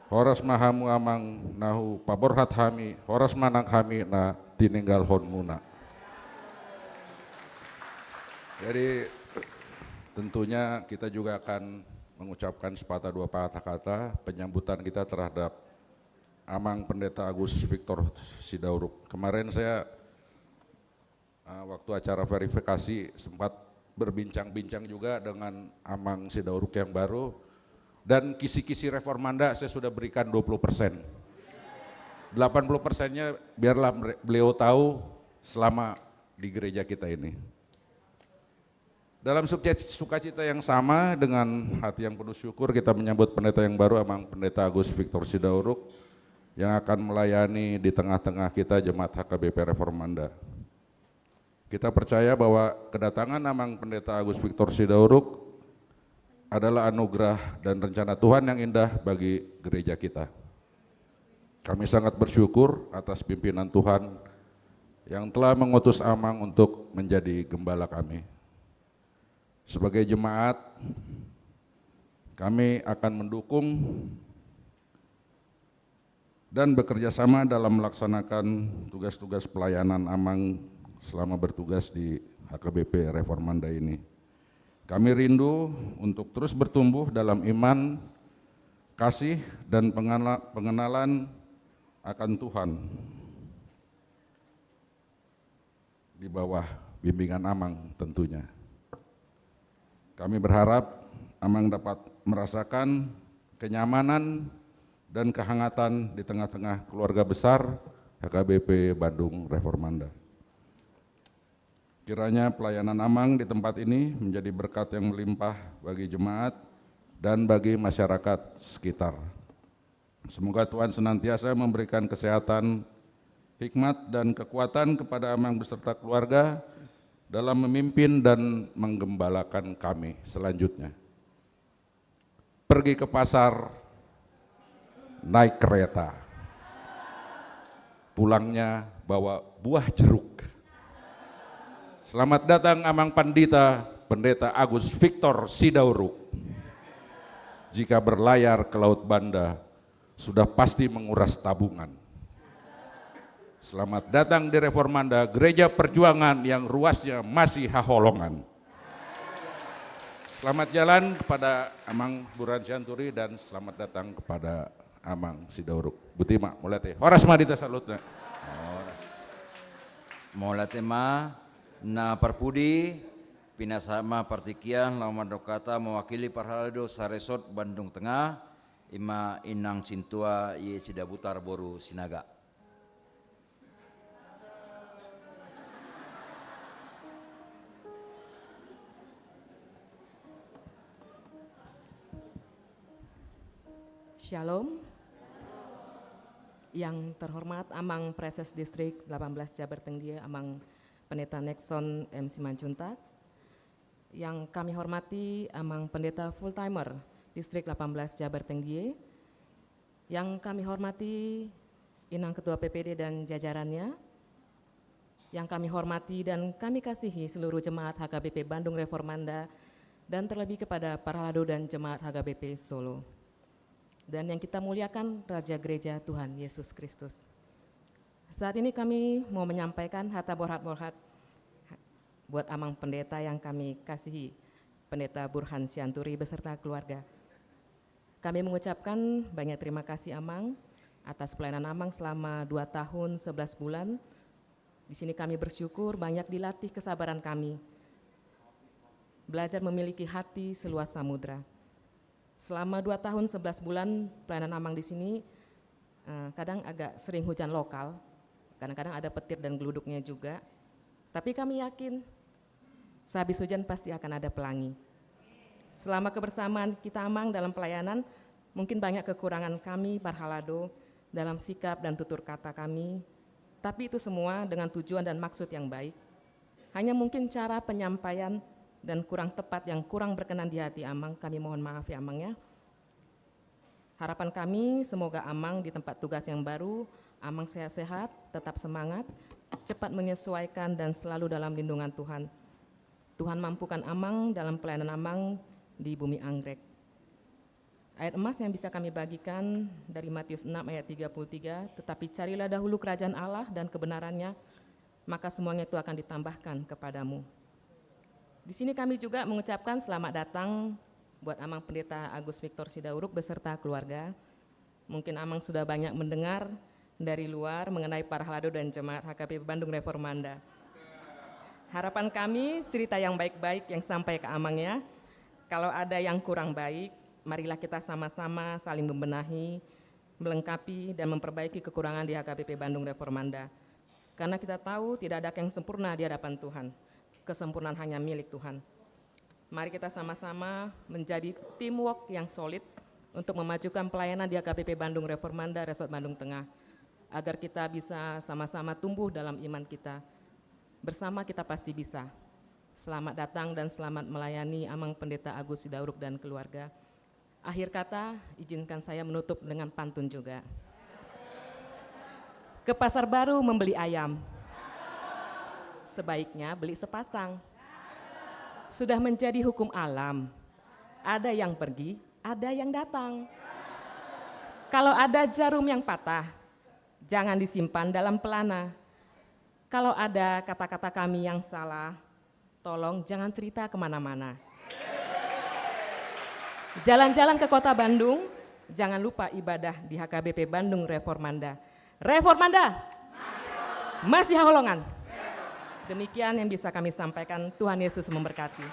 Horas ma hamu amang na hupaborhat hami, horas ma nang hami na tininggalhon muna. Jadi tentunya kita juga akan mengucapkan sepatah dua patah kata penyambutan kita terhadap Amang Pendeta Agus Victor Sidauruk. Kemarin saya, eh, waktu acara verifikasi sempat berbincang-bincang juga dengan Amang Sidauruk yang baru, dan kisi-kisi reformanda saya sudah berikan dua puluh persen. Delapan puluh persennya biarlah mere-, beliau tahu selama di gereja kita ini. Dalam suka-, sukacita yang sama, dengan hati yang penuh syukur, kita menyambut pendeta yang baru, Amang Pendeta Agus Victor Sidauruk, yang akan melayani di tengah-tengah kita jemaat H K B P Reformanda. Kita percaya bahwa kedatangan Amang Pendeta Agus Victor Sidauruk adalah anugerah dan rencana Tuhan yang indah bagi gereja kita. Kami sangat bersyukur atas pimpinan Tuhan yang telah mengutus Amang untuk menjadi gembala kami. Sebagai jemaat, kami akan mendukung dan bekerja sama dalam melaksanakan tugas-tugas pelayanan Amang selama bertugas di H K B P Reformanda ini. Kami rindu untuk terus bertumbuh dalam iman, kasih, dan pengala-, pengenalan akan Tuhan di bawah bimbingan Amang tentunya. Kami berharap Amang dapat merasakan kenyamanan dan kehangatan di tengah-tengah keluarga besar H K B P Bandung Reformanda. Kiranya pelayanan Amang di tempat ini menjadi berkat yang melimpah bagi jemaat dan bagi masyarakat sekitar. Semoga Tuhan senantiasa memberikan kesehatan, hikmat, dan kekuatan kepada Amang beserta keluarga dalam memimpin dan menggembalakan kami selanjutnya. Pergi ke pasar, naik kereta. Pulangnya bawa buah jeruk. Selamat datang, Amang Pandita, Pendeta Agus Victor Sidauruk. Jika berlayar ke Laut Banda, sudah pasti menguras tabungan. Selamat datang di Reformanda, gereja perjuangan yang ruasnya masih haholongan. Selamat jalan kepada Amang Burhan Sianturi dan selamat datang kepada Amang Sidauruk. Boti ma, mauliate. Horas ma di hita saluhutna. Horas. Mauliate ma. Na parpudi, pinasahat ma partingkian laho mandok hata mewakili parhalado saresort Bandung Tengah, i ma Inang Sintua I E Sidabutar boru Sinaga. Shalom. Yang terhormat Amang Praeses Distrik delapan belas Jabar Tengdie, Amang Pendeta Nexon M Simanjuntak. Yang kami hormati Amang Pendeta Full Timer Distrik delapan belas Jabar Tengdie. Yang kami hormati Inang Ketua P P D dan jajarannya. Yang kami hormati dan kami kasihi seluruh jemaat H K B P Bandung Reformanda, dan terlebih kepada parhalado dan jemaat H K B P Solo. Dan yang kita muliakan, Raja Gereja Tuhan Yesus Kristus. Saat ini kami mau menyampaikan hata borhat-borhat buat Amang Pendeta yang kami kasihi, Pendeta Burhan Sianturi beserta keluarga. Kami mengucapkan banyak terima kasih, Amang, atas pelayanan Amang selama dua tahun sebelas bulan. Di sini kami bersyukur banyak dilatih kesabaran kami. Belajar memiliki hati seluas samudra. Selama dua tahun sebelas bulan pelayanan Amang di sini, eh, kadang agak sering hujan lokal, kadang-kadang ada petir dan geluduknya juga. Tapi kami yakin, sehabis hujan pasti akan ada pelangi. Selama kebersamaan kita, Amang, dalam pelayanan, mungkin banyak kekurangan kami, parhalado, dalam sikap dan tutur kata kami. Tapi itu semua dengan tujuan dan maksud yang baik. Hanya mungkin cara penyampaian dan kurang tepat yang kurang berkenan di hati Amang, kami mohon maaf ya, Amang, ya. Harapan kami, semoga Amang di tempat tugas yang baru Amang sehat-sehat, tetap semangat, cepat menyesuaikan dan selalu dalam lindungan Tuhan. Tuhan mampukan Amang dalam pelayanan Amang di bumi anggrek. Ayat emas yang bisa kami bagikan dari Matius enam ayat tiga puluh tiga, "Tetapi carilah dahulu kerajaan Allah dan kebenarannya, maka semuanya itu akan ditambahkan kepadamu." Di sini kami juga mengucapkan selamat datang buat Amang Pendeta Agus Victor Sidauruk beserta keluarga. Mungkin Amang sudah banyak mendengar dari luar mengenai Parhalado dan jemaat H K B P Bandung Reformanda. Harapan kami cerita yang baik-baik yang sampai ke Amang ya. Kalau ada yang kurang baik, marilah kita sama-sama saling membenahi, melengkapi, dan memperbaiki kekurangan di H K B P Bandung Reformanda. Karena kita tahu tidak ada yang sempurna di hadapan Tuhan. Kesempurnaan hanya milik Tuhan. Mari kita sama-sama menjadi teamwork yang solid untuk memajukan pelayanan di H K B P Bandung Reformanda Resort Bandung Tengah, agar kita bisa sama-sama tumbuh dalam iman kita. Bersama kita pasti bisa. Selamat datang dan selamat melayani Amang Pendeta Agus Sidauruk dan keluarga. Akhir kata, izinkan saya menutup dengan pantun juga. Ke pasar baru membeli ayam. Sebaiknya beli sepasang. Sudah menjadi hukum alam. Ada yang pergi, ada yang datang. Kalau ada jarum yang patah, jangan disimpan dalam pelana. Kalau ada kata-kata kami yang salah, tolong jangan cerita kemana-mana. Jalan-jalan ke kota Bandung, jangan lupa ibadah di H K B P Bandung Reformanda. Reformanda! Masihaholongan! Demikian yang bisa kami sampaikan. Tuhan Yesus memberkati.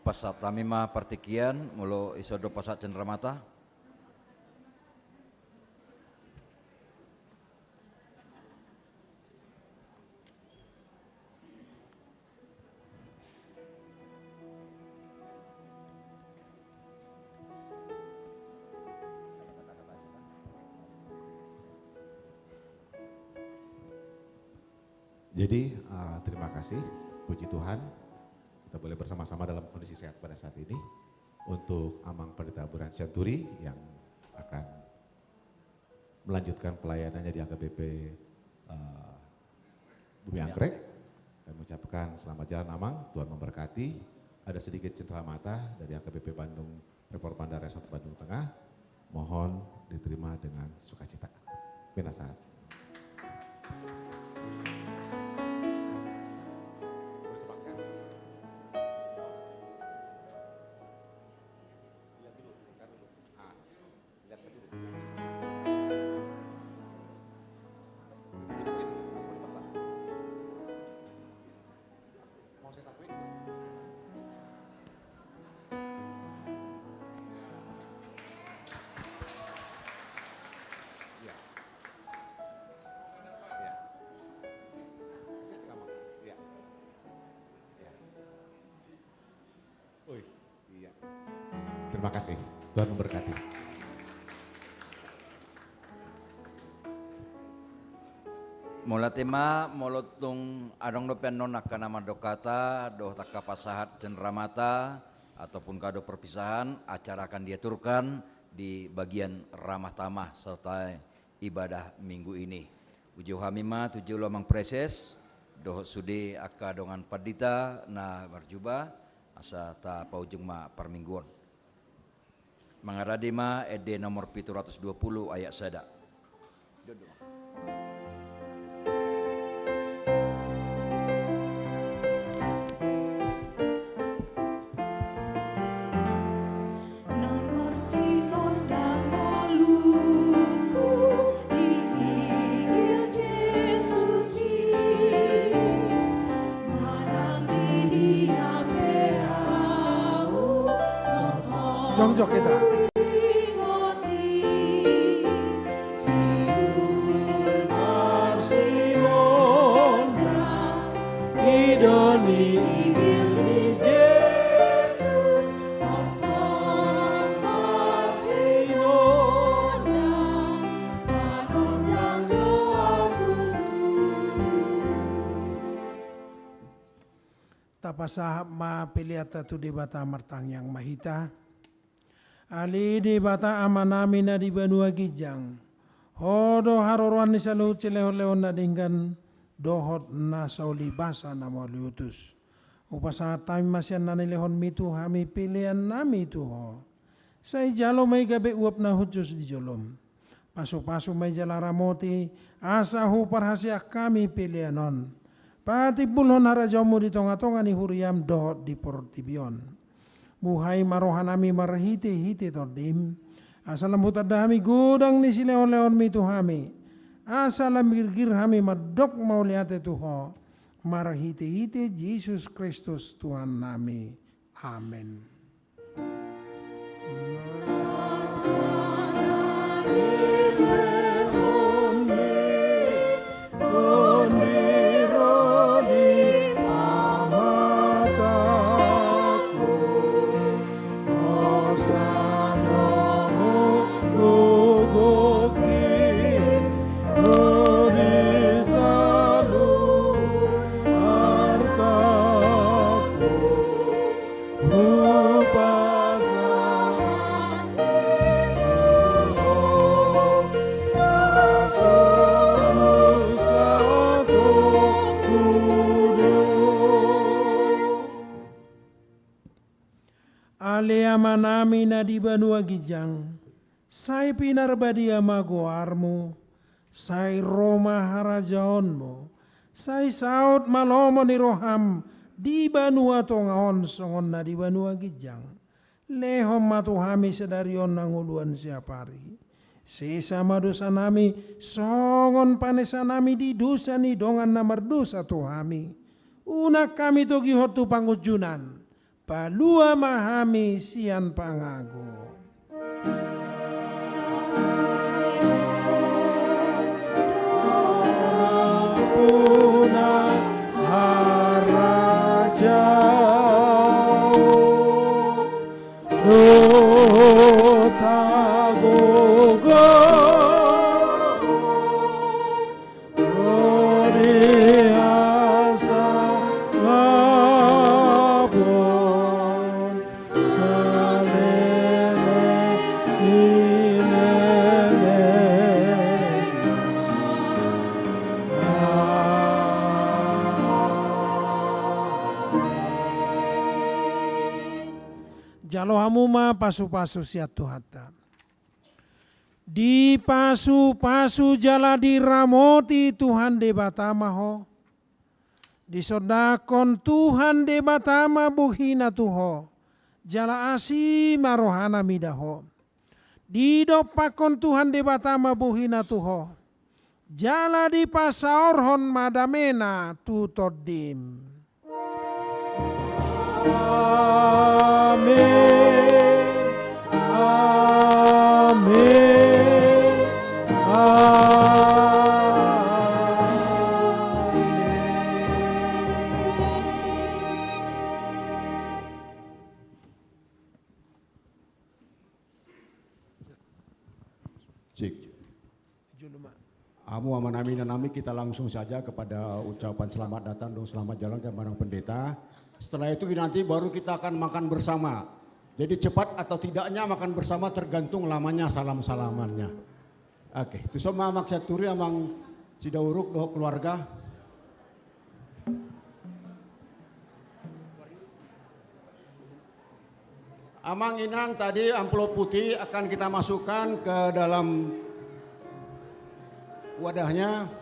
Pasahat hami ma partingkian, molo i so adong pasahat cenderamata. Jadi, eh, terima kasih, puji Tuhan, kita boleh bersama-sama dalam kondisi sehat pada saat ini. Untuk Amang Pendeta Burhan Sianturi yang akan melanjutkan pelayanannya di H K B P, eh, Bumi Anggrek. Kami ucapkan selamat jalan, Amang. Tuhan memberkati. Ada sedikit cenderamata dari H K B P Bandung Reformanda Resort Bandung Tengah. Mohon diterima dengan sukacita. Penasahat. Bersemangat. Lihat dulu, lihat dulu. Ah. Lihat dulu. Ituin, aku dipaksa. Mau saya sapuin? Iya. Iya. Kasih aja, Amang. Iya. Iya. Wih, iya. Terima kasih. Tuhan memberkati. Mauliate ma, molo tung adong dope annon angka na mandok hata dohot angka pasahat cenderamata ataupun kado perpisahan, acara akan diaturkan di bagian ramah tamah serta ibadah minggu ini. Hujou hami ma tu jolo Amang Praeses dohot sude angka dongan pandita na marjubah, asa tapaujung ma parmingguon. Mangarade ma ende nomor pitu ratus dua puluh ayat sada. Nang marsinondang ngolungku di Injil Jesus i, manang di dia pe ahu, tongtong jongjong hita. Huingot i, tiur marsinondang, i do ni Injil ni Jesus. Tap Pasahat ma peleanta tu Debata, martangiang ma hita. Ale Debata Amanami na di banua ginjang, Ho do haroroan ni saluhut silehonlehon na denggan dohot na saulibasa na mauliutus. Hupasahat hami ma sian na nilehonMi tu hami peleannami tu Ho. Sai jalo ma i gabe uap na hushus di joloM. Pasupasu ma i jala ramoti, asa huparhaseang hami pelean on. Patimbulhon harajaonMu di tongatonga ni huriaM dohot di portibi on. Buhai ma rohanami marhitehite TondiM, asa lam hutanda hami godang ni silehonlehonMi tu hami, asa lam girgir hami mandok mauliate tu Ho, marhitehite Jesus Kristus Tuhannami. Amen. Ale Amanami na di banua ginjang, sai pinarbadia ma goarMu, sai ro ma harajaonMu, sai saut ma lomo ni rohaM di banua tonga on songon na di banua ginjang. Lehon ma tu hami sadari on hangoluan siapari. Sesa ma dosanami songon panesanami di dosa ni dongan na mardosa tu hami. Unang hami togihon tu pangunjunan. Palua ma hami sian pangago. Jalo hamu ma pasupasu sian Tuhanta. Dipasupasu jala diramoti Tuhan Debata ma ho. Disondangkon Tuhan Debata ma bohina tu ho, jala asi ma rohana mida ho. Didompakkon Tuhan Debata ma bohina tu ho, jala dipasaorhon ma damena tu tondim. Amen. Amen. Amen. Cek. Jolo ma. Hamu amanami, inanami, kita langsung saja kepada ucapan selamat datang dan selamat jalan ke Manang Pendeta. Setelah itu nanti baru kita akan makan bersama. Jadi cepat atau tidaknya makan bersama tergantung lamanya salam-salamannya. Oke, tuson ma Amang Sianturi, Amang Sidauruk dohot keluarga. Amang, Inang, tadi amplop putih akan kita masukkan ke dalam wadahnya.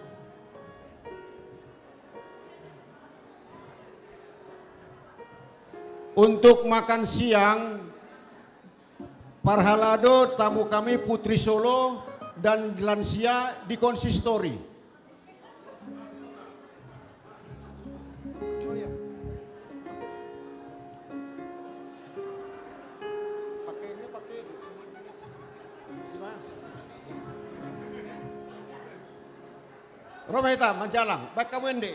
Untuk makan siang, parhalado tamu kami Putri Solo dan lansia di konsistori. Ro ma hita manjalang, baen hamu ende.